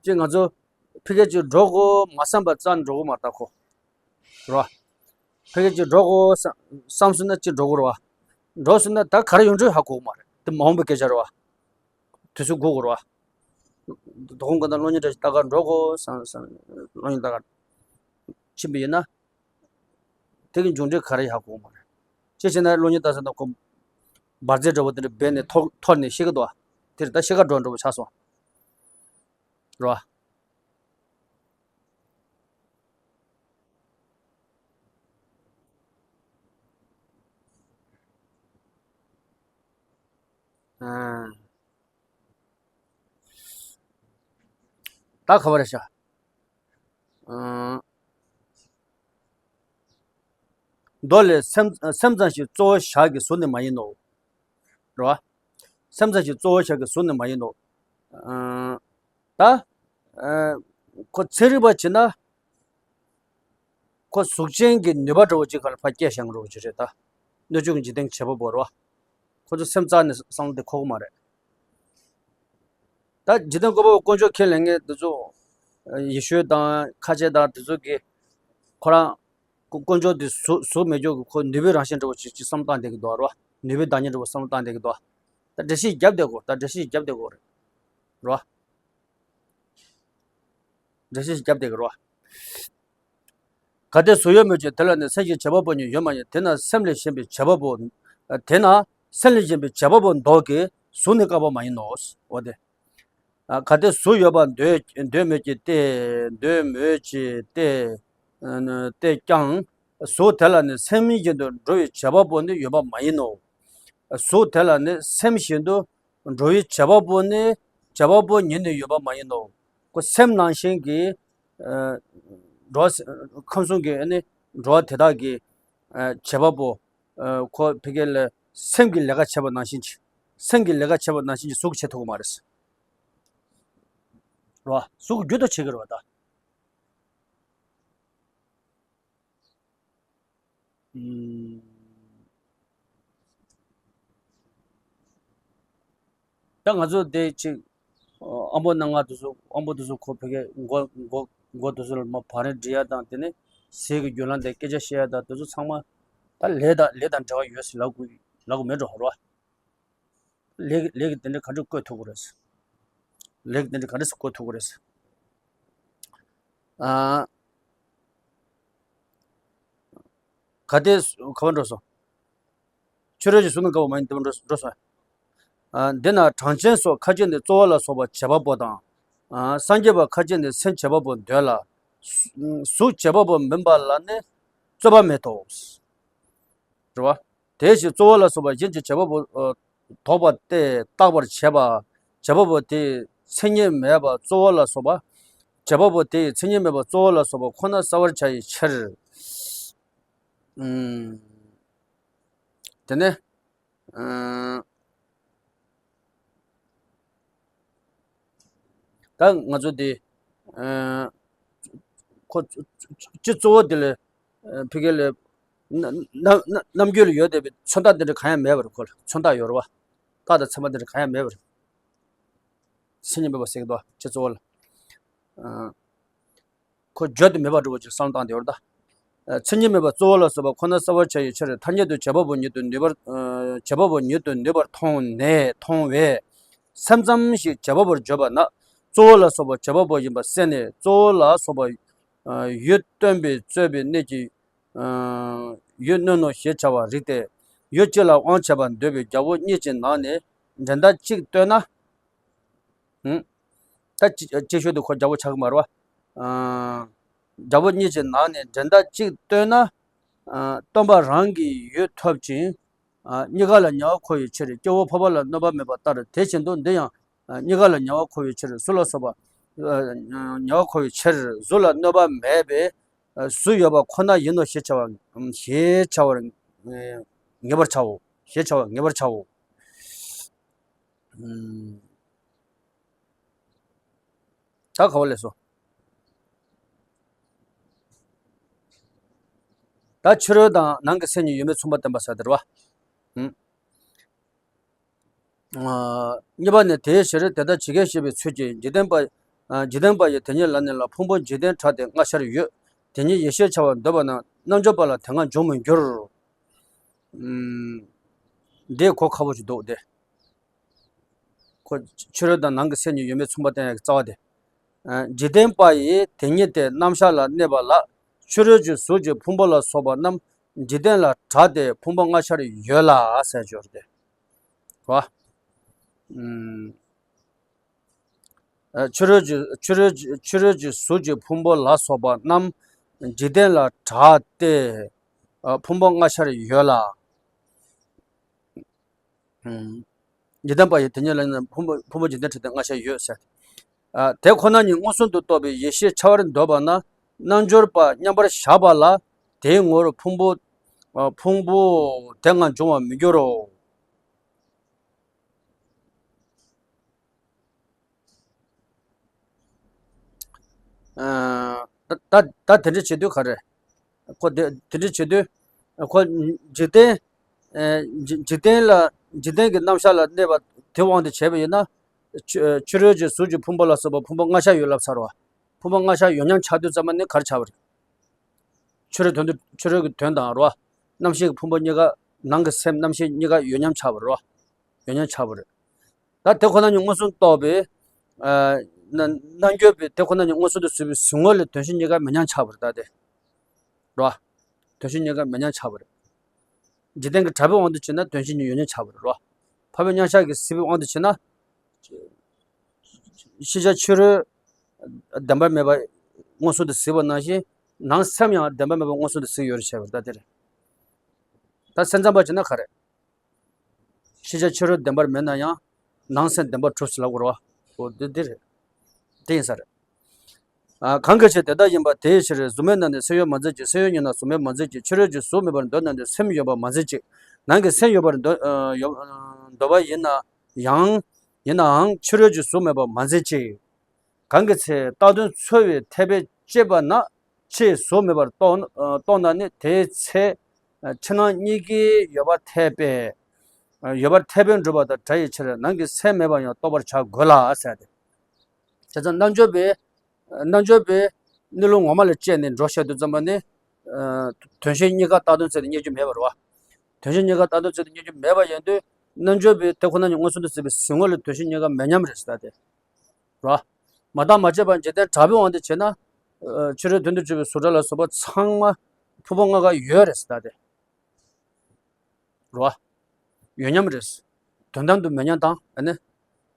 ཅེས་ང་ཚོ་ཕ་གི་ཅིག་འགྲོ་དགོས་མ་བསམ་པ་རྩ་འགྲོ་གི་མ་རེད་ད་ཁོ། རོ། ཕ་གི་ཅིག་འགྲོ་དགོས་བསམ་བསམ་སོང་ན་ཅིག་འགྲོ་གི་རེད་བ། འགྲོ་སོང་ན་ད་ག་རེ་ཡོང་འགྲོ་ཧ་གོ་གི་མ་རེད། དེ་མ་འོངས་པའི་སྐད་ཆ་རེད་བ། དུས་ཚོད་འགོར་གི་རེད་བ། དོ་དགོང་ག་ད་གློག་བརྙན་འདྲ་ཞིག་ལྟ་ག་འགྲོ་དགོས་བསམ་བསམ་གློག་བརྙན་ལྟ་ག་ཕྱིན་པ་ཡིན་ན། དེ་གི་མཇུག་འབྲས་ག་རེ་ཧ་གོ་གི་མ་རེད། ཅི་བྱས་ན་གློག་བརྙན་ལྟ་ས་ན་ཁོ་འབར་རྫས་འདྲ་བོ་དེ་འདྲ་སྦས་ནས་འཐོར་འཐོར་ནས་ཤི་གི་འདུག་བ། དེར་ད་ཤི་ཁ་འགྲོ་འགྲོ་བོ་ཆགས་སོང་། རོ། ཨ། ད་ག་བ་རེད་ཤག་ཨ། མདོ་ལས་སེམས་སེམས་ཙམ་ཞིག་གཙོ་བོ་བཞག་གི་གཟུགས་ནི་མ་ཡིན་ནོ། རེད་བ། སེམས་ཙམ་ཞིག་གཙོ་བོ་བཞག་གི་གཟུགས་ནི་མ་ཡིན་ནོ། ཨ། ད། ཁོ་ཚན་རིག་པ་བྱས་ན། ཁོ་གཟུགས་ཅན་གྱི་ནུས་པ་འདྲ་བོ་ཅིག་ག་ལ་ཕར་སྐྱེས་བཞག་འགྲོ་བ་ཅིག་རེད་ད། སྣོད་བཅུད་ཀྱི་འཇིག་རྟེན་བྱེད་པ་པོ་རེད་བ། ཁོ་ཚོ་སེམས་རྩ་ནས་བསམ་བློ་དེ་འཁོར་གི་མ་རེད། ད་འཇིག་རྟེན་བཀོད་པ་པོ་དཀོན་མཆོག་ཁས་ལེན་མཁན་དེ་ཚོ། ཡེ་ཤུ་དང་ཁ་ཆེ་དང་དེ་ཚོ་གིས་ཁོ་རང་དཀོན་མཆོག་དེ་གཟུགས་གཟུགས་མེད་ཀྱོག་གི་ཁོ་ནུས་པའི་རང་བཞིན་འདྲ་བོ་ཅིག་ཅིག་བསམ་བློ་བཏང་བསྡད་ཀྱི་འདུག་རེད་བ། ནུས་པའི་བདག་ཉིད་འདྲ་བོ་བསམ་བློ་བཏང་བསྡད་ཀྱི་འདུག་ད་འགྲེལ་བཤད་རྒྱབ་བསྡད་དགོས། ད་འགྲེལ་བཤད་རྒྱབ་བསྡད་དགོས་རེད། རེད་བ། འགྲེལ་བཤད་ཞིག་བརྒྱབ་བསྡད་ཀྱི་རེད་བ། གལ་ཏེ་གཟུགས་ཡོད་མོད་ཀྱི་དེ་ལ་ནི་སེམས་ཀྱི་བྱེད་པ་པོ་ཉིད་ཡོད་མ་ཡིན། དེས་ན་སེམས་ལས་གཞན་པའི་བྱེད་པ་པོ། དེས་ན་སེམས་ལས་གཞན་པའི་བྱེད་པ་པོ་མདོག་གིས་གཟུགས་ནི་བཀག་པ་མ་ཡིན་ནོ། འོ་དེ། གལ་ཏེ་གཟུགས་ཡོད་པར་འདོད་འདོད་མོད་ཀྱི་སྟེ། འདོད་མོད་ཀྱི་སྟེ། སྟེ་ཀྱང་། གཟུགས་དེ་ལ་ནི་སེམས་བཞིན་དུ་འགྲོ་བའི་བྱེད་པ་པོ་ནི་ཡོད་པ་མ་ཡིན་ནོ། གཟུགས་དེ་ལ་ནི་སེམས་བཞིན་དུ་འགྲོ་བའི་བྱེད་པ་པོ་ནི་བྱེད་པ་པོ་ཉིད་ནི་ཡོད་པ་མ་ཡིན་ནོ། ཁོ་སེམས་ནང་བཞིན་གྱི་འགྲོ་བ་ཁམས་གསུམ་གྱི་ནི་འགྲོ་བ་དེ་དག་གི་བྱེད་པ་པོ། ཁོ་ཕ་གི་ལ་སེམས་ཀྱི་ལས་ཀ་བྱེད་པ་ནང་བཞིན་གྱི་སེམས་ཀྱི་ལས་ཀ་བྱེད་པ་ནང་བཞིན་གྱི་གཟུགས་བྱེད་ཐུབ་ཀྱི་མ་རེད། རེད་བ། གཟུགས་རྒྱུ་དང་བྱེད་ཀྱི་རེད་བ་ད། ད་ང་ཚོ་དེ་ཅིག་ཨ་མོ་ནང་ང་དུ་སུ་ཨ་མོ་དུ་སུ་ཁོ་ཕ་གི་མགོ་མགོ་མགོ་དུ་སུ་ལ་མ་བ་རན་འབྲི་ཡ་དང་དེ་ནས་ཟས་ཀྱི་རྒྱུ་ལམ་དེ་སྐད་ཆ་བཤད་ཡ་དང་དེ་ཚོ་ཚང་མ་ད་ལས་དང་ལས་དང་འབྲེལ་བ་ཡོད་ཟེར་ལབ་དགོས་ལབ་དགོས་མེད་འགྲོ་རོ། ལས་ཀྱི་ལས་ཀྱི་དེ་འདྲ་ག་འདྲ་བཀོད་ཐུབ་ཀྱི་རེད། ལས་ཀྱི་དེ་འདྲ་ག་འདྲ་སེ་བཀོད་ཐུབ་ཀྱི་རེད། ཨ། གལ་ཏེ་ག་པར་འགྲོ་སོང་། ཕྱི་རོལ་གྱི་གཟུགས་ནི་བཀག་པ་མ་ཡིན་དེ་འགྲོ་འགྲོ་སོང་། ཨ། འདི་ན་གྲངས་ཅན་སོགས་ཁ་ཅིག་ནི་གཙོ་བོ་ལ་སོགས་པ་བྱེད་པ་པོ་དང་། ཨ། སངས་རྒྱས་པ་ཁ་ཅིག་ནི་སེམས་བྱེད་པ་པོ་འདོད་ལ། གཟུགས་བྱེད་པ་པོ་མིན་པ་ལ་ནི་རྩོད་པ་མེད་དོ། རེད་བ། དེ་བཞིན་གཙོ་བོ་ལ་སོགས་པ་གཞན་གྱི་བྱེད་པ་པོ། ཨ། དོགས་པ་སྟེ་བརྟག་པར་བྱེད་པ། བྱེད་པ་པོ་དེའི་མཚན་ཉིད་མེད་པ་གཙོ་བོ་ལ་སོགས་པ། བྱེད་པ་པོ་དེའི་མཚན་ཉིད་མེད་པ་གཙོ་བོ་ལ་སོགས་པ་ཁོ་ན་གསལ་བར་བྱ་བའི་ཕྱིར། ཨུམ། དེ་ནས། ཨུམ། ད་ང་ཚོ་འདི། ཨ། ཁོ་སྤྱི་གཙོ་བོ་འདི་ལ། ཨ། ཕ་གི་ལ། ན་ན་ན་རྣམ་འགྱུར་ལ་ཡོད་བསྡད་པའི་མཚོན་རྟགས་འདི་འདྲ་གང་ཡང་མེད་པ་རེད། ཁོ་ལ་མཚོན་རྟགས་ཡོད་རེད་བ། རྟགས་དང་མཚན་མ་འདི་འདྲ་གང་ཡང་མེད་པ་རེད། མཚན་ཉིད་མེད་པ་ཟེར་གི་འདུག་བ་སྤྱི་གཙོ་བོ་ལ། ཨ། ཁོ་བརྗོད་དུ་མེད་པ་འདྲ་བོ་ཅིག་བསམ་བློ་བཏང་བསྡད་ཡོད་རེད་ད། མཚན་ཉིད་མེད་པ་གཙོ་བོ་ལ་སོགས་པ་ཁོ་ན་གསལ་བར་བྱ་བའི་ཕྱིར་ཐ་སྙད་དུ་བྱེད་པ་པོ་ཉིད་དུ་ནུས་པར། བྱེད་པ་པོ་ཉིད་དུ་ནུས་པར་མཐོང་ནས་མཐོང་བས། སེམས་ཙམ་ཞིག་བྱེད་པ་པོར་བརྗོད་པ་ན་གཙོ་བོ་ལ་སོགས་པ་བྱེད་པ་པོ་ཡིན་པ་གསལ་ནས་གཙོ་བོ་ལ་སོགས་པ་ཡུལ་སྟོན་པས་རྩོད་པའི་གནད་ཀྱིས་ཡུལ་གནོད་ནོ་ཞེས་བྱ་བར་རིགས་ཏེ། ཡུལ་གཅིག་ལ་དབང་བྱེད་པར་འདོད་པའི་རྒྱལ་པོ་གཉིས་ཀྱི་ནང་ནས་འགྲན་ཟླ་གཅིག་བཏོན་ན། ད་ཅི་ཅི་ཞུ་དུ་ཁོ་རྒྱལ་པོ་ཆགས་ཀྱི་མ་རེད་བ། རྒྱལ་པོ་གཉིས་ཀྱི་ནང་ནས་འགྲན་ཟླ་གཅིག་བཏོན་ན། སྟོན་པ་རང་གི་ཡུལ་ཐོབ་ཅིང་། གཉིས་ཀ་ལ་ཉེ་བར་མཁོ་བའི་ཕྱིར་སྐྱེ་བོ་འཕགས་པ་ལ་གནོད་པ་མེད་པ་ལྟར་དེ་བཞིན་དུ་འདི་ཡང་གཉིས་ཀ་ལ་ཉེ་བར་མཁོ་བའི་ཕྱིར་གཟུགས་ལ་སོགས་པ། ཉེ་བར་མཁོ་བའི་ཕྱིར་གཟུགས་ལ་གནོད་པ་མེད་པས་གཟུགས་ཡོད་པ་ཁོ་ན་ཡིན་ནོ་ཞེས་བྱ་བ་ཞེས་བྱ་བར་ངེས་པར་བྱའོ། ཞེས་བྱ་བར་ངེས་པར་བྱའོ། ད་ག་བ་ལས་སོ། ད་ཕྱི་རོལ་དང་ནང་གི་སེམས་གཉིས་ཡོད་མེད་མཚུངས་པ་བསྟན་པ་ཟེར་དེ་རེད་བ། གཉིས་པ་ནི་དེའི་ཕྱིར་དེ་ལྟར་ཇི་སྐད་བཤད་པའི་ཚུལ་གྱིས་འཇིག་རྟེན་པ། འཇིག་རྟེན་པ་ཡི་དེ་ཉིད་ལ་ནི་ལ་ཕུང་པོ་འཇིག་རྟེན་བྲལ་ཏེ་ལྔ་ཆར་ཡོད། དེ་ཉིད་ཡེ་ཤེས་འཆར་བར་འདོད་པ་ན་རྣལ་འབྱོར་པ་ལ་དེ་ལྔ་འབྱུང་མི་འགྱུར། འདི་གོ་ཁག་པོ་ཞིག་འདུག་སྟེ། ཁོ་ཕྱི་རོལ་དང་ནང་གི་སེམས་གཉིས་ཡོད་མེད་མཚུངས་པ་བསྟན་ཡག་གི་རྩ་བ་དེ། འཇིག་རྟེན་པ་ཡི་དེ་ཉིད་དེ་རྣམ་གཞག་ལ་གནས་པ་ལ་ཕྱི་རོལ་གྱི་གཟུགས་ཀྱི་ཕུང་པོ་ལ་སོགས་པ་རྣམས་འཇིག་རྟེན་ལ་བྲལ་ཏེ་ཕུང་པོ་ལྔ་ཆར་ཡོད་ལ་ཟེར་གྱི་ཡོད་རེད་དེ། ཕྱི་རོལ་གྱི་ཕྱི་རོལ་གྱི་ཕྱི་རོལ་གྱི་གཟུགས་ཀྱི་ཕུང་པོ་ལ་སོགས་པ་རྣམས་འཇིག་རྟེན་ལ་བྲལ་ཏེ་ཕུང་པོ་ལྔ་ཆར་ཡོད་ལ། འཇིག་རྟེན་པ་ཡི་དེ་ཉིད་ལ་ནི་ཕུང་པོ་ཕུང་པོ་འཇིག་རྟེན་བྲལ་ཏེ་ལྔ་ཆར་ཡོད་ཟེར། དེ་ཁོ་ན་ཉིད་མངོན་སུམ་དུ་རྟོགས་པའི་ཡེ་ཤེས་འཆར་བར་འདོད་པ་ན་རྣལ་འབྱོར་པ་མཉམ་པར་བཞག་པ་ལ་དེའི་ངོར་ཕུང་པོ་ཕུང་པོ་དེ་ལྔ་འབྱུང་བར་མི་འགྱུར་རོ། ཨ། ད་ད་ད་དེ་འདྲ་བྱེད་དུས་ག་རེ། ཁོ་དེ་དེ་འདྲ་བྱེད་དུས། ཁོ་འཇིག་རྟེན། ཨ། འཇིག་འཇིག་རྟེན་ལ་འཇིག་རྟེན་གྱི་རྣམ་གཞག་ལ་གནས་པ་དེ་དབང་དུ་བྱས་པ་ཡིན་ན། ཕྱི་ཕྱི་རོལ་གྱི་གཟུགས་ཀྱི་ཕུང་པོ་ལ་སོགས་པ་ཕུང་པོ་ལྔ་ཆར་ཡོད་ལབ་ཚར་བ། ཕུང་པོ་ལྔ་ཆར་ཡོད་མཉམ་ཆགས་དུས་ཙམ་པ་ནི་ག་རེ་ཆགས་པ་རེད། ཕྱི་རོལ་དོན་དུ་ཕྱི་རོལ་གྱི་དོན་དང་རེད་བ། རྣམ་ཤེས་ཀྱི་ཕུང་པོ་གཉིས་ཀ། ནང་གི་སེམས་རྣམ་ཤེས་གཉིས་ཀ་ཡོད་མཉམ་ཆགས་པ་རེད་བ། ཡོད་མཉམ་ཆགས་པ་རེད། ད་དེ་ཁོ་ན་ཉིད་མངོན་སུམ་རྟོགས་པའི། ཨ། རྣ་རྣལ་འབྱོར་པས་དེ་ཁོ་ན་ཉིད་མངོན་སུམ་དུ་གཟིགས་པའི་གཟིགས་ངོ་ལས་དོན་ཤེས་གཉིས་ཀ་མེད་མཉམ་ཆགས་པ་རེད་ད་དེ། རེད་བ། དོན་ཤེས་གཉིས་ཀ་མེད་མཉམ་ཆགས་པ་རེད། འཇིག་རྟེན་གྱི་གྲགས་པའི་དབང་དུ་བྱས་ན་དོན་ཤེས་གཉིས་ཡོད་མཉམ་ཆགས་པ་རེད་རོ། འཕགས་པའི་མཉམ་གཞག་གི་སྲིད་པའི་དབང་དུ་བྱས་ན། ཤེས་བྱ་ཕྱི་རོལ་བདེན་པར་མེད་པ་མངོན་སུམ་དུ་གཟིགས་པ་ནང་བཞིན། ནང་སེམས་ཡང་བདེན་པར་མེད་པ་མངོན་སུམ་དུ་གཟིགས་ཡོད་རེད་བྱས་པ་ད་དེ་རེད། ད་སེམས་ཙམ་པ་བྱས་ན་ག་རེད། ཤེས་བྱ་ཕྱི་རོལ་བདེན་པར་མེད་ན་ཡང་། ནང་སེམས་བདེན་པར་གྲུབ་ཟེར་ལབ་དགོས་རེད་བ། འོ་འདི་འདི་རེད། དེ་ཡིན་ས་རེད། ཨ། གང་གི་ཕྱིར་དེ་ལྟ་ཡིན་པ་དེའི་ཕྱིར། གཟུགས་མེད་ན་ནི་སེམས་ཡོད་མ་འཛིན་ཅིག་སེམས་ཡོད་ཉིད་ན་གཟུགས་མེད་མ་འཛིན་ཅིག་ཕྱི་རོལ་གྱི་གཟུགས་མེད་པར་འདོད་ན་ནི་སེམས་ཡོད་པར་མ་འཛིན་ཅིག་ནང་གི་སེམས་ཡོད་པར་འདོད། ཨ། ཡོད་འདོད་པ་ཡིན་ན་ཡང་། ཡིན་ནའང་ཕྱི་རོལ་གྱི་གཟུགས་མེད་པར་མ་འཛིན་ཅིག་གང་གི་ཚེ་རྟག་དོན་ཚོལ་བའི་འཐད་པས་དཔྱད་པ་ན། ཕྱིའི་གཟུགས་མེད་པར་རྟོགས་རྟོགས་ན་ནི་དེའི་ཚེ། ཕྱི་ནང་གཉིས་ཀའི་ཡོད་པར་འཐད་པས། ཡོད་པར་འཐད་པས་འགྲུབ་པ་དང་འདྲ་ཡི་ཕྱིར་ནང་གི་སེམས་མེད་པར་ཡང་རྟོགས་པར་བྱ་དགོས་ལ་ཟེར་ཏེ། བྱས་ཙང་རྣལ་འབྱོར་པས། རྣལ་འབྱོར་པས་གནས་ལུགས་ངོ་མ་ལ་དཔྱད་ནས་འགྲོ་བཤད་དུས་ཙམ་པ་ནི། དོན་ཤེས་གཉིས་ཀ་རྟག་དོན་ཚུལ་དུ་རྙེད་རྒྱུ་མེད་པ་རེད་བ། དོན་ཤེས་གཉིས་ཀ་རྟག་དོན་ཚུལ་དུ་རྙེད་རྒྱུ་མེད་པ་ཡིན་དུས་རྣལ་འབྱོར་པས་དེ་ཁོ་ན་ཉིད་མངོན་སུམ་དུ་གཟིགས་པའི་གཟིགས་ངོ་ལས་དོན་ཤེས་གཉིས་ཀ་མེད་མཉམ་རེད་ཟེར་ཏེ། རེད་བ། མ་བརྟགས་མ་དཔྱད་པར་འཇིག་རྟེན་གྲགས་པའི་དབང་དུ་བྱས་ན། ཕྱི་རོལ་དོན་དུ་གྱུར་པའི་གཟུགས་སྒྲ་ལ་སོགས་པ་ཚང་མ་ཕུང་པོ་ལྔ་ཀ་ཡོད་རེད་ཟེར་ཏེ། རེད་བ། ཡོད་མཉམ་རེད། དོན་དམ་དུ་མེད་མཉམ་དང་ཨ་ནི།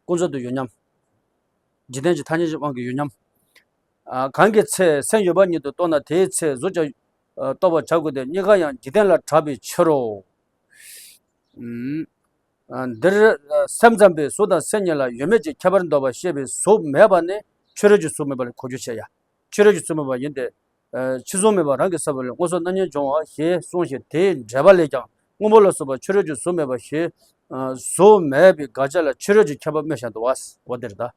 ཀུན་རྫོབ་ཏུ་ཡོད་མཉམ། འཇིག་རྟེན་གྱི་ཐ་སྙད་ཀྱི་དབང་གིས་ཡོད་མཉམ། ཨ། གང་གི་ཚེ་སེམས་ཡོད་པ་ཉིད་དུ་རྟོགས་ན་དེའི་ཚེ་གཟུགས་ཀྱང་། ཨ། རྟོགས་པར་བྱ་དགོས་ཏེ་གཉིས་ཀ་ཡང་འཇིག་རྟེན་ལ་གྲགས་པའི་ཕྱིར་རོ། ཨུམ། ཨ། འདིར་སེམས་ཙམ་པས་གཟུགས་དང་སེམས་གཉིས་ལ་ཡོད་མེད་ཀྱི་ཁྱད་པར་འདོད་པ་ཤེས་པས་གཟུགས་མེད་པ་ནི་ཕྱི་རོལ་གྱི་གཟུགས་མེད་པ་ལ་གོ་རྒྱུ་བྱེད་ཡ། ཕྱི་རོལ་གྱི་གཟུགས་མེད་པ་ཡིན་ཏེ། ཕྱི་གཟུགས་མེད་པ་རང་གི་ས་བོན་ལས་མངོན་སུམ་རྣམ་གཉིས་འབྱུང་བ་ཞེས་གསུངས་ཤིང་དེའི་འགྲེལ་པ་ལས་ཀྱང་སྔོན་པོ་ལ་སོགས་པ་ཕྱི་རོལ་གྱི་གཟུགས་མེད་པ་ཞེས། གཟུགས་མེད་པའི་དགག་བྱ་ལ་ཕྱི་རོལ་གྱི་ཁྱད་པར་སྨོས་བཞག་འདུག་བ། འོ་དེ་རེད་ད།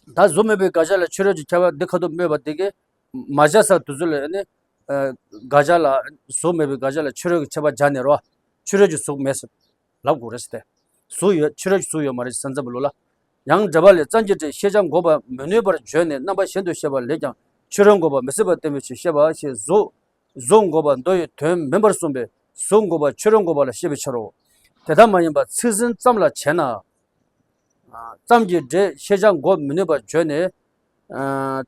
ད་གཟུགས་མེད་པའི་དགག་བྱ་ལ་ཕྱི་རོལ་གྱི་ཁྱད་པར་འདི་ཁ་ཐུག་སྨོས་པ་འདི་གིས། མ་བཞག་ས་དུས་ཚོད་ལ་ནི། དགག་བྱ་ལ། གཟུགས་མེད་པའི་དགག་བྱ་ལ་ཕྱི་རོལ་གྱི་ཁྱད་པར་སྦྱར་ནས་རོ། ཕྱི་རོལ་གྱི་གཟུགས་མེད་ཟེར། ལབ་དགོས་རེད་ཟེར་ཏེ། གཟུགས་ཡོད་ཕྱི་རོལ་གྱི་གཟུགས་ཡོད་མ་རེད་ཟེར་མཚམས་པ་ལོ་ལ། ཡང་འགྲེལ་པ་ལས་ཙམ་གྱི་སྒྲས་ཤེས་བྱ་འགོག་པར་མི་ནུས་པར་བརྗོད་ནས་རྣམ་པ་གཞན་དུ་བཤད་པ་ལས་ཀྱང་ཕྱི་རོལ་འགོག་པ་མི་སྲིད་པར་བསྟན་པའི་ཕྱིར། ཤེས་པ་ཞེས་གཟུགས། གཟུགས་འགོག་པ་མདོ་ཡི་དོན་མིན་པར་གསུངས་པས་གཟུགས་འགོག་པ་ཕྱི་རོལ་འགོག་པ་ལ་བཤད་པའི་ཕྱིར་རོ། དེ་ལྟར་མ་ཡིན་པར་ཚིག་ཟིན་ཙམ་ལ་བྱས་ན། ཙམ་གྱི་སྒྲས་ཤེས་བྱ་འགོག་མི་ནུས་པར་བརྗོད་ནས།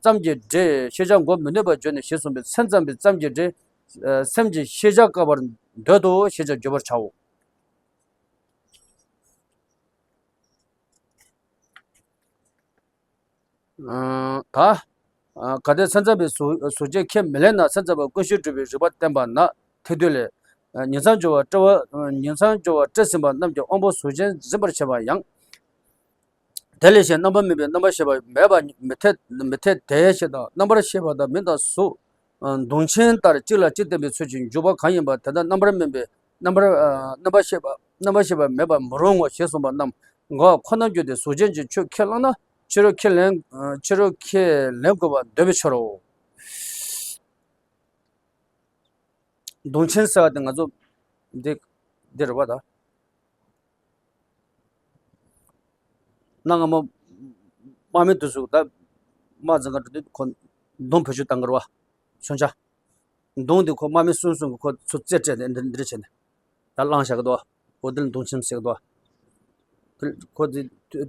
ཙམ་གྱི་སྒྲས་ཤེས་བྱ་འགོག་མི་ནུས་པར་བརྗོད་ནས་ཞེས་གསུངས་པས་སེམས་ཙམ་པའི་ཙམ་གྱི་སྒྲས། སེམས་ཀྱི་ཤེས་བྱ་བཀག་པར་འདོད་དོ་ཞེས་ཀྱང་བརྗོད་པར་བྱའོ། ད། གལ་ཏེ་སེམས་ཙམ་པའི་གཟུགས་གཟུགས་ཅན་ཁས་མི་ལེན་ན་སེམས་ཙམ་པ་ཀུན་ཤེས་གྲུབ་པའི་རིགས་པ་བསྟན་པ་ན་ཐེག་བསྡུས་ལས། ཉིང་མཚམས་སྦྱོར་བ་བཀྲི་བ། ཉིང་མཚམས་སྦྱོར་བ་བཀྲི་ཟིན་པ་རྣམས་ཀྱི་དབང་པོ་གཟུགས་ཅན་འཛིན་པར་བྱེད་པ་ཡང་། དེ་ལས་གཞན་རྣམ་པར་སྨིན་པའི་རྣམ་པར་ཤེས་པ་མེད་པ་མི་འཐད་མི་འཐད་དེ་ཞེས་དང་རྣམ་པར་ཤེས་པ་དང་མིང་དང་གཟུགས། མདུང་ཆེན་ལྟར་གཅིག་ལ་གཅིག་བརྟེན་པའི་ཚུལ་གྱིས་འཇུག་པ་གང་ཡིན་པ་དེ་དག་རྣམ་པར་སྨིན་པའི་རྣམ་པར་རྣམ་པར་ཤེས་པ་རྣམ་པར་ཤེས་པ་མེད་པར་མི་རུང་ངོ་ཞེས་གསུངས་པ་རྣམས་འགོག་ཁོ་ནར་གྱུར་ཏེ་གཟུགས་ཅན་གྱི་ཆོས་ཁས་བླངས་ན་ཕྱི་རོལ་ཁས་ལེན་ཕྱི་རོལ་ཁས་ལེན་དགོས་པར་འདོད་པའི་ཕྱིར་རོ། མདུང་ཆེན་ཟེར་བ་དེ་ང་ཚོ་འདི་འདི་རེད་བ་ད། གནའ་སྔ་མོ་དམག་མི་དེ་ཚོ་ད་དམག་འཛིང་ག་འགྲོ་དུས་ཁོ་མདུང་བེད་སྤྱོད་བཏང་གི་རེད་བ། མཚོན་ཆ། མདུང་དེ་ཁོ་དམག་མི་གསུམ་གསུམ་གྱིས་ཁོ་ཚོ་རྩེ་སྤྲད་ནས་འདི་འདི་འདྲ་བྱས་ནས་ད་བླངས་བཞག་གི་འདུག་འོ་དེ་ལ་མདུང་ཆེན་ཟེར་གི་འདུག་དེ་ཁོ་དེ་དུས་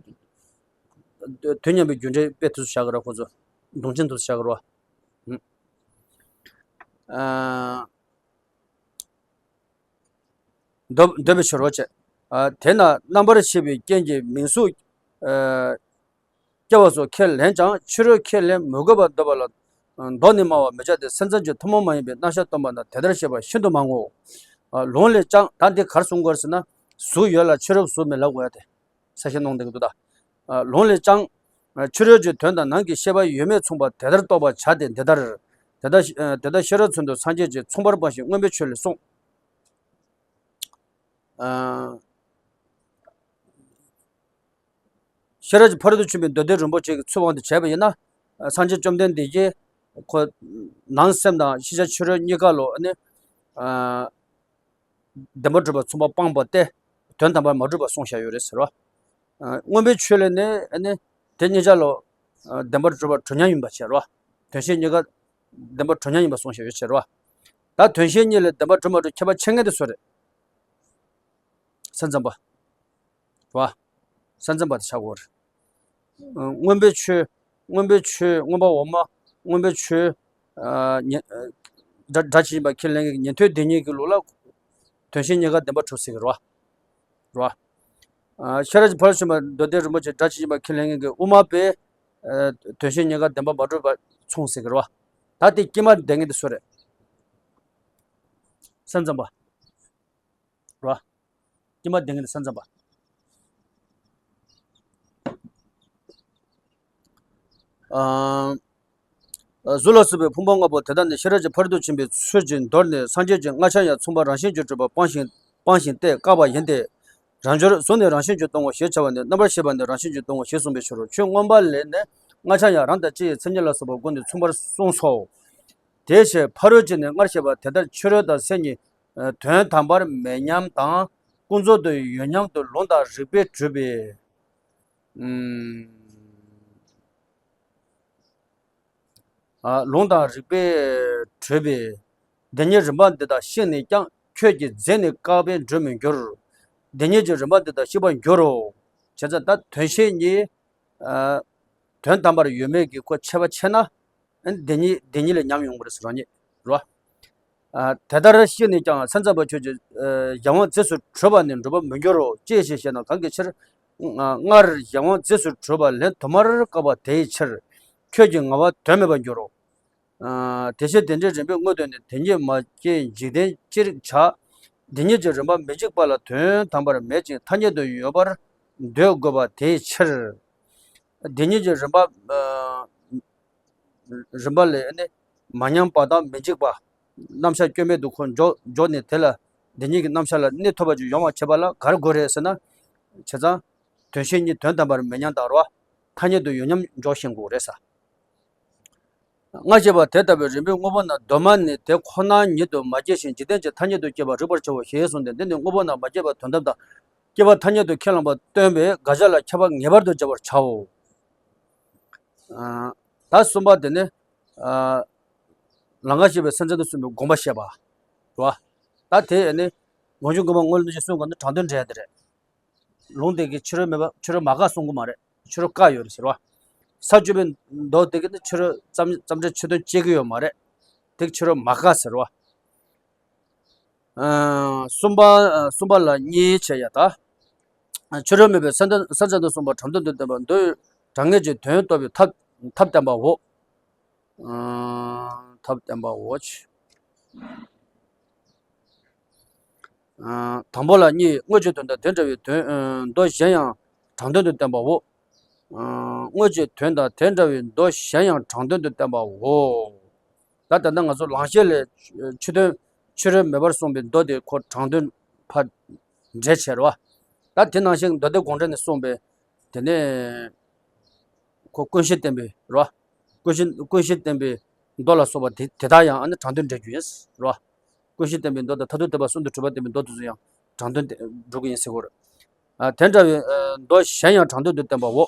དུས་མཉམ་པའི་རྒྱུ་འབྲས་དཔེ་དེ་ཚོ་བཞག་གི་རེད། ཁོ་ཚོ་མདུང་ཆེན་དེ་ཚོ་བཞག་གི་རེད་བ། ཨ། འདོད་འདོད་པའི་ཕྱིར་རོ་ཅེས། ཨ། དེས་ན་རྣམ་པར་ཤེས་པའི་རྐྱེན་གྱིས་མིང་གཟུགས། ཨ། སྐྱེ་བ་སོགས་ཁས་ལེན་ཀྱང་ཕྱི་རོལ་ཁས་ལེན་མི་དགོས་པར་འདོད་པ་ལ། མདོ་ནས་སྨྲ་བ་མི་བྱ་སྟེ་སེམས་ཙམ་གྱི་ཐུན་མོང་མ་ཡིན་པའི་རྣམ་གཞག་སྟོན་པ་ན་དེ་ལྟར་བཤད་པ་ཤིན་ཏུ་མང་ངོ་། ཨ། ལུང་ལས་ཀྱང་ད་འདི་ག་རེ་གསུང་དགོས་ཟེར་ན། གཟུགས་ཡོད་ལ་ཕྱི་རོལ་གཟུགས་མེད་ལབ་དགོས་ཡ་དེ། ས་ཞིང་གནང་བསྡད་ཀྱི་འདུག་ད། ལུང་ལས་ཀྱང་། ཕྱི་རོལ་གྱི་དོན་དང་ནང་གི་ཤེས་པ་ཡོད་མེད་མཚུངས་པ་དེ་ལྟར་རྟོགས་པར་བྱ་སྟེ་འདི་ལྟར། དེ་ལྟར་དེ་ལྟར་ཤེས་རབ་མཚོན་དུ་སངས་རྒྱས་ཀྱིས་མཚུངས་པར་སྤངས་ཤིང་མངོན་པའི་ཆོས་ལས་གསུངས། ཤེས་རབ་ཀྱི་ཕ་རོལ་ཏུ་ཕྱིན་པའི་མདོ་སྡེ་རིན་པོ་ཆེ་གི་ཚུལ་དབང་དུ་བྱས་པ་ཡིན་ན། སངས་རྒྱས་བཅོམ་ལྡན་འདས་ཀྱིས་ཁོ་ནང་སེམས་དང་ཤེས་བྱ་ཕྱི་རོལ་གཉིས་ཀ་ལོ་ཨ་ནི་བདེན་པར་གྲུབ་པ་མཚུངས་པ་སྤངས་པ་སྟེ་དོན་དམ་པར་མ་གྲུབ་པ་གསུངས་བཞག་ཡོད་རེད་ཟེར་རོ། མངོན་པའི་ཆོས་ལས་ནི་ཨ་ནི་དེ་གཉིས་ཆ་ལོ་བདེན་པར་གྲུབ་པ་གྲུབ་མཉམ་ཡིན་པ་བྱས་རོ། དོན་ཤེས་གཉིས་ཀ་བདེན་པར་གྲུབ་མཉམ་ཡིན་པ་གསུངས་བཞག་ཡོད་བྱས་རོ། ད་དོན་ཤེས་གཉིས་ལས་བདེན་པར་གྲུབ་མ་གྲུབ་ཁྱད་པར་ཕྱེ་མཁན་དེ་སུ་རེད། སེམས་ཙམ་པ། རེད་བ། སེམས་ཙམ་པ་དེ་ཆགས་ཀྱི་ཡོད་རེད། མངོན་པའི་ཆོས། མངོན་པའི་ཆོས་མངོན་པ་འོག་མ། མངོན་པའི་ཆོས། ཨ་ཉན། སྒྲ་སྒྲ་ཇི་བཞིན་པ་ཁས་ལེན་མཁན་གྱི་ཉན་ཐོས་སྡེ་གཉིས་ཀྱི་ལུགས་ལ། དོན་ཤེས་གཉིས་ཀ་བདེན་པར་གྲུབ་ཟེར་གྱི་རེད་བ། རེད་བ། ཨ་ཤེས་རབ་ཀྱི་ཕ་རོལ་ཕྱིན་པ་མདོ་སྡེ་རིན་པོ་ཆེ་སྒྲ་ཇི་བཞིན་པ་ཁས་ལེན་མཁན་གྱི་དབུ་མ་པས། ཨ་དོན་ཤེས་གཉིས་ཀ་བདེན་པར་མ་གྲུབ་པ་མཚུངས་ཟེར་གྱི་རེད་བ། ད་དེ་དཀྱིལ་མ་བསྡད་མཁན་དེ་སུ་རེད། སེམས་ཙམ་པ། རེད་བ། དཀྱིལ་མ་བསྡད་མཁན་དེ་སེམས་ཙམ་པ། ཨ། གཟུགས་ལ་སོགས་པའི་ཕུང་པོ་ལྔ་པོ་དེ་དག་ནི་ཤེས་རབ་ཀྱི་ཕ་རོལ་ཏུ་ཕྱིན་པའི་ཚུལ་གྱིས་མདོར་ནི་སངས་རྒྱས་ཀྱི་སྔ་ཆར་ཡང་མཚུངས་པ་རང་བཞིན་གྱིས་གྲུབ་པ་སྤངས་ཤིང་སྤངས་ཤིང་སྟེ་བཀག་པ་ཡིན་ཏེ། རང་འབྱོར་གཟུགས་ནི་རང་བཞིན་གྱིས་སྟོང་ངོ་ཞེས་བྱ་བ་ནི་རྣམ་པར་ཤེས་པ་ནི་རང་བཞིན་གྱིས་སྟོང་ངོ་ཞེས་གསུངས་པའི་ཕྱིར་རོ། ཆོས་མངོན་པ་ལས་ནི་སྔ་ཆར་ཡང་རང་དང་སྤྱི་ཡི་མཚན་ཉིད་ལ་སོགས་པ་ཀུན་ནས་མཚུངས་པར་གསུངས་སོ། དེའི་ཕྱིར་ཕ་རོལ་ཏུ་ནི་སྔར་བཤད་པ་དེ་ལྟར་ཕྱི་རོལ་དང་སེམས་ཉིད་དོན་དམ་པར་མེད་མཉམ་དང་ཀུན་རྫོབ་ཏུ་ཡོད་མཉམ་དུ་ལུང་དང་རིགས་པས་གྲུབ་པའི། ཨུམ། ཨ་ལུང་དང་རིགས་པས་གྲུབ་པའི། འདི་ཉིད་རིམ་པ་འདི་དག་ཤེས་ནས་ཀྱང་ཁྱོད་ཀྱིས་རྫས་ནི་བཀག་པས་འགྲུབ་མི་འགྱུར། འདི་ཉིད་ཀྱི་རིམ་པ་འདི་དག་ཤེས་པར་འགྱུར་རོ། བྱས་ཙང་ད་དོན་ཤེས་གཉིས། ཨ་དོན་དམ་པར་ཡོད་མེད་ཀྱི་ཁོ་ཁྱད་པར་ཕྱེ་ན། ཨ་འདི་ཉིད་འདི་ཉིད་ལས་ཉམས་ཡོང་གི་རེད་ཟེར་རོ་ཉིད་རོ། ཨ་དེ་ལྟར་ཤེས་ནས་ཀྱང་སེམས་ཙམ་པ་ཁྱོད་ཀྱིས་ཨ་གཞན་དབང་རྫས་སུ་གྲུབ་པ་ནི་འགྲུབ་པར་མི་འགྱུར་རོ། ཅི་ཞེས་བཤད་ན་གང་གི་ཕྱིར། ཨ་སྔར་གཞན་དབང་རྫས་སུ་གྲུབ་པ་ལན་དུ་མར་བཀག་པ་དེའི་ཕྱིར། ཁྱོད་ཀྱི་ངེས་པ་དོན་མེད་པར་འགྱུར་རོ། ཨ་དེ་ཕྱིར་དེ་འདྲའི་རིམ་པས་དངོས་དོན་ནི་དེ་ཉིད་མ་སྐྱེས་འཇིག་རྟེན་ཅི་རིགས་བྱ། དེ་ཉིད་ཀྱི་རིམ་པ་མི་འཇིག་པ་ལ་དོན་དམ་པར་མེད་ཅིང་ཐ་སྙད་དུ་ཡོད་པར་འདོད་དགོས་པ་དེའི་ཕྱིར། དེ་ཉིད་ཀྱི་རིམ་པ། ཨ་རིམ་པ་ལས་ནི་མ་ཉམས་པ་དང་མི་འཇིག་པ། རྣམ་གཞག་སྐྱོན་མེད་དུ་ཁོ་འཇོག་འཇོག་ནས་དེ་ལ་འདི་ཉིད་ཀྱི་རྣམ་གཞག་ལ་གནས་ཐུབ་པ་ཅིག་ཡོང་བར་བྱེད་པ་ལ་ག་རེ་དགོས་རེད་ཟེར་ན། བྱས་ཙང་། དོན་ཤེས་གཉིས་དོན་དམ་པར་མེད་མཉམ་དང་རོ། ཐ་སྙད་དུ་ཡོད་མཉམ་འཇོག་ཤེས་དགོས་རེད་ས། སྔར་བཤད་པ་དེ་ལྟ་བུའི་རིམ་པས་དངོས་པོ་རྣམས་གདོད་མ་ནས་དེ་ཁོ་ན་ཉིད་དུ་མ་སྐྱེས་ཤིང་འཇིག་རྟེན་གྱི་ཐ་སྙད་དུ་སྐྱེས་པ་རིག་པར་བྱའོ་ཞེས་གསུངས་ཏེ། འདི་ནི་དངོས་པོ་རྣམས་མ་སྐྱེས་པ་དོན་དམ་དང་། སྐྱེས་པ་ཐ་སྙད་དུ་ཁས་བླངས་པ་སྟོན་པའི་དགག་བྱ་ལ་ཁྱབ་པ་ངེས་པར་དུ་བྱ་བར་བྱའོ། ཨ་ད་གསུམ་པ་དེ་ནི། ཨ་ལམ་ཁ་ཤེས་པའི་སེམས་ཅན་དུ་གསུངས་པའི་དགོངས་པ་བཤད་པ། རེད་བ། ད་དེ་ནི། ལོངས་སྤྱོད་མགོན་པོ་དངོས་ལ་གནས་ཤིང་གསུངས་པ་ནི་དྲང་དོན་འགྲེལ་ཡ་དེ་རེད། ལུང་དེ་གིས་ཕྱི་རོལ་མེད་པ་ཕྱི་རོལ་མ་བཀག་གསུང་གི་མ་རེད། ཕྱི་རོལ་བཀག་ཡོད་རེད་ཟེར་བ། ས་བཅུ་པའི་མདོ་དེ་གིས་ནི་ཕྱི་རོལ་ཙམ་ཙམ་སྒྲ་ཕྱི་དོན་བཅད་ཀྱི་ཡོད་མ་རེད། དེ་གིས་ཕྱི་རོལ་མ་བཀག་ཟེར་བ། ཨ་གསུམ་པ་ཨ་གསུམ་པ་ལ་གཉིས་བྱས་ཡ་ད། ཕྱི་རོལ་མེད་པའི་ས་ས་ཅན་དུ་གསུངས་པ་དྲང་དོན་དུ་བསྟན་པ་མདོའི་དྲང་ངེས་ཀྱི་དོན་རྟོགས་པའི་ཐབས་ཐབས་བསྟན་པའོ། ཨ་ཐབས་བསྟན་པའོ། ཨ་དང་པོ་ལ་གཉིས། དངོས་ཀྱི་དོན་དང་དེ་འདྲ་བའི་དོན་ཨ་མདོ་གཞན་ཡང་དྲང་དོན་དུ་བསྟན་པའོ། ཨ་དངོས་ཀྱི་དོན་དང་དེ་འདྲ་བའི་མདོ་གཞན་ཡང་དྲང་དོན་དུ་བསྟན་པའོ། ད་ད་ལྟ་ང་ཚོ་ལང་གཤེགས་ལས་ཕྱི་དོན་ཕྱི་རོལ་མེད་པར་གསུངས་པའི་མདོ་དེ་ཁོ་དྲང་དོན་ཕར་འགྲེལ་བྱས་རེད་བ། ད་དེ་ནང་བཞིན་མདོ་སྡེ་དགོངས་འགྲེལ་ནས་གསུངས་པའི། དེ་ནས་ཁོ་ཀུན་ཤེས་བསྟན་པའི་རེད་བ། ཀུན་ཤེས་ཀུན་ཤེས་བསྟན་པའི་མདོ་ལ་སོགས་པ་དེ་དེ་དག་ཡང་ཨ་ནི་དྲང་དོན་འགྲེལ་རྒྱུ་ཡིན་རེད་བ། ཀུན་ཤེས་བསྟན་པའི་མདོ་དང་མཐར་ཐུག་ཐེག་པ་གསུམ་དུ་གྲུབ་པ་བསྟན་པའི་མདོ་དེ་ཚོ་ཡང་དྲང་དོན་སྒྲུབ་ཀྱི་ཡིན་ཟེར་གོ་རེད། ཨ་དེ་འདྲ་བའི་ཨ་མདོ་གཞན་ཡང་དྲང་དོན་དུ་བསྟན་པའོ།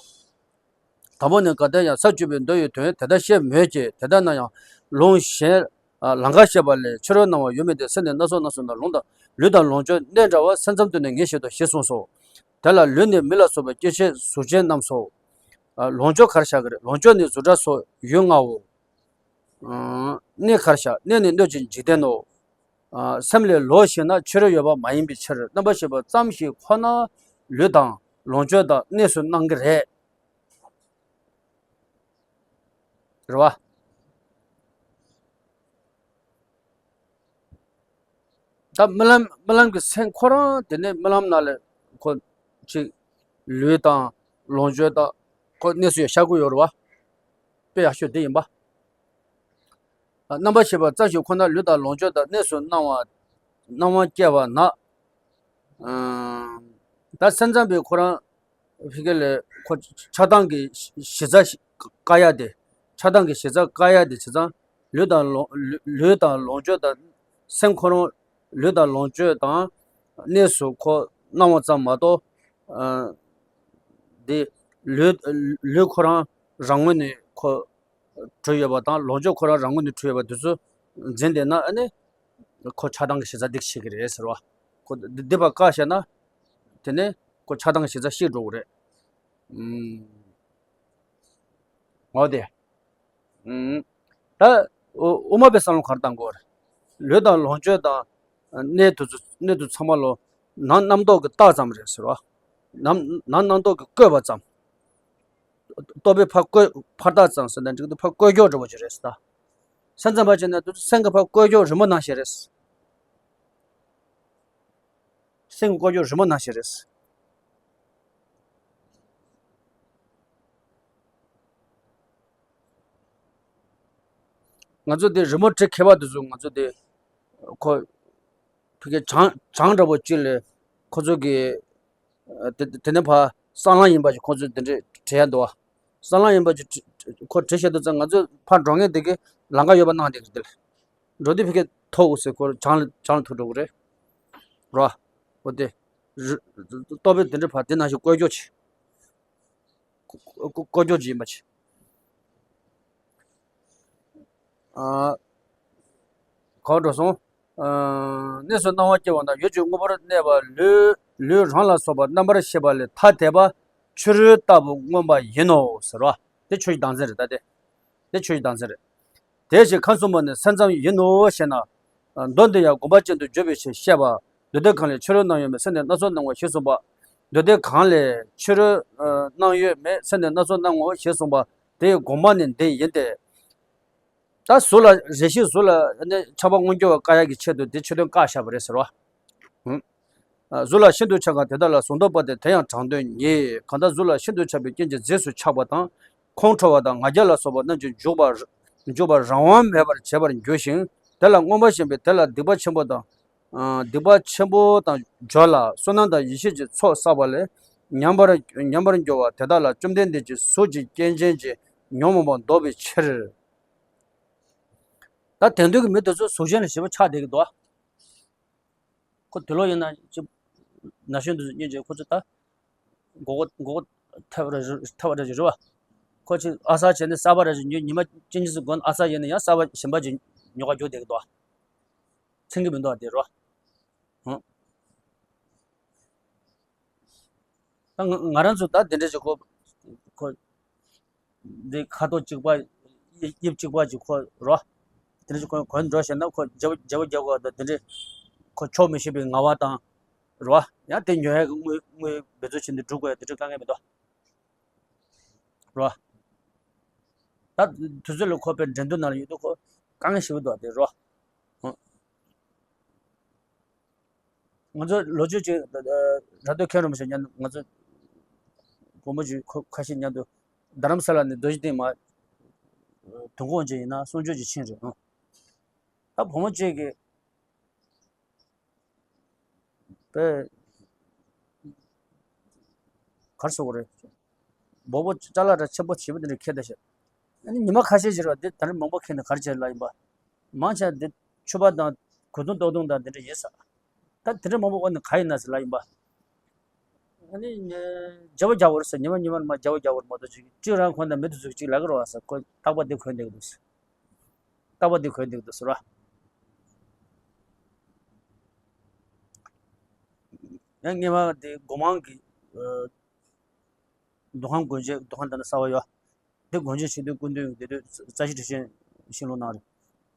དང་པོ་ནི་གལ་ཏེ་ཡང་ས་བཅུ་པའི་མདོ་ཡི་དོན་དེ་ལྟར་བཤད་མོད་ཀྱི། དེ་ལྟར་ན་ཡང་ལུང་གཞན་ལམ་ཁ་བཤད་པ་ལས་ཕྱི་རོལ་སྣང་བ་ཡོད་མིན་ཏེ། སེམས་ནི་སྣ་ཚོགས་སྣ་ཚོགས་ན་ལུང་དང་ལུས་དང་ལོངས་སྤྱོད་གནས་འདྲ་བ་སེམས་ཙམ་དུ་ནི་ངེས་ཤེས་སོ་ཞེས་གསུངས་སོ། དེ་ལ་ལུས་ནི་མི་ལ་སོགས་པའི་སྐྱེ་མཆེད་གཟུགས་ཅན་རྣམས་སོ། ལོངས་སྤྱོད་ག་རེ་བཞག་གི་རེད། ལོངས་སྤྱོད་ནི་གཟུགས་སྒྲ་སོགས་ཡུལ་ལྔའོ། གནས་ག་རེ་བཞག་གནས་ནི་སྣོད་ཀྱི་འཇིག་རྟེན་ནོ། སེམས་ལས་ལོག་ཞིག་ན་ཕྱི་རོལ་ཡོད་པ་མ་ཡིན་པའི་ཕྱིར། རྣམ་པར་ཤེས་པ་ཙམ་ཞིག་ཁོ་ན་ལུས་དང་ལོངས་སྤྱོད་དང་གནས་སུ་སྣང་གི་རེད། རེད་བ། ད་རྨི་ལམ་རྨི་ལམ་གྱི་སེམས་ཁོ་རང་དེ་ནས་རྨི་ལམ་ནང་ལ་ཁོ་ཅིག་ལུས་དང་ལོངས་སྤྱོད་དང་ཁོ་གནས་སུ་ཡང་ཤར་གྱི་ཡོད་རེད་བ། དཔེ་ཡག་ཤོས་དེ་ཡིན་པ། རྣམ་པར་ཤེས་པ་ཙམ་ཞིག་ཁོ་ན་ལུས་དང་ལོངས་སྤྱོད་དང་གནས་སུ་སྣང་བ་སྣང་བ་སྐྱེ་བ་ན། ད་སེམས་ཙམ་པའི་ཁོ་རང་ཕི་གེ་ལས་ཁོ་ཆགས་སྡང་གི་གཞི་རྩ་ཞིག་བཀག་ཡ་དེ། ཆགས་སྡང་གི་གཞི་རྩ་བཀག་ཡ་དེ་བྱས་ཙང་ལུས་དང་ལོངས་ལུས་ལུས་དང་ལོངས་སྤྱོད་དང་སེམས་ཁོ་རང་ལུས་དང་ལོངས་སྤྱོད་དང་གནས་སུ་ཁོ་སྣང་བ་ཙམ་མ་གཏོགས། ཨ། འདི་ལུས་ལུས་ཁོ་རང་རང་ངོས་ནས་ཁོ་གྲུབ་ཡོད་པ་དང་ལོངས་སྤྱོད་ཁོ་རང་རང་ངོས་ནས་གྲུབ་ཡོད་པ་དེ་ཚོ་འཛིན་བསྡད་ན་ཨ་ནི་ཁོ་ཆགས་སྡང་གི་གཞི་རྩ་འདི་ཤེས་ཀྱི་རེད་ཟེར་བ། ཁོ་འདི་འདི་པ་བཀག་བྱས་ན་དེ་ནས་ཁོ་ཆགས་སྡང་གི་གཞི་རྩ་ཤེས་འགྲོ་གི་རེད། ཨུམ། འོ་དེ། ཨུམ། ད་དབུ་དབུ་མ་པའི་བསམ་བློ་ག་རེ་བཏང་དགོས་རེད། ལུས་དང་ལོངས་སྤྱོད་དང་གནས་དེ་ཚོ་གནས་དེ་ཚང་མ་ལོ་ནང་རྣམ་རྟོག་གི་རྟགས་ཙམ་རེད་ཟེར་བ། ནང་ནང་རྣམ་རྟོག་གི་བཀོད་པ་ཙམ། རྟོག་པས་ཕར་བཀོད་ཕར་རྟགས་ཙམ་ཟེར་ན་འགྲིག་འདུག་ཕར་བཀོད་ཀྱོག་འདྲ་པོ་ཅིག་རེད་ཟེར་ད། སེམས་ཙམ་པ་བྱས་ན་དེ་ཚོ་སེམས་ཀྱི་ཕར་བཀོད་ཀྱོག་རི་མོ་ནང་བཞིན་རེད། སེམས་ཀྱི་བཀོད་ཀྱོག་རི་མོ་ནང་བཞིན་རེད། ང་ཚོ་དེ་རི་མོ་བྲི་མཁས་པ་དེ་ཚོ་ང་ཚོ་དེ་ཁོ་ཕ་གི་བྱང་བྱང་འདྲ་པོ་གཅིག་ལས་ཁོ་ཚོ་གི་དེ་དེ་ནས་ཕར་སྲང་ལམ་ཡིན་པ་ཞིག་ཁོ་ཚོས་དེ་འདྲས་བྲི་ཡ་འདུག་བ། སྲང་ལམ་ཡིན་པ་ཞིག་བྲི་ཁོ་བྲི་བཤད་དུས་ཙང་ང་ཚོས་ཕར་འགྲོ་མཁན་དེ་གི་ལམ་ཁ་ཡོད་པ་གནང་བསྡད་ཀྱི་རེད། འགྲོ་དུས་ཕ་གི་ཐོག་འུ་ཟེར་ཁོ་བྱང་ལ་བྱང་ལ་ཐུག་འགྲོ་གི་རེད། རོ། འོ་དེ། རི་རྟོག་པས་དེ་འདྲས་ཕར་དེ་ནང་བཞིན་བཀོད་ཀྱོག་བྱེད། ཀོ་ཀོ་ཀོ་ཀྱོག་ཅིག་ཡིན་པ་ཅིག་ཨ། ག་པར་འགྲོ་སོང་། ཨ། གནས་སུ་སྣང་བ་སྐྱེ་བ་དང་ཡུལ་གྱི་དངོས་པོར་གནས་པ་ལུས་ལུས་རང་ལ་སོགས་པ་རྣམ་པར་ཤེས་པ་ལས་ཐ་དད་པ་ཕྱི་རོལ་ལྟ་བུ་མངོན་པ་ཡིན་ནོ་ཟེར་བ། དེ་ཆོས་ཀྱི་བདག་འཛིན་རེད་ད་དེ། དེ་ཆོས་ཀྱི་བདག་འཛིན་རེད། དེ་བཞིན་ཁམས་གསུམ་པོ་ནི་ས་མཚམས་ཡིན་ནོ་ཞེ་ན། མདོ་འདི་ཡང་དགོངས་པ་ཅན་དུ་བརྗོད་པའི་ཕྱིར་བཤད་པ། འདོད་ལྡན་གང་ལས་ཕྱི་རོལ་སྣང་ཡོད་མེད་སེམས་ནི་སྣ་ཚོགས་སྣང་ངོ་ཞེས་གསུངས་པ། འདོད་ལྡན་གང་ལས་ཕྱི་རོལ་སྣང་ཡོད་མེད་སེམས་ནི་སྣ་ཚོགས་སྣང་ངོ་ཞེས་གསུངས་པ་དེའི་དགོངས་པ་ནི་འདི་ཡིན་ཏེ། ད་གཟུགས་ལ་རེ་ཞིག་གཟུགས་ལ་ནི་ཆགས་པ་མངོན་གྱུར་བ་བཀག་ཡག་གི་ཆེད་དུ་འདི་ཕྱི་དོན་བཀག་བཞག་པ་རེད་ཟེར་བ། ཨ། གཟུགས་ལ་ཤིན་ཏུ་ཆགས་གང་དེ་དག་ལ་གཟུགས་མདོག་པོ་སྟེ་དེ་ཡང་དྲང་དོན་ཉིད། གང་ལྟར་གཟུགས་ལ་ཤིན་ཏུ་ཆགས་པའི་རྐྱེན་གྱིས་རྫས་སུ་ཆགས་པ་དང་། ཁོང་ཁྲོ་བ་དང་ང་རྒྱལ་ལ་སོགས་པ་རྣམས་ཀྱིས་འཇུག་པར་འཇུག་པར་རང་དབང་མེད་པར་བྱེད་པར་འགྱུར་ཞིང་། དེ་ལ་མངོན་པར་ཞེན་པས་དེ་ལ་སྡིག་པ་ཆེན་པོ་དང་། ཨ། སྡིག་པ་ཆེན་པོ་དང་སྦྱོར་ལ་བསོད་ནམས་དང་ཡེ་ཤེས་ཀྱི་ཚོགས་བསགས་པ་ལས་ཉམས་པར་ཉམས་པར་འགྱུར་བ་དེ་དག་ལ་བཅོམ་ལྡན་འདས་ཀྱིས་གཟུགས་ཀྱི་རྐྱེན་ཅན་གྱི་ཉོན་མོངས་པ་བཟློག་པའི་ཕྱིར། ད་དེང་དུས་ཀྱི་མི་དེ་ཚོ་གཟུགས་ཅན་ལ་ཞེན་པ་ཆགས་བསྡད་ཀྱི་འདུག་ཁོ་དུད་འགྲོ་ཡིན་ན་ཅི། ན་གཞོན་དུ་སྙིང་རྗེ་ཁོ་ཚོ་ད། མགོ་སྐོར་མགོ་སྐོར་ཐེབས་ར་ཐེབས་ར་ཞིག་རེད་བ། ཁོ་ཅི་ཨ་གསར་བྱས་ནས་གསར་པ་ར་ཞིག་ཉོས། ཉི་མ་གཅིག་གཉིས་སུ་དགོན་ཨ་གསར་ཡིན་ན་ཡང་གསར་པ་གཞན་པ་ཅིག་ཉོ་ག་རྒྱུག་བསྡད་ཀྱི་འདུག་ཚིང་གི་མི་འདུག་དེ་རོ། ཧང་། ད་ང་ང་རང་ཚོ་ད་དེ་འདྲ་ཞིག་ཁོ་ཁོ། འདི་ཁ་དོག་གཅིག་པ། དབྱིབས་དབྱིབས་གཅིག་པ་ཅིག་ཁོ་རོ། དེ་འདྲ་ཅིག་ཁོ་གོན་འགྲོ་ཤེས་ན་ཁོ་བརྗེ་པོ་བརྗེ་པོ་རྒྱག་དགོས་དང་དེ་འདྲ། ཁོ་ཆོག་མི་ཤེས་པའི་ངལ་བ་དང་། རོ། ཡང་དེ་ཉོ་ཡག་གི་དངུལ་དངུལ་འབད་རྩོལ་བྱེད་འདི་སྒྲུབ་དགོས་ཡ་དེ་འདྲ་དཀའ་ངལ་མི་འདུག་རོ། ད་དུས་ཚོད་ལ་ཁོ་པའི་འགྲན་བསྡུར་ནང་ལ་ཡོད་དུས་ཁོ་དཀའ་ངལ་ཞེ་པོ་འདུག་དེ་རོ། ཧུང་། ང་ཚོ་ལོ་རྒྱུས་ཅིག་ར་སྟོད་མཁན་རིན་པོ་ཆེ་མཉམ་དུ་ང་ཚོ་བུ་མོ་ཅིག་ཁོ་ཁ་ཤས་མཉམ་དུ་རྡ་རམ་ས་ལ་ནས་རྡོ་རྗེ་གདན་མར་དུས་འཁོར་ཅིག་ཡིན་ན་གསུང་ཆོས་ཅིག་ཕྱིན་རེད། ཨང་། ད་བུ་མོ་ཅིག་གིས་པས་གར་སོང་བ་རེད། སྦོག་པོ་ཅ་ལག་འདྲ་ཆེན་པོ་ཞེ་པོ་དེ་འདྲ་ཁྱེར་ད་ཤག་ཨ་ནི་ཉི་མ་ཁ་ཤས་ཤིག་རེད་བ། འདི་ད་རེས་མང་པོ་ཁྱེར་ནས་ག་རེ་བྱས་ལབ་ཡིན་པ། མང་ཆེ་འདི་ཕྱུ་པ་དང་གོས་ཐུང་ལྟོགས་ཐུང་དང་འདི་འདྲ་ཡིན་ས། ད་དེ་འདྲ་མང་པོ་འོ་ནི་ག་ཡིན་ན་ཟེར་ལབ་ཡིན་པ། ཨ་ནི་ངས་བརྗེ་པོ་རྒྱག་དགོས་རེད་ཟེར། ཉི་མ་ཉི་མ་མར་བརྗེ་པོ་རྒྱག་དགོས་རེད་མ་གཏོགས་ཅིག་གཅིག་རང་ཁོ་ན་མི་དེ་ཚོ་གཅིག་ལབ་ཀྱི་རེད་བ་ཟེར། ཁོ་རྟག་པར་འདི་གོན་བསྡད་ཀྱི་འདུག་ཟེར། རྟག་པར་འདི་གོན་བསྡད་ཀྱི་འདུག་ཟེར་བ། ཡང་སྔས་མ་དེ་སྒོ་མང་གི་ཨ། འདུ་ཁང་སྒོ་འབྱེད། འདུ་ཁང་ད་ནི་གསར་པ་ཡོད། དེ་སྒོ་འབྱེད་བྱེད་དུས་སྐུ་མདུན་དེ་དུས་རྩ་ཆེ་ཁྲི་ཆེན་ཞིང་ལོ་གནང་རེད།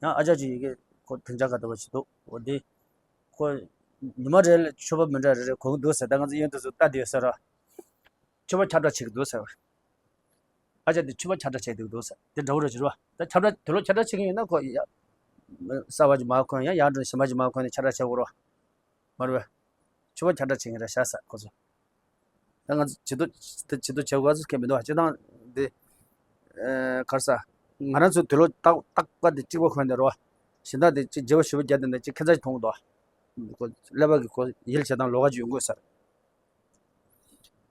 ཡང་ཨ་ཅག་ཅིག་ཡི་གེ་ཁོ་དེང་ཆ་ག་ད་བ་ཞིག་འདུག་འོ་དེ་ཁོ་ཉི་མ་རེ་ལ་ཕྱུ་པ་མི་འདྲ་རེ་རེ་གོན་གྱི་འདུག་ཟེར། ད་ང་ཚོ་གཡོན་དུ་ཚོ་ལྟ་དུས་ཟེར་ར། ཕྱུ་པ་ཁྱབ་བསྒྲགས་བྱེད་ཀྱི་འདུག་ཟེར། ཨ་ཅག་དེ་ཕྱུ་པ་ཁྱབ་བསྒྲགས་བྱེད་ཀྱི་འདུག་ཟེར། དེ་འདྲ་བོ་རེ་རེད་བ། ད་ཁྱབ་བསྒྲགས་དུས་ལོ་ཁྱབ་བསྒྲགས་བྱེད་མཁན་ཡིན་ན་ཁོ་ཡ། གསར་པ་ཅིག་མར་གོན། ཡང་ཡར་འགྲོ་གཞན་པ་ཅིག་མར་གོན་ནས་ཁྱབ་བསྒྲགས་བྱེད་དགོས་རེད་བ། མ་རེད་པས། ཕྱུ་པ་ཁྱབ་བསྒྲགས་བྱེད་མཁན་རེད་ཤག་ཟེར་ཁོ་ཚོ། ད་ང་ཚོ་བྱེད་དོ་བྱེད་དོ་བྱེད་དགོས་ཚོད་མཁན་མི་འདུག་སྤྱིར་བཏང་འདི། ཨེ། ག་རེ་ཟ། ང་རང་ཚོ་དུས་ལོ་ཏག་ཏག་པ་འདི་གཅིག་པ་གོན་ནས་རེད་བ། གཞན་དག་འདི་གཅིག་བརྗེ་པོ་ཞེ་པོ་རྒྱག་བསྡད་ན་གཅིག་ཁྱད་མཚར་ཞིག་མཐོང་གི་འདུག་ཁོ་ཀླད་པ་གི་ཁོ་ཡིད་ཆེས་དང་ལོགས་ཀ་ཅིག་ཡོང་དགོས་ཟེར།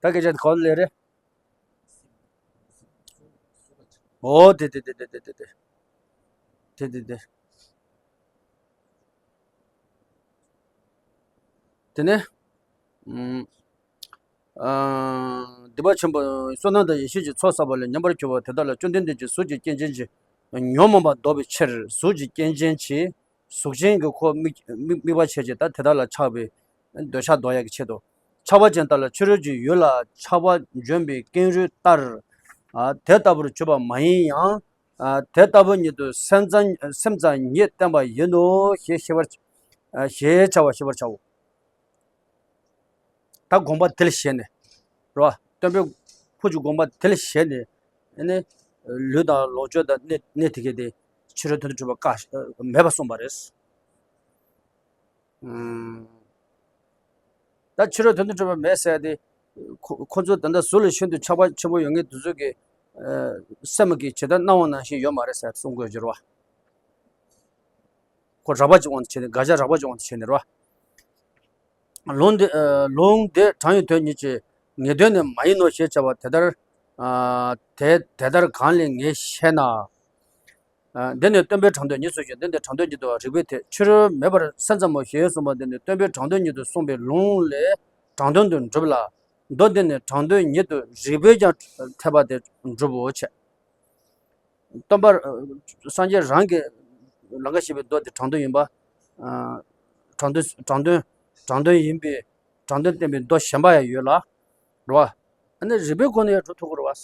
ད་སྐད་ཆ་འདི་ག་པར་སླེབས་རེད། ཨོ་དེ་དེ་དེ་དེ་དེ་དེ་དེ་དེ་དེ་དེ། དེ་ནས། ཨུམ། ཨ། སྡིག་པ་ཆེན་པོ་བསོད་ནམས་དང་ཡེ་ཤེས་ཀྱི་ཚོགས་བསགས་པ་ལས་ཉམས་པར་གྱུར་པ་དེ་དག་ལ་བཅོམ་ལྡན་འདས་ཀྱིས་གཟུགས་ཀྱི་སྐྱེ་མཆེད་ཀྱི་ཉོན་མོངས་པ་ལྡོག་པའི་ཕྱིར། གཟུགས་ཀྱི་སྐྱེ་མཆེད་ཀྱི་གཟུགས་ཅན་གྱི་ཁོ་དམིགས་དམིགས་དམིགས་པ་བྱས་ཀྱི་ད་དེ་དག་ལ་ཆགས་པའི་འདོད་ཆགས་ལྡོག་ཡག་གི་ཆེད་དུ། ཆགས་པ་ཅན་དག་ལ་ཕྱི་རོལ་གྱི་ཡུལ་ལ་ཆགས་པ་འཇོམས་པའི་ཀེང་རུས་ལྟར། ཨ། དེ་ལྟ་བུར་གྱུར་པ་མ་ཡིན་ཡང་། ཨ། དེ་ལྟ་བུ་ཉིད་དུ་སེམས་ཙམ་སེམས་ཙམ་ཉིད་བསྟན་པ་ཡིན་ནོ་ཞེས་ཤེས་པར། ཨ། ཞེས་བྱ་བ་ཤེས་པར་བྱའོ། ད་དགོངས་པ་དེ་ལ་བཞེས་ནས། རེད་བ། སྟོན་པའི་ཁོ་ཅིག་དགོངས་པ་དེ་ལ་བཞེས་ནས། ཨ་ནི། ལུས་དང་ལོངས་སྤྱོད་དང་གནས་གནས་དེ་གས་དེ་ཕྱི་རོལ་དོན་དུ་གྲུབ་པ་བཀག་མེད་པར་གསུངས་པ་རེད། ཨུམ། ད་ཕྱི་རོལ་དོན་དུ་གྲུབ་པ་མེད་ཟེར་ཏེ། ཁོ་ཁོ་ཚོ་ད་ལྟ་གཟུགས་ལ་ཤིན་ཏུ་ཆགས་པ་ཆེན་པོ་ཡོད་མཁན་དེ་ཚོ་གི། ཨ། སེམས་ཀྱི་ཇི་ལྟར་སྣང་བ་ནང་བཞིན་ཡོད་མ་རེད་ཟེར་གསུང་དགོས་ཀྱི་རེད་བ། ཁོ་རགས་པ་ཅིག་དབང་དུ་བྱས་ནས་དགག་བྱ་རགས་པ་ཅིག་དབང་དུ་བྱས་ནས་རེད་བ། ལུང་འདི། ཨ། ལུང་འདི་དྲང་ཡང་དོན་ཉིད་ཀྱི་ངེས་དོན་ནི་མ་ཡིན་ནོ་ཞེས་བྱ་བ་དེ་ལྟར། ཨ། དེ་དེ་ལྟར་གང་ལས་ངེས་ཤེ་ན། ཨ། འདི་ནི་སྟོན་པའི་དྲང་དོན་ཉིད་སོ་ཞེས། འདི་ནི་དྲང་དོན་ཉིད་དུ་རིགས་པའི་མཐས། ཕྱི་རོལ་མེད་པར་སེམས་ཙམ་མོ་ཞེས་གསུངས་པ་འདི་ནི་སྟོན་པའི་དྲང་དོན་ཉིད་དུ་གསུངས་པའི་ལུང་ལས་དྲང་དོན་དུ་འགྲུབ་ལ། མདོ་འདི་ནི་དྲང་དོན་ཉིད་དུ་རིགས་པས་ཀྱང་འཐད་པ་དེ་འགྲུབ་བོ་ཆེ། སྟོན་པ། ཨ། སངས་རྒྱས་རང་གིས་ལང་ཀ་གཤེགས་པའི་མདོ་དེ་དྲང་དོན་ཡིན་པ། ཨ། དྲང་དོན་དྲང་དོན་དྲང་དོན་ཡིན་པའི་དྲང་དོན་བསྟན་པའི་མདོ་གཞན་པ་ཡང་ཡོད་ལ། རེད་བ། ཨ་ནི་རིགས་པའི་སྒོ་ནས་ཡང་སྒྲུབ་ཐུབ་ཀྱི་རེད་བ།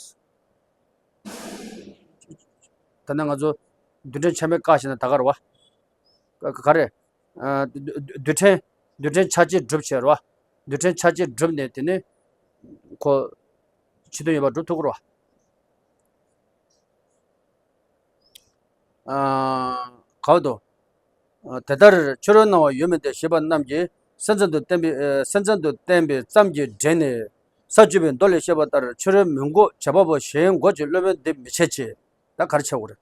ད་ནི་ང་ཚོ་རྡུལ་ཕྲན་ཆ་མེད་བཀག་བྱས་ན་ད་ག་རེད་བ། ག་ག་རེ། ཨ། རྡུལ་རྡུལ་ཕྲན་རྡུལ་ཕྲན་ཆ་གཅིག་སྒྲུབ་བྱས་རེད་བ། རྡུལ་ཕྲན་ཆ་གཅིག་སྒྲུབ་ནས་དེ་ནི་ཁོ་ཕྱི་དོན་ཡོད་པ་སྒྲུབ་ཐུབ་ཀྱི་རེད་བ། ཨ། ག་བ་དོ། ཨ། དེ་ལྟར་ཕྱི་རོལ་སྣང་བ་ཡོད་མིན་ཏེ་ཞེས་པ་རྣམས་ཀྱིས་སེམས་ཙམ་དུ་བསྟན་པའི། ཨ། སེམས་ཙམ་དུ་བསྟན་པའི་ཙམ་གྱིས་འདྲེན་ནས་ས་བཅུ་པའི་མདོ་ལས་བཤད་པ་ལྟར་ཕྱི་རོལ་མི་འགོག་བྱེད་པ་པོ་གཞན་འགོག་ཅིང་སློབ་དཔོན་འདི་མི་བྱེད་ཅེས། ད་ག་རེ་བྱེད་དགོས་རེད།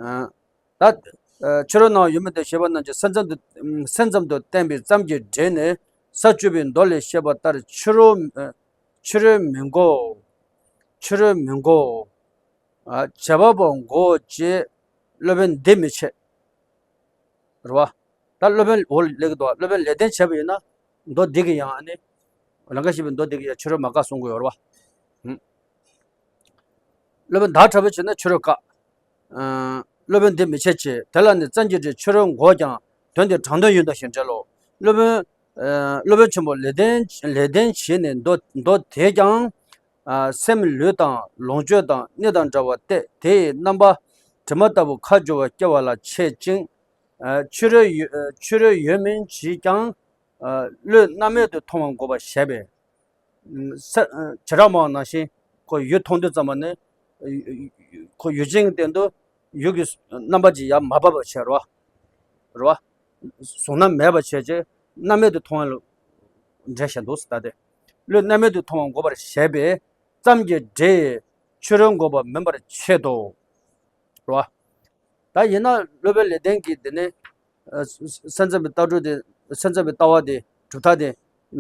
ཨ། ད། ཨ། ཕྱི་རོལ་སྣང་བ་ཡོད་མིན་ཏེ་ཞེས་པ་རྣམས་ཀྱིས་སེམས་ཙམ་དུ་སེམས་ཙམ་དུ་བསྟན་པའི་ཙམ་གྱིས་འདྲེན་ནས་ས་བཅུ་པའི་མདོ་ལས་བཤད་པ་ལྟར་ཕྱི་རོལ། ཨ། ཕྱི་རོལ་མི་འགོག་ཕྱི་རོལ་མི་འགོག་ཨ། བྱེད་པ་པོ་འགོག་ཅེས་སློབ་དཔོན་འདི་མི་བྱེད། རེད་བ། ད་སློབ་དཔོན་འོ་ལེགས་འདུག་སློབ་དཔོན་ལེགས་ལྡན་བྱས་པ་ཡིན་ན་མདོ་འདི་གི་ཡང་ཨ་ནི། ལང་ཀ་གཤེགས་པའི་མདོ་འདི་གི་ཡང་ཕྱི་རོལ་མ་བཀག་གསུང་གི་ཡོད་རེད་བ། ཧུམ། སློབ་དཔོན་བདག་གྲགས་པས་བྱས་ན་ཕྱི་རོལ་བཀག་ཨ། སློབ་དཔོན་འདི་མི་བྱེད་ཅེས། དེ་ལ་ནི་ཙམ་གྱིས་འདྲེན་ཕྱི་རོལ་འགོག་ཀྱང་དོན་དེ་དྲང་དོན་ཡིན་ནོ་ཞེས་འགྲེལ་ལོ། སློབ་དཔོན། ཨ། སློབ་དཔོན་ཆེན་པོ་ལེགས་ལྡན་ལེགས་ལྡན་བྱས་ནས་མདོ་མདོ་དེས་ཀྱང་། ཨ། སེམས་ལུས་དང་ལོངས་སྤྱོད་དང་གནས་དང་འདྲ་བ་སྟེ་དེ་ཡི་རྣམ་པ་དྲི་མ་ལྟ་བུ་ཁ་སྦྱོར་བ་སྐྱེ་བ་ལ་འཆད་ཅིང་། ཨ། ཕྱི་རོལ་ཡོད་ཨ། ཕྱི་རོལ་ཡོད་མིན་གྱིས་ཀྱང་། ཨ། བློས་རྣམ་མེད་དུ་མཐོང་བ་འགོག་པར་བྱེད་པས། ས་བྱེ་བྲག་སྨྲ་བ་ནང་བཞིན་ཁོ་ཡུལ་མཐོང་དུས་ཙམ་པ་ནི། ཁོ་ཡུལ་ཅན་གྱི་སྟེང་དུ་ཡུལ་གྱི་རྣམ་པ་ཅིག་ཡར་མ་བབས་པ་བྱས་རོ། རོ། གཟུང་རྣམ་མེད་པ་བྱས་རྗེས་རྣམ་མེད་དུ་མཐོང་བ་ལ་འགྲེལ་བཤད་འདུག་ཟེར་ད་དེ། བློས་རྣམ་མེད་དུ་མཐོང་བ་འགོག་པར་བྱེད་པའི་ཙམ་གྱིས་འདྲེན་ཕྱི་རོལ་འགོག་པ་མིན་པར་བྱེད་དོ། རོ། ད་ཡིན་ན་སློབ་དཔོན་ལེགས་ལྡན་གྱིས་འདི་ནི། ཨ། སེམས་ཙམ་པའི་ལྟ་གྲུབ་དེ། སེམས་ཙམ་པའི་ལྟ་བ་དེ་གྲུབ་མཐའ་དེ།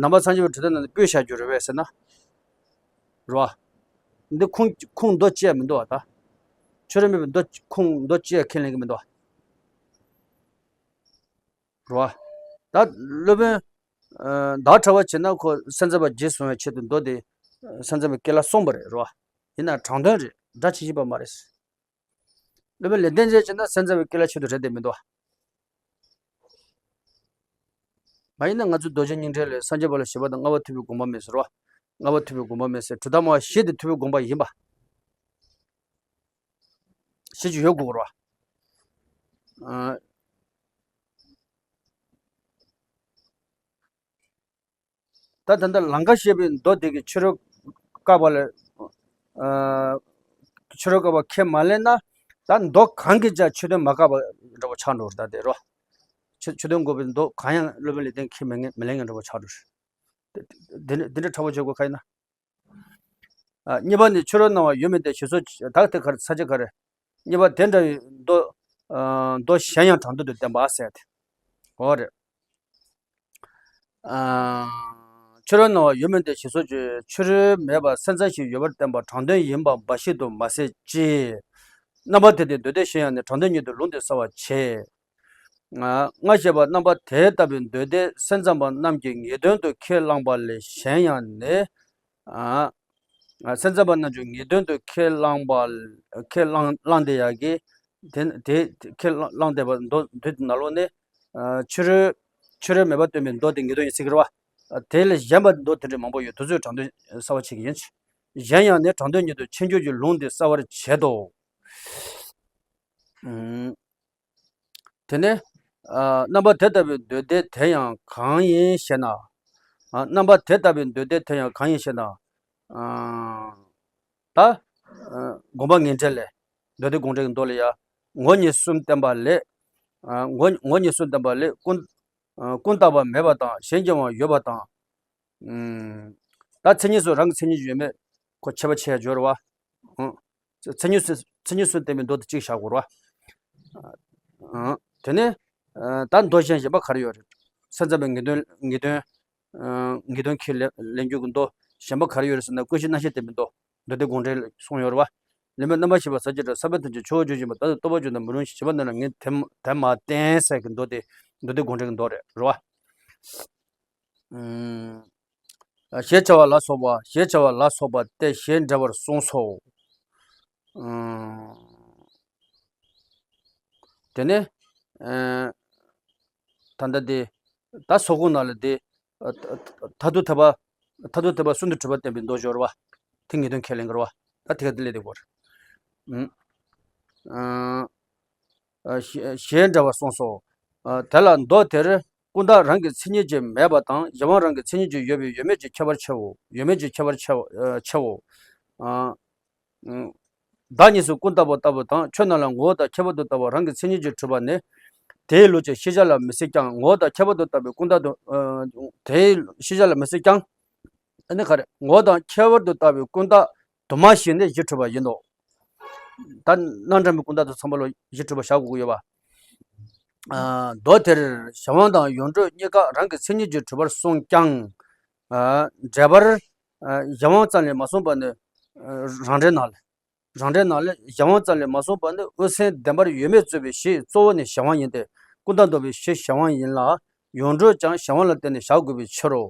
ནང་པ་སངས་རྒྱས་པའི་གྲུབ་མཐའ་ནང་ནས་སྤོས་བཞག་རྒྱུ་རེད་པས་ཟེར་ན། རེད་བ། འདི་ཁུངས་ཁུངས་མདོ་བཅད་མི་འདུག་བ་ད། ཕྱི་རོལ་མེད་པའི་མདོ་ཁུངས་མདོ་བཅད་ཁས་ལེན་གྱི་མི་འདུག་བ། རེད་བ། ད་སློབ་དཔོན། ཨ། བདག་གྲགས་པ་བྱས་ན་ཁོ་སེམས་ཙམ་པ་རྗེས་བཟུང་བའི་ཆེད་དུ་མདོ་དེ་སེམས་ཙམ་པའི་སྐད་ལ་གསུངས་པ་རེད། རེད་བ། ཡིན་ན་དྲང་དོན་རེད། སྒྲ་ཇི་བཞིན་པ་མ་རེད། སློབ་དཔོན་ལེགས་ལྡན་རྗེ་བྱས་ན་སེམས་ཙམ་པའི་སྐད་ལ་ཆེད་དུ་རེད་དེ་མི་འདུག་མ་ཡིན་ན་ང་ཚོའི་རྡོ་རྗེ་སྙིང་བྲལ་ལས་སངས་རྒྱས་པ་ལ་ཞི་བ་དང་ལྔ་པ་ཐུབ་པའི་དགོངས་པ་མེད་ཟེར་བ། ལྔ་པ་ཐུབ་པའི་དགོངས་པ་མེད་ཟེར་གྲུབ་མཐའ་སྨྲ་བ་བཞི་དེ་ཐུབ་པའི་དགོངས་པ་ཡིན་པ། བཞི་ཅིག་ཡོད་དགོས་རེད་བ། ཨ། ད་ད་ལྟ་ལང་ཀ་གཤེགས་པའི་མདོ་དེ་གི་ཕྱི་རོལ་བཀག་པ་ལ། ཨ། ཕྱི་རོལ་བཀག་པ་ཁས་མ་ལེན་ན། ད་མདོ་གང་གིས་ཀྱང་ཕྱི་དོན་མ་བཀག་པ་འདྲ་པོ་ཆགས་འགྲོ་རེད་ད་དེ་རོ། ཕྱི་ཕྱི་དོན་འགོག་པའི་མདོ་གང་ཡང་སློབ་དཔོན་ལེགས་ལྡན་ཁས་མི་ལེན་མི་ལེན་མཁན་འདྲ་པོ་ཆགས་འགྲོ་རེད། དེ་དེ་འདྲ་དེ་འདྲ་ཁྲ་བོ་བྱེད་དགོས་ཁ་ཡིན་ན། ཨ། གཉིས་པ་ནི་ཕྱི་རོལ་སྣང་བ་ཡོད་མིན་ཏེ་ཞེས་སོགས་ད་དེ་ག་རེ་ས་བཅད་ག་རེ། གཉིས་པ་དེ་འདྲ་བའི་མདོ། ཨ། མདོ་གཞན་ཡང་དྲང་དོན་དུ་བསྟན་པ་ཟེར་ཏེ། འོ་རེད། ཨ། ཕྱི་རོལ་སྣང་བ་ཡོད་མིན་ཏེ་ཞེས་སོགས་ཀྱི་ཕྱི་རོལ་མེད་པར་སེམས་ཙམ་ཞིག་ཡོད་པར་བསྟན་པ་དྲང་དོན་ཡིན་པ་འབའ་ཞིག་ཏུ་མ་ཟད་ཅིང་། རྣམ་པ་དེ་དེའི་མདོ་སྡེ་གཞན་ཡང་ནི། དྲང་དོན་ཉིད་དུ་ལུང་འདི་གསལ་བར་བྱེད། ལྔ་ཞེས་པ་རྣམ་པ་དེ་ལྟ་བུའི་མདོ་སྡེ་སེམས་ཙམ་པ་རྣམས་ཀྱིས་ངེས་དོན་དུ་ཁས་བླངས་པ་ལས་གཞན་ཡང་ནི། སེམས་ཙམ་པ་རྣམས་ཀྱིས་ངེས་དོན་དུ་ཁས་བླངས་པ། ཁས་བླངས་བླངས་ཏེ་ཡག་གི། དེ་དེ་ཁས་བླངས་བླངས་ཏེ་བ་མདོ་མདོ་ནང་ལོགས་ནས། ཕྱི་རོལ་ཕྱི་རོལ་མེད་པར་སྟོན་པའི་མདོ་དེ་ངེས་དོན་ཡིན་ཟེར་གི་རེད་བ། དེ་ལས་གཞན་པ་མདོ་དེ་འདྲ་མང་པོ་ཡོད། དེ་ཚོས་དྲང་དོན་གསལ་བར་བྱེད་ཀྱི་ཡིན། གཞན་ཡང་ནི། དྲང་དོན་ཉིད་དུ་ཕྱིར་འགྱུར་གྱི་ལུང་འདི་གསལ་བར་བྱེད་དོ། དེ་ནས། རྣམ་པ་དེ་ལྟ་བུའི་མདོ་སྡེ་དེ་ཡང་གང་ཡིན་ཞེ་ན། རྣམ་པ་དེ་ལྟ་བུའི་མདོ་སྡེ་དེ་ཡང་གང་ཡིན་ཞེ་ན། ད། དགོངས་པ་ངེས་འགྲེལ་ལས། མདོ་སྡེ་དགོངས་འགྲེལ་གྱི་མདོ་ལས་ཡ། ངོ་བོ་ཉིད་གསུམ་བསྟན་པ་ལས། ངོ་ངོ་བོ་ཉིད་གསུམ་བསྟན་པ་ལས་ཀུན། ཀུན་བཏགས་པ་མེད་པ་དང་གཞན་གྱི་དབང་ཡོད་པ་དང་། ད་མཚན་ཉིད་སུ་རང་གི་མཚན་ཉིད་ཡོད་མེད་ཁོ་ཁྱད་པར་ཕྱེ་ཡ་སྦྱོར་བ། མཚན་ཉིད་སུ་མཚན་ཉིད་སུ་བསྟན་པའི་མདོ་དེ་གཅིག་བཞག་དགོས་རེད་བ། དེ་ནས། ད་མདོ་གཞན་གཞན་པ་ག་རེ་ཡོད་རེད། སེམས་ཙམ་པའི་ངེས་དོན་ངེས་དོན། ངེས་དོན་ཁས་ལེན་ལེན་རྒྱུ་གི་མདོ་གཞན་པ་ག་རེ་ཡོད་རེད་ཟེར་ན། ཀུན་གཞི་རྣམ་ཤེས་བསྟན་པའི་མདོ། མདོ་སྡེ་དགོངས་འགྲེལ་གསུངས་ཡོད་རེད་བ། ལེན་པའི་རྣམ་པར་ཤེས་པ་ཟག་བཅས་སྒྲ་ས་བོན་ཐམས་ཅད་ཆུ་བོ་རྒྱུན་བཞིན་པ་ལྟར་དུ་རྟོག་པ་བཅུ་དང་མི་རུང་ཞིང་བྱིས་པ་རྣམས་ལ་ངས་དེ་དེ་མ་བསྟན་ཟེར་གྱི་མདོ་དེ། མདོ་སྡེ་དགོངས་འགྲེལ་གྱི་མདོ་རེད་རེད་བ། ཞེས་བྱ་བ་ལ་སོགས་པ། ཞེས་བྱ་བ་ལ་སོགས་པ་སྟེ་ཞེས་འགྲེལ་པར་གསུངས་སོ། དེ་ནས། ད་ལྟ་དེ། ད་སོགས་ཁོངས་ནང་ལ་དེ། མཐར་ཐུག་ཐེག་པ། མཐར་ཐུག་ཐེག་པ་གསུམ་དུ་གྲུབ་པ་བསྟན་པའི་མདོ་སྦྱོར་བ། དེ་ངེས་དོན་ཁས་ལེན་དགོས་རེད་བ། ད་དེ་ག་དེ་ལས་དེ་གོ་རེད། ཞེས་འགྲེལ་པར་གསུངས་སོ། དེ་ལ་མདོ་དེར་ཀུན་བཏགས་རང་གི་མཚན་ཉིད་ཀྱིས་མེད་པ་དང་གཞན་དབང་རང་གི་མཚན་ཉིད་ཀྱིས་ཡོད་པའི་ཡོད་མེད་ཀྱི་ཁྱད་པར་ཕྱེའོ། ཡོད་མེད་ཀྱི་ཁྱད་པར་ཕྱེའོ། བདག་གཉིས་སུ་ཀུན་བཏགས་པ་ལྟ་བུ་དང་ཆོས་རྣམས་ལ་ངོ་བོ་དང་ཁྱད་པར་དུ་བཏགས་པ་རང་གི་མཚན་ཉིད་ཀྱིས་གྲུབ་པ་ནི། དེའི་ལུགས་ཀྱི་ཤེས་བྱ་ལ་མི་སྲིད་ཀྱང་ངོ་བོ་དང་ཁྱད་པར་དུ་བཏགས་པའི་ཀུན་བཏགས་དུ། དེའི་ཤེས་བྱ་ལ་མི་སྲིད་ཀྱང་། ཨ་ནི་ག་རེ། ངོ་བོ་དང་ཁྱད་པར་དུ་བཏགས་པའི་ཀུན་བཏགས་དུ་མ་ཞིག་ནི་གཞི་གྲུབ་པ་ཡིན་ནོ། ད་རྣམ་གྲངས་མའི་ཀུན་བཏགས་དུ་ཚང་མ་ལ་གཞི་གྲུབ་པ་བཞག་དགོས་ཀྱི་ཡོད་པ། མདོ་དེར་གཞན་དབང་དང་ཡོངས་གྲུབ་གཉིས་ཀ་རང་གི་མཚན་ཉིད་ཀྱིས་གྲུབ་པར་གསུངས་ཀྱང་། འགྲེལ་པར། གཞན་དབང་ཙམ་ལས་མ་གསུངས་པ་ནི། རང་འགྲེལ་ནང་ལས། རང་འགྲེལ་ནང་ལས་གཞན་དབང་ཙམ་ལས་མ་གསུངས་པ་ནི་དབུ་མཚན་བདེན་པར་ཡོད་མེད་རྩོད་པའི་གཞི་གཙོ་བོ་ནི་གཞན་དབང་ཡིན་ཏེ། ཀུན་བཏགས་འདོགས་པའི་གཞི་གཞན་དབང་ཡིན་ལ། ཡོངས་གྲུབ་ཀྱང་གཞན་དབང་ལ་བརྟེན་ནས་བཞག་དགོས་པའི་ཕྱིར་རོ།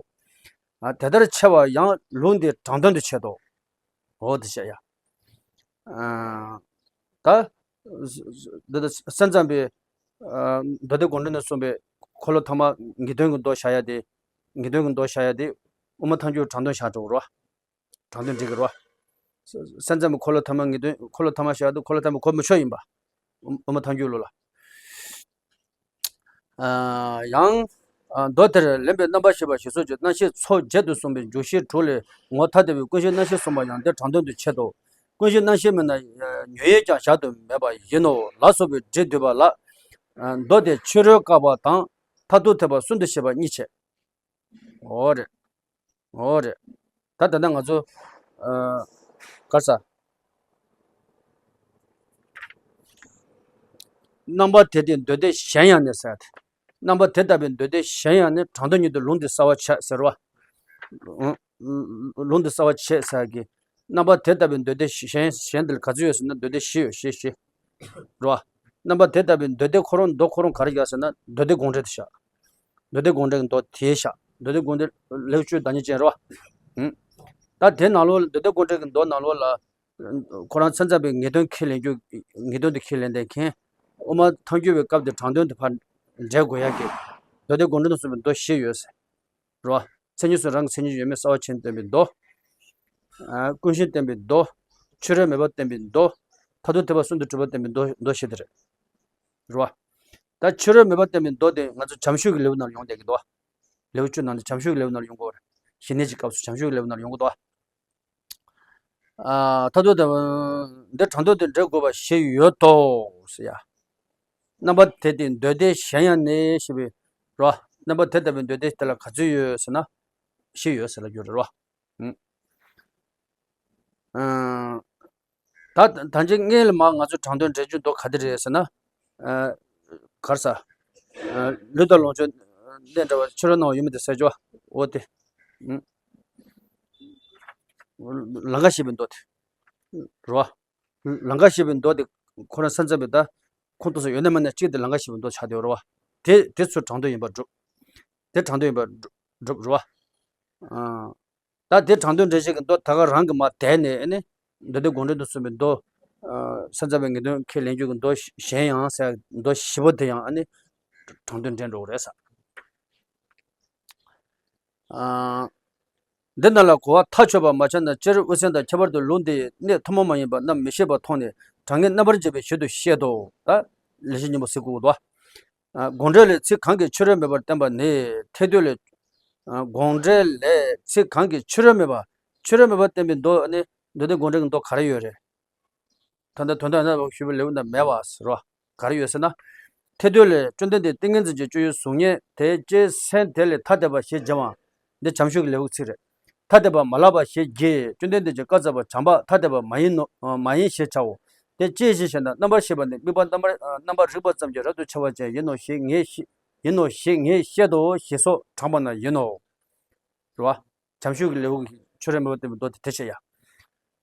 དེ་ལྟར་ཕྱེ་བ་ཡང་ལུང་འདིའི་དྲང་དོན་དུ་བྱེད་དོ། འོ་དེ་བཤད་ཡ། ད། འདི་ལྟར་སེམས་ཙམ་པའི། མདོ་སྡེ་དགོངས་འགྲེལ་ནས་གསུངས་པའི་འཁོར་ལོ་ཐ་མ་ངེས་དོན་གྱི་མདོ་བཞག་ཡ་དེ། ངེས་དོན་གྱི་མདོ་བཞག་ཡ་དེ། དབུ་མ་ཐལ་འགྱུར་དྲང་དོན་བཞག་འགྲོ་རོ། དྲང་དོན་འགྲིག་གི་རོ། སེམས་ཙམ་པའི་འཁོར་ལོ་ཐ་མ་ངེས་དོན། འཁོར་ལོ་ཐ་མ་བཞག་ཡ་དེ་འཁོར་ལོ་ཐ་མ་གོ་མི་ཆོག་ཡིན་པ། དབུ་མ་ཐལ་འགྱུར་ལུགས་ལ། ཡང་། མདོ་དེར་ལེན་པའི་རྣམ་པར་ཤེས་པ་ཞེས་སོགས་ཀྱི་རྣམ་ཤེས་ཚོགས་བརྒྱད་དུ་གསུངས་པའི་འཇུག་ཤེས་དྲུག་ལས་ངོ་ཐ་དད་པའི་ཀུན་གཞིའི་རྣམ་ཤེས་གསུངས་པ་ཡང་འདིར་དྲང་དོན་དུ་བྱེད་དོ། ཀུན་གཞིའི་རྣམ་ཤེས་མིན་ན་ཉོན་ཡིད་ཀྱང་གཞག་ཏུ་མེད་པ་ཡིན་ནོ་ལ་སོགས་པའི་སྒྲས་བསྡུས་པ་ལ། མདོ་དེ་ཕྱི་རོལ་བཀག་པ་དང་མཐར་ཐུག་ཐེག་པ་གསུམ་དུ་བཤད་པ་གཉིས་བྱས། འོ་རེད། འོ་རེད། ད་ད་ལྟ་ང་ཚོ། ག་རེ་ཟ། རྣམ་པ་དེ་ལྟའི་མདོ་སྡེ་གཞན་ཡང་ནི་ཟེར་ཏེ། རྣམ་པ་དེ་ལྟ་བུའི་མདོ་སྡེ་གཞན་ཡང་ནི་དྲང་དོན་ཉིད་དུ་ལུང་འདི་གསལ་བར་བྱེད་ཟེར་བ། ལུང་འདི་གསལ་བར་བྱེད་ཟེར་གི། རྣམ་པ་དེ་ལྟ་བུའི་མདོ་སྡེ་གཞན་གཞན་དེ་ལ་ག་ཚོད་ཡོད་ཟེར་ན་མདོ་སྡེ་བཞི་ཡོད། བཞི་བཞི། རོ། རྣམ་པ་དེ་ལྟ་བུའི་མདོ་སྡེ་ཁོ་རང་མདོ་ཁོ་རང་ག་རེ་བཞག་ཟེར་ན་མདོ་སྡེ་དགོངས་འགྲེལ་དུ་བཞག་མདོ་སྡེ་དགོངས་འགྲེལ་གྱི་མདོ་དེ་བཞག་མདོ་སྡེ་དགོངས་འགྲེལ་ལེའུ་བཅུ་བདག་ཉིད་ཅན་རོ། ད་དེ་ནང་ལོགས་ལ་མདོ་སྡེ་དགོངས་འགྲེལ་གྱི་མདོ་ནང་ལོགས་ལ། ཁོ་རང་མཚན་ཙམ་པའི་ངེས་དོན་ཁས་ལེན་རྒྱུ། ངེས་དོན་དུ་ཁས་ལེན་བསྡད་མཁན། དབུ་མ་ཐལ་འགྱུར་བའི་སྐབས་དེ་དྲང་དོན་དུ་ཕར་འགྲེལ་དགོས་ཡ་གི། མདོ་སྡེ་དགོངས་འགྲེལ་དུ་གསུངས་པའི་མདོ་བཞི་ཡོད་ཟེར། རོ། མཚན་ཉིད་སུ་རང་གི་མཚན་ཉིད་ཡོད་མེད་གསལ་བ་བྱེད་བསྟན་པའི་མདོ། ཀུན་གཞི་བསྟན་པའི་མདོ། ཕྱི་རོལ་མེད་པ་བསྟན་པའི་མདོ། མཐར་ཐུག་ཐེག་པ་གསུམ་དུ་གྲུབ་པ་བསྟན་པའི་མདོ་མདོ་བཞི་དེ་རེད། རོ། ད་ཕྱི་རོལ་མེད་པ་བསྟན་པའི་མདོ་དེ་ང་ཚོ་བྱམས་ཞུས་ཀྱི་ལེའུ་ནང་ལ་ཡོང་བསྡད་ཀྱི་འདུག་ལེའུ་བཅུ་ནང་དུ་བྱམས་ཞུས་ཀྱི་ལེའུ་ནང་ལ་ཡོང་གི་ཡོད་རེད། ཞི་གནས་ཀྱི་སྐབས་སུ་བྱམས་ཞུས་ཀྱི་ལེའུ་ནང་ལ་ཡོང་གི་འདུག་མཐར་ཐུག་དེ། འདི་དྲང་དོན་དེ་འགྲེལ་དགོས་པ་བཞི་ཡོད་དོ། ཟེར་ཡ། རྣམ་པ་དེ་ལྟའི་མདོ་སྡེ་གཞན་ཡང་ནི་ཞེས་པའི། རོ། རྣམ་པ་དེ་ལྟ་བུའི་མདོ་སྡེ་དེ་ལ་ག་ཚོད་ཡོད་ཟེར་ན། བཞི་ཡོད་ཟེར་ལབ་རྒྱུ་རེད་རོ། ད་ད་ཅི་སྔོན་ལ་མ་ང་ཚོས་དྲང་དོན་འགྲེལ་རྒྱུ་མདོ་ག་དེ་རེད་ཟེར་ན། གར་ས། ལུས་དང་ལོངས་སྤྱོད་གནས་འདྲ་བ་ཕྱི་རོལ་ནང་ཡོད་མེད་དེ་གསལ་འགྱུར། འོ་དེ། ལང་ཀ་ཞེས་པའི་མདོ་དེ། རོ། ལང་ཀ་ཞེས་པའི་མདོ་དེ། ཁོ་རང་སེམས་ཙམ་པའི་ད་ཁུངས་གཏུགས་ས་ཡོད་ན་མེད་ན་གཅིག་དེ་ལང་ཀ་ཞེས་པའི་མདོ་ཆགས་བསྡད་ཡོད་རེད་བ། དེ་དེ་ཚུར་དྲང་དོན་ཡིན་པར་སྒྲུབ། དེ་དྲང་དོན་ཡིན་པར་སྒྲུབ་སྒྲུབ་རེད་བ། ཨ། ད་དེ་དྲང་དོན་འགྲེལ་བྱེད་ཀྱི་མདོ་ད་ག་རང་གི་མར་དེད་ནས་ཨ་ནི་མདོ་སྡེ་དགོངས་འགྲེལ་དུ་གསུངས་པའི་མདོ། ཨ། སེམས་ཙམ་པའི་ངེས་དོན་ཁས་ལེན་རྒྱུ་གི་མདོ་གཞན་ཡང་ཟེར་མདོ་བཞི་པོ་དེ་ཡང་ཨ་ནི་དྲང་དོན་འདྲེན་འགྲོ་གི་རེད་ཟེར། ཨ། འདི་རྣམས་ལ་གོ་བ་ཐག་ཆོད་པ་མ་ཆགས་ན། སྤྱིར་དབུ་མཚན་དང་ཁྱད་པར་དུ་ལུང་འདི་ཡི་གནད་ཐུན་མོང་མ་ཡིན་པ་རྣམས་མི་ཤེས་པར་མཐོང་ནས་དྲང་ངེས་རྣམ་པར་འབྱེད་པའི་ཞལ་དུ་བཤད་དོ། ད་ལེགས་བཤད་སྙིང་པོ་གཟིགས་དགོས་འདུག། ཨ། དགོངས་འགྲེལ་ལས་ཚིག་གང་གིས་ཕྱི་རོལ་མེད་པར་བསྟན་པ་ནི། ཐད་སྡུད་ལས། ཨ། དགོངས་འགྲེལ་ལས་ཚིག་གང་གིས་ཕྱི་རོལ་མེད་པ། ཕྱི་རོལ་མེད་པར་བསྟན་པའི་མདོ་ནི་མདོ་སྡེ་དགོངས་འགྲེལ་གྱི་མདོ་ག་རེ་ཡོད་རེད། ད་ལྟ་དོན་དམ་ཡང་དག་པར་ཞུ་བའི་ལེའུ་ན་མེད་པ་ཟེར་བ་ག་རེ་ཡོད་ཟེར་ན། ཐད་སྡུད་ལས་བཅོམ་ལྡན་འདས་ཏིང་ངེ་འཛིན་གྱི་སྤྱོད་ཡུལ་གཟུགས་བརྙན་དེ་ལྕེའི་སེམས་དེ་ལས་ཐ་དད་པ་ཞེས་བྱ་བ། འདི་བྱམས་ཞུ་གི་ལེའུ་ཚིག་རེད། ཐ་དད་པ་མ་ལགས་པ་ཞེས་བགྱི། བཅོམ་ལྡན་འདས་ཀྱིས་བཀའ་སྩལ་པ། བྱམས་པ་ཐ་དད་པ་མ་ཡིན་ནོ། མ་ཡིན་ཞེས་བྱའོ། དེ་ཅིའི་ཕྱིར་ཞེ་ན། རྣམ་པར་ཤེས་པ་ནི་དམིགས་པ་རྣམ་པར་རྣམ་པར་རིག་པ་ཙམ་གྱིས་རབ་ཏུ་ཕྱེ་བ་ཅན་ཡིན་ནོ་ཞེས་ངས་ཤེས། ཡིན་ནོ་ཞེས་ངས་བཤད་དོ་ཞེས་སོགས་དྲངས་པ་ན་ཡིན་ནོ། རེད་བ། བྱམས་ཞུ་གི་ལེའུ་གི་ཕྱི་རོལ་མེད་པར་བསྟན་པའི་མདོ་དེ་དེ་བཤད་ཡ།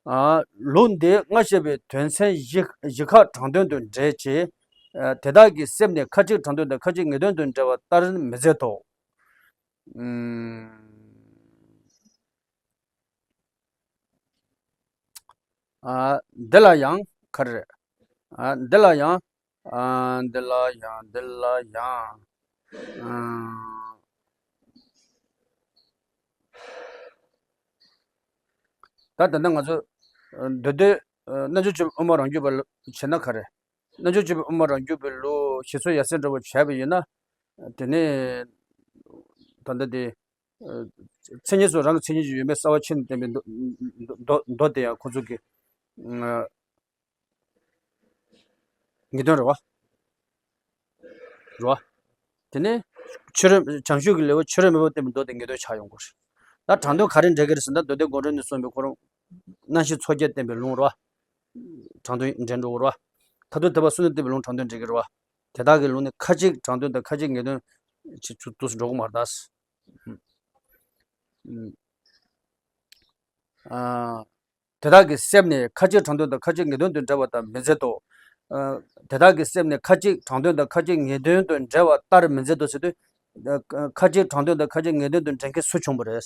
ཨ། ལུང་འདི་སྔར་བཤད་པའི་དོན་ཚན་བཞི་བཞི་ཁ་དྲང་དོན་དུ་འགྲེལ་གྱི། ཨ། དེ་དག་གི་སེམས་ནི་ཁ་ཅིག་དྲང་དོན་དང་ཁ་ཅིག་ངེས་དོན་དུ་འགྲེལ་བ་ལྟར་མི་མཛད་དོ། ཨུམ། ཨ། འདི་ལ་ཡང་ག་རེ་རེད། ཨ། འདི་ལ་ཡང་། ཨ། འདི་ལ་ཡང་། འདི་ལ་ཡང་། ཨ། ད་ད་ལྟ་ང་ཚོ་མདོ་སྡེ་རྣལ་འབྱོར་སྤྱོད་པའི་དབུ་མ་རང་རྒྱུད་པ་ལ་བྱས་ན་ག་རེ། རྣལ་འབྱོར་སྤྱོད་པའི་དབུ་མ་རང་རྒྱུད་པའི་ལུགས་ཞེས་སོགས་ཡ་མཚན་འདྲ་བོ་བྱས་པ་ཡིན་ན། དེ་ནས་ད་ལྟ་དེ། མཚན་ཉིད་སོགས་རང་གི་མཚན་ཉིད་ཀྱི་ཡོད་མེད་གསལ་བ་ཕྱེ་ནས་བསྟན་པའི་མདོ་མདོ་མདོ་དེ་ཡང་ཁོ་ཚོ་གི། ཨ། ངེས་དོན་རེད་བ། རེད་བ། དེ་ནས་ཕྱི་རོལ་བྱམས་ཞུ་གི་ལེའུ་ཕྱི་རོལ་མེད་པར་བསྟན་པའི་མདོ་དེ་ངེས་དོན་ཆགས་ཡོང་གི་རེད། ད་དྲང་དོན་ག་རེ་འགྲེལ་གྱི་རེད་ཟེར་ན། མདོ་སྡེ་དགོངས་འགྲེལ་ནས་གསུངས་པའི་ཁོ་རང་རྣམ་བཤད་མཚོ་རྒྱལ་བསྟན་པའི་ལུང་རེད་བ། དྲང་དོན་འགྲེལ་འགྲོ་གི་རེད་བ། མཐར་ཐུག་ཐེག་པ་གསུམ་དུ་བསྟན་པའི་ལུང་དྲང་དོན་འགྲེལ་གྱི་རེད་བ། དེ་དག་གི་ལུང་ནི་ཁ་ཅིག་དྲང་དོན་དང་ཁ་ཅིག་ངེས་དོན་ཅིག་ཚུར་ཏུ་འགྲོ་གི་མ་རེད་ད། ཨ། དེ་དག་གི་སེམས་ནི་ཁ་ཅིག་དྲང་དོན་དང་ཁ་ཅིག་ངེས་དོན་དུ་འགྲེལ་བ་ལྟར་མི་མཛད་དོ། ཨ། དེ་དག་གི་སེམས་ནི་ཁ་ཅིག་དྲང་དོན་དང་ཁ་ཅིག་ངེས་དོན་དུ་འགྲེལ་བ་ལྟར་མི་མཛད་དོ་ཟེར་དུས། ཨ། ཁ་ཅིག་དྲང་དོན་དང་ཁ་ཅིག་ངེས་དོན་དུ་འགྲེལ་མཁན་སུ་བྱུང་བ་རེད།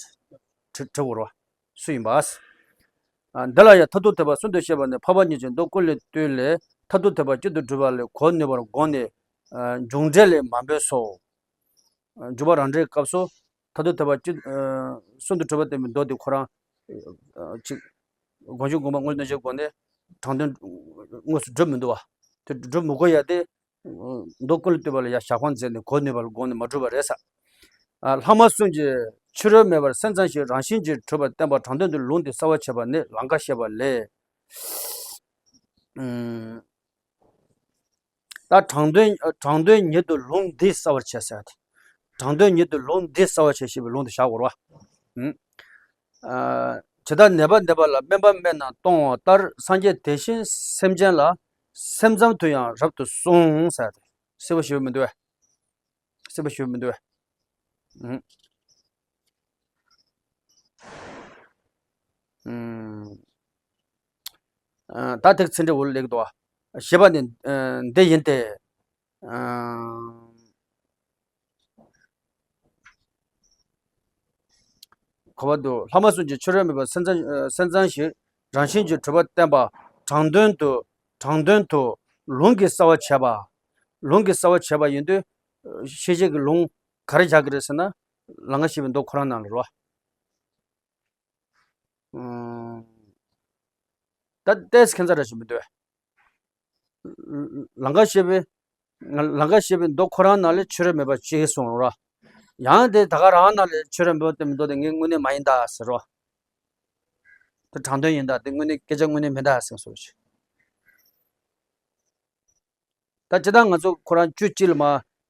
དྲི་དྲི་དགོས་རེད་བ། སུ་ཡིན་པ། ཨ། འདི་ལ་ཡང་མཐར་ཐུག་ཐེག་པ་གསུམ་དུ་བཤད་པ་ནི། འཕགས་པ་ཉིད་ཀྱི་མདོ་ཀུན་ལས་བཏུས་ལས་མཐར་ཐུག་ཐེག་པ་གཅིག་ཏུ་གྲུབ་པ་ལས་གོ་ནུས་པར་དགོངས་ནས། ཨ། འབྱུང་འགྲེལ་ལས་མ་འབོད་སོ། འཇུག་པ་རང་འགྲེལ་སྐབས་སུ་མཐར་ཐུག་ཐེག་པ་གཅིག་ཨ། གསུམ་དུ་གྲུབ་པ་བསྟན་པའི་མདོ་དེ་ཁོ་རང་། ཨ། གཅིག་དགོངས་གཞི་དགོངས་པ་དངོས་གནས་ཀྱི་སྒོ་ནས་དྲང་དོན་དངོས་སུ་སྒྲུབ་མི་འདུག་བ། དེ་སྒྲུབ་མི་དགོས་ཡ་དེ། མདོ་ཀུན་ལས་བཏུས་པ་ལ་ཡ་ཞག་པང་མཛད་ནས་གོ་ནུས་པ་ལ་དགོངས་ནས་མ་གྲུབ་པ་རེད་ས། ཨ། ལྷག་མ་གསུམ་གྱིས་ཕྱི་རོལ་མེད་པར་སེམས་ཙམ་ཞིག་རང་བཞིན་གྱིས་གྲུབ་པར་བསྟན་པ་དྲང་དོན་དུ་ལུང་འདི་གསལ་བར་བྱེད་པ་ནི་ལང་ཀ་བཤད་པ་ལས། ཨུམ། ད་དྲང་དོན་དྲང་དོན་ཉིད་དུ་ལུང་འདིས་གསལ་བར་བྱེད་ཟེར་ཏེ། དྲང་དོན་ཉིད་དུ་ལུང་འདིས་གསལ་བར་བྱེད་ཞེས་པའི་ལུང་དུ་བཞག་དགོས་རེད་བ། ཨུམ། ཨ། ཇི་ལྟར་ནད་པ་ནད་པ་ལ་སྨན་པ་སྨན་རྣམས་གཏོང་བ་ལྟར། སངས་རྒྱས་དེ་བཞིན་སེམས་ཅན་ལ་སེམས་ཙམ་དུ་ཡང་རབ་ཏུ་གསུངས་ཟེར་ཏེ། གསལ་པོ་ཞེ་པོ་མི་འདུག་བས། གསལ་པོ་ཞེ་པོ་མི་འདུག་བས། ཨུམ། ཨུམ། ཨ། ད་དེ་ཚིག་འགྲེལ་འོག་ལ་སླེབས་འདུག་བ། ཞེས་པ་ནི། ཨ། འདི་ཡིན་ཏེ། ཨ། གོ་བ་འདུག་ལྷག་མ་གསུམ་གྱིས་ཕྱི་རོལ་མེད་པར་སེམས་ཙམ་སེམས་ཙམ་ཞིག་རང་བཞིན་གྱིས་གྲུབ་པར་བསྟན་པ་དྲང་དོན་དུ་དྲང་དོན་དུ་ལུང་གིས་གསལ་བར་བྱེད་པ། ལུང་གིས་གསལ་བར་བྱེད་པ་ཡིན་དུས། ཤེས་བྱེད་ཀྱི་ལུང་ག་རེ་བཞག་གི་རེད་ཟེར་ན། ལང་ཀ་བཤད་པའི་མདོ་ཁོ་རང་ནང་ལ་རེད་བ། ཨུམ། ད་ཏོག་ཙམ་ཁྱད་མཚར་ར་ཞིག་མི་འདུག་བས། ལང་ཀ་བཤད་པའི། ལང་ཀ་བཤད་པའི་མདོ་ཁོ་རང་ནང་ལས་ཕྱི་རོལ་མེད་པ་ཅིག་གསུངས་ར། ཡང་དེ་ད་ག་རང་ནང་ལས་ཕྱི་རོལ་མེད་པ་བསྟན་པའི་མདོ་དེ་ངས་དངོས་གནས་མ་ཡིན་ད་ཟེར་རོ། དེ་དྲང་དོན་ཡིན་ད། དེ་དངོས་གནས་སྐད་ཆ་དངོས་གནས་མིན་ད་ཟེར་སོ་ཅིག་ད་ཇི་ལྟར་ང་ཚོ་ཁོ་རང་བཅུ་གཅིག་ལ་མ་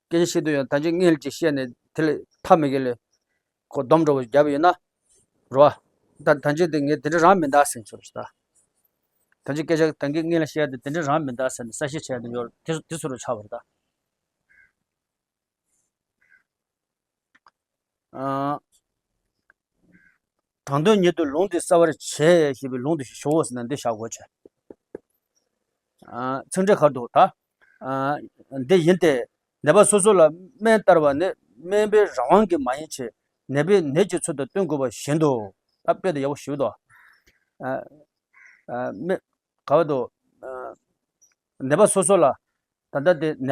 སྐད་ཆ་བཤད་དུས་ཡང་ད་ཅི་སྔོན་ལ་ཅིག་བཤད་ནས་དེ་ལས་ཐབས་མེད་གི་ལས་ཁོ་སྡོམ་འགྲོ་བ་བརྒྱབ་ཡོད་ན། རོ། ད་ད་ཅི་དེ་ངས་དེ་འདྲ་རང་མིན་ད་ཟེར་ཚོར་ཞིག་ད། ད་ཅི་སྐད་ཆ་ད་གིན་སྔོན་ལ་བཤད་དེ་དེ་འདྲ་རང་མིན་ད་ཟེར་ནས་གསལ་བཤད་བྱས་དུས་ཡོད་དེ་དེ་ཚོ་རུ་ཆགས་པ་རེད་ད། ཨ། དྲང་དོན་ཉིད་དུ་ལུང་འདི་གསལ་བར་བྱེད་ཞེས་པའི་ལུང་འདི་ཞུའོ་ཟེར་ན་འདི་བཞག་དགོས་ཆེ། ཚིག་འགྲེལ་ཁར་འདུག་ད། འདི་ཡིན་ཏེ། ནད་པ་སོ་སོ་ལ་སྨན་བསྟར་བ་ནི་སྨན་པའི་རང་དབང་གིས་མ་ཡིན་ཕྱིར། ནད་པས་ནད་ཀྱི་ཚུལ་དུ་སྟོན་དགོས་པ་བཞིན་དུ། ད་དཔེ་དེ་ཡག་པོ་ཞིག་འདུག་ཨ། ཨ། མི། ག་བ་དུ། ཨ། ནད་པ་སོ་སོ་ལ། ད་ལྟ་དེ་ནད།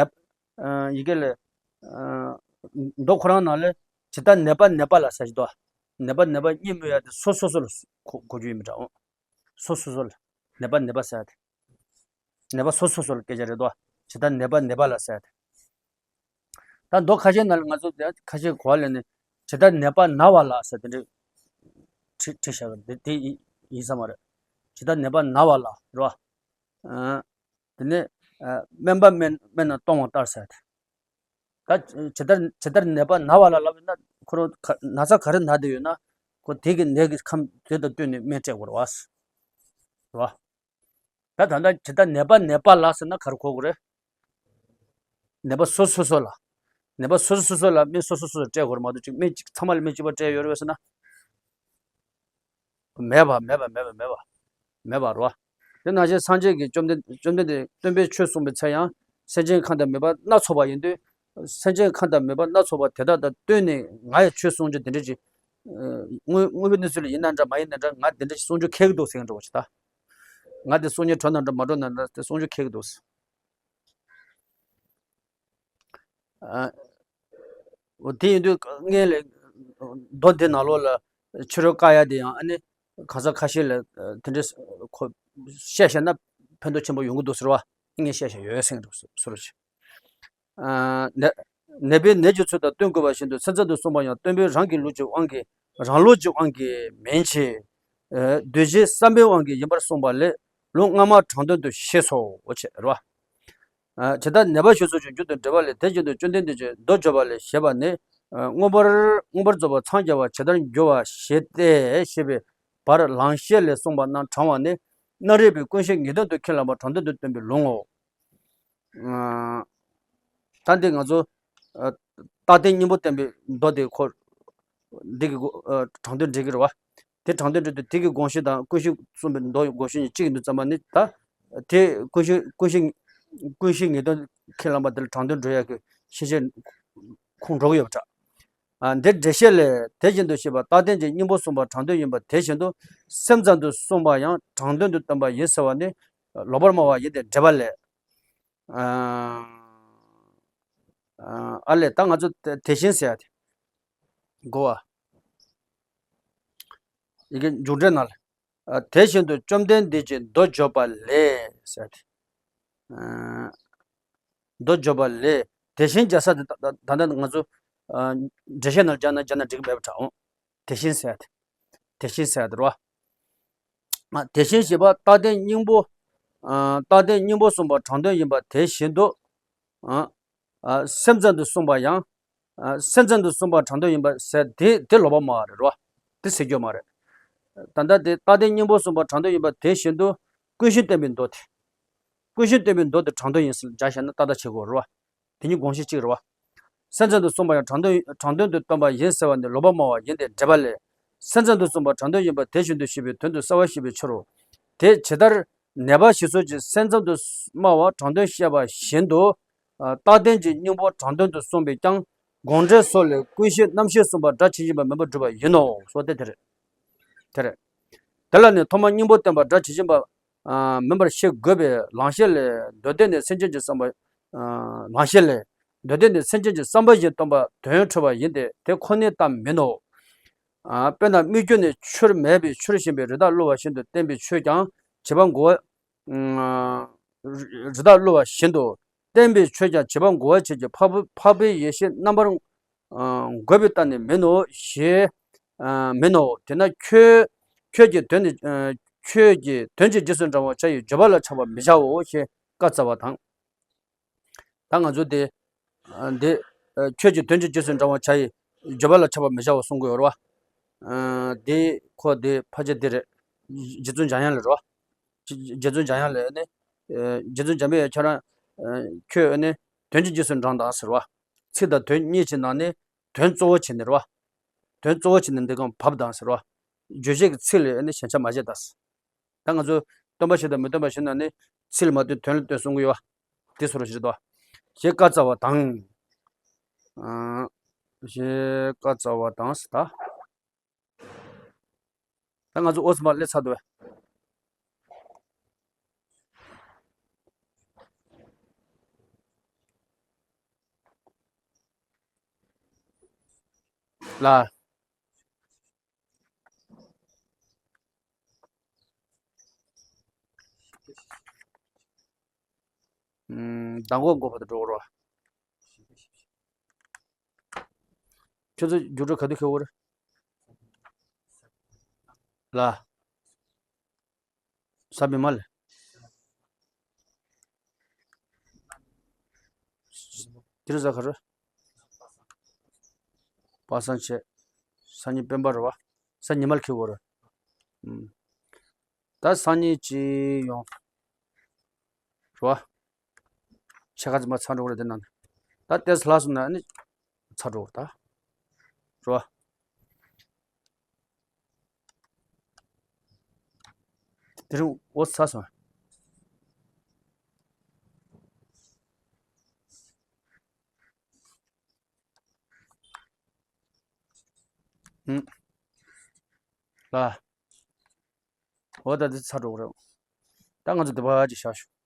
ཨ། ཡི་གེ་ལས། ཨ། མདོ་ཁོ་རང་ནང་ལས་ཇི་ལྟར་ནད་པ་ནད་པ་ལ་ཟེར་གྱི་འདུག་ནད་པ་ནད་པ་གཉིས་སྨོས་ཡ་དེ་སོ་སོ་སོ་ལ་གོ་གོ་རྒྱུ་ཡིན་མི་འདྲ། སོ་སོ་སོ་ལ། ནད་པ་ནད་པ་ཟེར་ཡ་དེ། ནད་པ་སོ་སོ་སོ་ལ་སྐད་ཆ་རེད་དོ། ཇི་ལྟར་ནད་པ་ནད་པ་ལ་ཟེར་ཡ་དེ། ད་མདོ་ཁ་ཤས་ནང་ལ་ང་ཚོ་ཁ་ཤས་གོ་བ་ལེན་ནས་ཇི་ལྟར་ནད་པ་ན་བ་ལ་ཟེར་དེ་འདྲ་བྲིས་བྲིས་བཞག་གི་འདི་དེ་ཡིན་ཡིན་ས་མ་རེད། ཇི་ལྟར་ནད་པ་ན་བ་ལ་རེད་བ། ཨ། དེ་ནས། ཨ། སྨན་པ་སྨན་སྨན་རྣམས་གཏོང་བ་ལྟར་ཟེར་ཏེ། ད་ཇི་ལྟར་ཇི་ལྟར་ནད་པ་ན་བ་ལ་ལབ་ན་ཁོ་རང་ག་ན་ཚ་ག་རེ་ན་བསྡད་ཡོད་ན་ཁོ་དེ་གི་ནད་ཀྱི་ཁམས་དེ་དང་བསྟུན་ནས་སྨན་སྤྲད་དགོས་རེད་བ། རེད་བ། ད་ད་ལྟ་ཇི་ལྟར་ནད་པ་ནད་པ་ལ་ཟེར་ན་ག་རེ་གོ་དགོས་རེད། ནད་པ་སོ་སོ་སོ་ལ། ནད་པ་སོ་སོ་སོ་སོ་ལ་སྨན་སོ་སོ་སོ་སོ་སྤྲད་དགོས་རེད་མ་གཏོགས་ཅིག་སྨན་གཅིག་ཚང་མ་ལ་སྨན་གཅིག་པ་སྤྲད་ཡོད་རེད་བས་ཟེར་ན། མེད་པ་མེད་པ་མེད་པ་མེད་པ་མེད་པ་རོ། དེ་ནང་བཞིན་སངས་རྒྱས་ཀྱི་བཅོམ་ལྡན་བཅོམ་ལྡན་འདས་སྟོན་པའི་ཆོས་གསུངས་པའི་ཚེ་ཡང་སེམས་ཅན་གང་དང་མོས་པ་སྣ་ཚོགས་པ་ཡིན་དུས། སེམས་ཅན་གང་དང་མོས་པ་སྣ་ཚོགས་པ་དེ་དག་དང་བསྟུན་ནས་ང་ཡི་ཆོས་གསུང་རྒྱུ་དེ་འདྲ་ཅིག་དངོས་དངོས་པོའི་གནས་ཚུལ་ལ་ཡིན་ན་འདྲ་མ་ཡིན་ན་འདྲ་ང་དེ་འདྲ་ཞིག་གསུང་རྒྱུ་ཁེལ་གི་འདུག་ཟེར་གི་འདྲ་བོ་ཞིག་ད། ང་དེ་གསུང་རྒྱུ་གྲོལ་ན་འདྲ་མ་གྲོལ་ན་འདྲ་དེ་གསུང་རྒྱུ་ཁེལ་གི་འདུག་ཟེར། ཨ། འོ་དེ་ཡིན་དུས་སྔོན་ལ་མདོ་འདི་ནང་ལོགས་ལ་ཕྱི་རོལ་དཀར་ཡག་དེ་ཡང་ཨ་ནི་གང་ཟག་ཁ་ཤས་ལ་དེ་འདྲའི་ཁོ་བཤད་བཤད་ན་ཕན་ཐོགས་ཆེན་པོ་ཡོང་གི་འདུག་ཟེར་བ་ངས་བཤད་བཤད་ཡོད་ཟེར་གི་འདུག་ཟེར་བ་ཞིག་ཨ། ནད་ནད་པས་ནད་ཀྱི་ཚུལ་དང་བསྟུན་དགོས་པ་བཞིན་དུ་སེམས་ཙམ་དུ་གསུངས་པ་ཡང་སྟོན་པའི་རང་གི་ལུགས་ཀྱི་དབང་གིས་རང་ལུགས་ཀྱི་དབང་གིས་མིན་གྱི། འདུས་བྱས་བསམ་པའི་དབང་གིས་ཡིན་པར་གསུངས་པ་ལས་ལུང་སྔ་མ་དྲང་དོན་དུ་ཤེས་སོ། འོ་བྱེད་རོ། ཇི་ལྟར་ནད་པ་ཞེས་སོགས་ཀྱི་རྒྱུ་དང་འབྲེལ་བ་ལས་དེ་བཞིན་དུ་བཅོམ་ལྡན་འདས་ཀྱིས་མདོ་བརྗོད་པ་ལས་ཞེས་པ་ནི། མངོན་པར་མངོན་པར་རྫོགས་པར་འཚང་རྒྱ་བར་ཇི་ལྟར་འགྱུར་བ་ཞེས་ཏེ་ཞེས་པའི་བར་ལང་གཤེགས་ལས་གསུངས་པ་རྣམས་དྲང་བ་ནི་སྣ་རལ་པའི་ཀུན་ཤེས་ངེས་དོན་དུ་ཁས་བླངས་པ་དྲང་དོན་དུ་སྟོན་པའི་ལུང་ངོ་། ད་འདི་ང་ཚོ་རྟག་བརྟན་སྙིང་པོ་བསྟན་པའི་མདོ་དེ་ཁོ་འདི་གི་དྲང་དོན་འགྲིག་གི་རེད་བ། དེ་དྲང་དོན་འགྲིག་དུས་དེ་གི་དགོངས་གཞི་དང་ཀུན་ཤེས་གསུངས་པའི་མདོ་ཡི་དགོངས་གཞི་གཉིས་གཅིག་ཡིན་དུས་ཙམ་པ་ནི་ད་དེ་ཀུན་ཤེས་ཀུན་ཤེས་ཀུན་ཤེས་ངེས་དོན་ཁས་བླངས་པ་དེ་ལ་དྲང་དོན་འགྲོ་ཡག་གི་ཤེས་བྱའི་ཁུངས་འགྲོ་གི་ཡོད་པ་འདྲ། འདིར་འགྲེལ་བཤད་ལས་དེ་བཞིན་དུ་ཞེས་པ་རྟག་བརྟན་གྱི་སྙིང་པོ་གསུངས་པ་དྲང་དོན་ཡིན་པ་དེ་བཞིན་དུ་སེམས་ཙམ་དུ་གསུངས་པ་ཡང་དྲང་དོན་དུ་སྟོན་པ་ཡིན་ཟེར་བ་ནི་ལོག་པར་སྨྲ་བ་ཡིན་ཏེ་འགྲེལ་པ་ལས། ཨ་ལས་ད་ང་ཚོ་དེ་དེ་བཞིན་ཟེར་ཡ་དེ་གོ་བ། ཡི་གེ་མཇུག་འབྲས་ནང་ལ་དེ་བཞིན་དུ་བཅོམ་ལྡན་འདས་ཀྱིས་མདོ་བརྗོད་པ་ལས་ཟེར་ཡ་དེ། མདོ་བརྗོད་པ་ལས་དེ་བཞིན་སྦྱར་ས་དེ་ད་ལྟ་ང་ཚོ་འགྲེལ་བཤད་ནང་སྦྱར་ན་སྦྱར་ན་འགྲིག་གི་མེད་པ་འདྲ་འོང་། དེ་བཞིན་ཟེར་ཡ་དེ། དེ་བཞིན་ཟེར་ཡ་དེ་རེད་བ། དེ་བཞིན་ཞེས་པ་རྟག་བརྟན་སྙིང་པོ། རྟག་བརྟན་སྙིང་པོ་གསུངས་པ་དྲང་དོན་ཡིན་པ་དེ་བཞིན་དུ། སེམས་ཙམ་དུ་གསུངས་པ་ཡང་། སེམས་ཙམ་དུ་གསུངས་པ་དྲང་དོན་ཡིན་པ་ཟེར་དེ་དེ་ལོག་པ་སྨྲ་བ་རེད་རོ། དེ་ཟེར་རྒྱུ་མ་རེད། ད་ལྟ་དེ་རྟག་བརྟན་སྙིང་པོ་གསུངས་པ་དྲང་དོན་ཡིན་པ་དེ་བཞིན་དུ་ཀུན་ཤེས་བསྟན་པའི་མདོ་དེ། ཀུན་ཤེས་བསྟན་པའི་མདོ་དེ་དྲང་དོན་ཡིན་ཟེར་སྦྱར་བཞག་ན་ཏག་ཏག་བྱེད་དགོས་རེད་བ། དེ་གཉིས་དགོངས་གཞི་གཅིག་རེད་བ། སེམས་ཙམ་དུ་གསུངས་པ་ཡང་དྲང་དོན་དྲང་དོན་དུ་སྟོན་པ་ཡིན་ཟེར་བ་ནི་ལོག་པར་སྨྲ་བ་ཡིན་ཏེ་འགྲེལ་པ་ལས། སེམས་ཙམ་དུ་གསུངས་པ་དྲང་དོན་ཡིན་པ་དེ་བཞིན་དུ་ཞེས་པའི་དོན་དུ་གསལ་བར་བཤད་པའི་ཕྱིར་རོ། དེ་ཇི་ལྟར་ནད་པ་ཞེས་སོགས་ཀྱིས་སེམས་ཙམ་དུ་སྨྲ་བ་དྲང་དོན་བཤད་པ་བཞིན་དུ། རྟག་བརྟན་གྱི་སྙིང་པོ་དྲང་དོན་དུ་གསུངས་པས་ཀྱང་དགོངས་འགྲེལ་སོགས་ལས་ཀུན་ཤེས་རྣམ་ཤེས་གསུངས་པ་སྒྲ་ཇི་བཞིན་པ་མིན་པར་སྒྲུབ་པ་ཡིན་ནོ། སོགས་ཏེ་དེ་རེད། དེ་རེད། དེ་ལ་ནི་ཐོག་མར་སྙིང་པོ་བསྟན་པ་སྒྲ་ཇི་བཞིན་པ། ཨ། མིན་པར་ཤེས་དགོས་པས་ལང་གཤེགས་ལས་མདོར་བསྟན་ནི་སེམས་ཅན་གྱི་བསམ་པ། ཨ། ལང་གཤེགས་ལས་མདོར་བསྟན་ནི་སེམས་ཅན་གྱི་བསམ་པ་བཞིན་སྟོན་པ་དོན་འཕྲོད་པ་ཡིན་ཏེ་དེ་ཁོ་ནའི་གཏམ་མིན་ནོ། ཨ། དཔེར་ན་སྨིག་རྒྱུ་ནི་ཆུར་མེད་པས་ཆུར་ཞིམ་པའི་རི་དྭགས་བསླུ་བ་བཞིན་དུ་བསྟན་པའི་ཆོས་ཀྱང་བྱིས་པ་མགུ་བ། ཨ། རི་དྭགས་བསླུ་བ་བཞིན་དུ་བསྟན་པའི་ཆོས་ཀྱང་བྱིས་པ་མགུ་བ་བྱེད་ཀྱི་འཕགས་པའི་ཡེ་ཤེས་རྣམ་པར། ཨ། འགོད་པའི་རྟགས་ནི་མིན་ནོ་ཞེས། ཨ། མིན་ནོ། དེས་ན་ཁྱོད་ཁྱོད་ཀྱིས་དོན་ནི། ཨ། ཁྱོད་ཀྱིས་དོན་གྱི་རྗེས་སུ་འབྲང་བར་བྱ་ཡི་བརྗོད་པ་ལ་ཆགས་པར་མི་བྱའོ་ཞེས་བཀའ་སྩལ་བ་དང་། ད་ང་ཚོ་དེ། ཨ། འདི། ཨ། ཁྱོད་ཀྱིས་དོན་གྱི་རྗེས་སུ་འབྲང་བར་བྱ་ཡི་བརྗོད་པ་ལ་ཆགས་པར་མི་བྱའོ་གསུང་གི་ཡོད་རེད་བ། ཨ། དེ་ཁོ་དེ་ཕལ་ཆེར་དེ་རེད། རྗེ་བཙུན་འཇམ་དབྱངས་ལ་རེད་བ། རྗེ་བཙུན་འཇམ་དབྱངས་ལ་ནི། ཨ། རྗེ་བཙུན་འཇམ་དཔལ་ཁྱོད་རང་། ཨ། ཁྱོད་ནི་དོན་གྱི་རྗེས་སུ་འབྲང་དང་ཟེར་བ། ཚིག་དང་དོན་གཉིས་ཀྱི་ནང་ནས་དོན་གཙོ་བོ་བྱས་ནས་རེད་བ། དོན་གཙོ་བོ་བྱས་ནས་འདི་གང་བབ་དང་ཟེར་བ། རྗོད་བྱེད་ཀྱི་ཚིག་ལས་ནི་ཞེན་ཆགས་མ་བྱེད་དང་། ད་ང་ཚོ་སྟོན་པ་བཞི་དང་མི་སྟོན་པ་བཞི་ནང་ནས་ ཚིག་ལ་མ་ལྟོས་དོན་ལ་ལྟོས་གསུང་གི་ཡོད་པ། དེ་བཟོ་འདྲ་ཞིག་རེད་དོ། ཞེས་བཀའ་སྩལ་བ་དང་། ཨ། ཞེས་བཀའ་སྩལ་བ་དང་ཟེར་ད། ད་ང་ཚོ་འོ་ཙམ་པ་སླེབས་ཚར་འདུག་པས། ལ། ཨམ། མདང་དགོང་དགོང་བར་དུ་འགྲོ་དགོས་རེད། ཁྱོད་ཚོ་རྒྱུགས་སྤྲོད་ག་དུས་འཁེལ་བ་རེད། ལ། གཟའ་མིག་དམར་ལ། དེ་རིང་གཟའ་ག་རེ། པ་སངས་བྱས། སང་ཉིན་སྤེན་པ་རེད་པ། གཟའ་ཉི་མ་ལ་འཁེལ་བ་རེད། ཨུམ། ད་སང་ཉིན་གཅིག་ཡོང་། རེད་པ། ཕྱེད་ཀ་ཙམ་མ་ཚར་འགྲོ་གི་རེད་དེ་ནང་། ད་ཏོག་ཙམ་ལྷག་སོང་ན་ནི་ཚར་འགྲོ་གི་རེད་ད། རེད་པ། དེ་རིང་འོ་ཚར་སོང་། ཨུམ། ལ། འོ་ད་འདི་ཚར་འགྲོ་གི་རེད། ད་ང་ཚོ་འདི་པར་ཅིག་བཞག་ཞུ།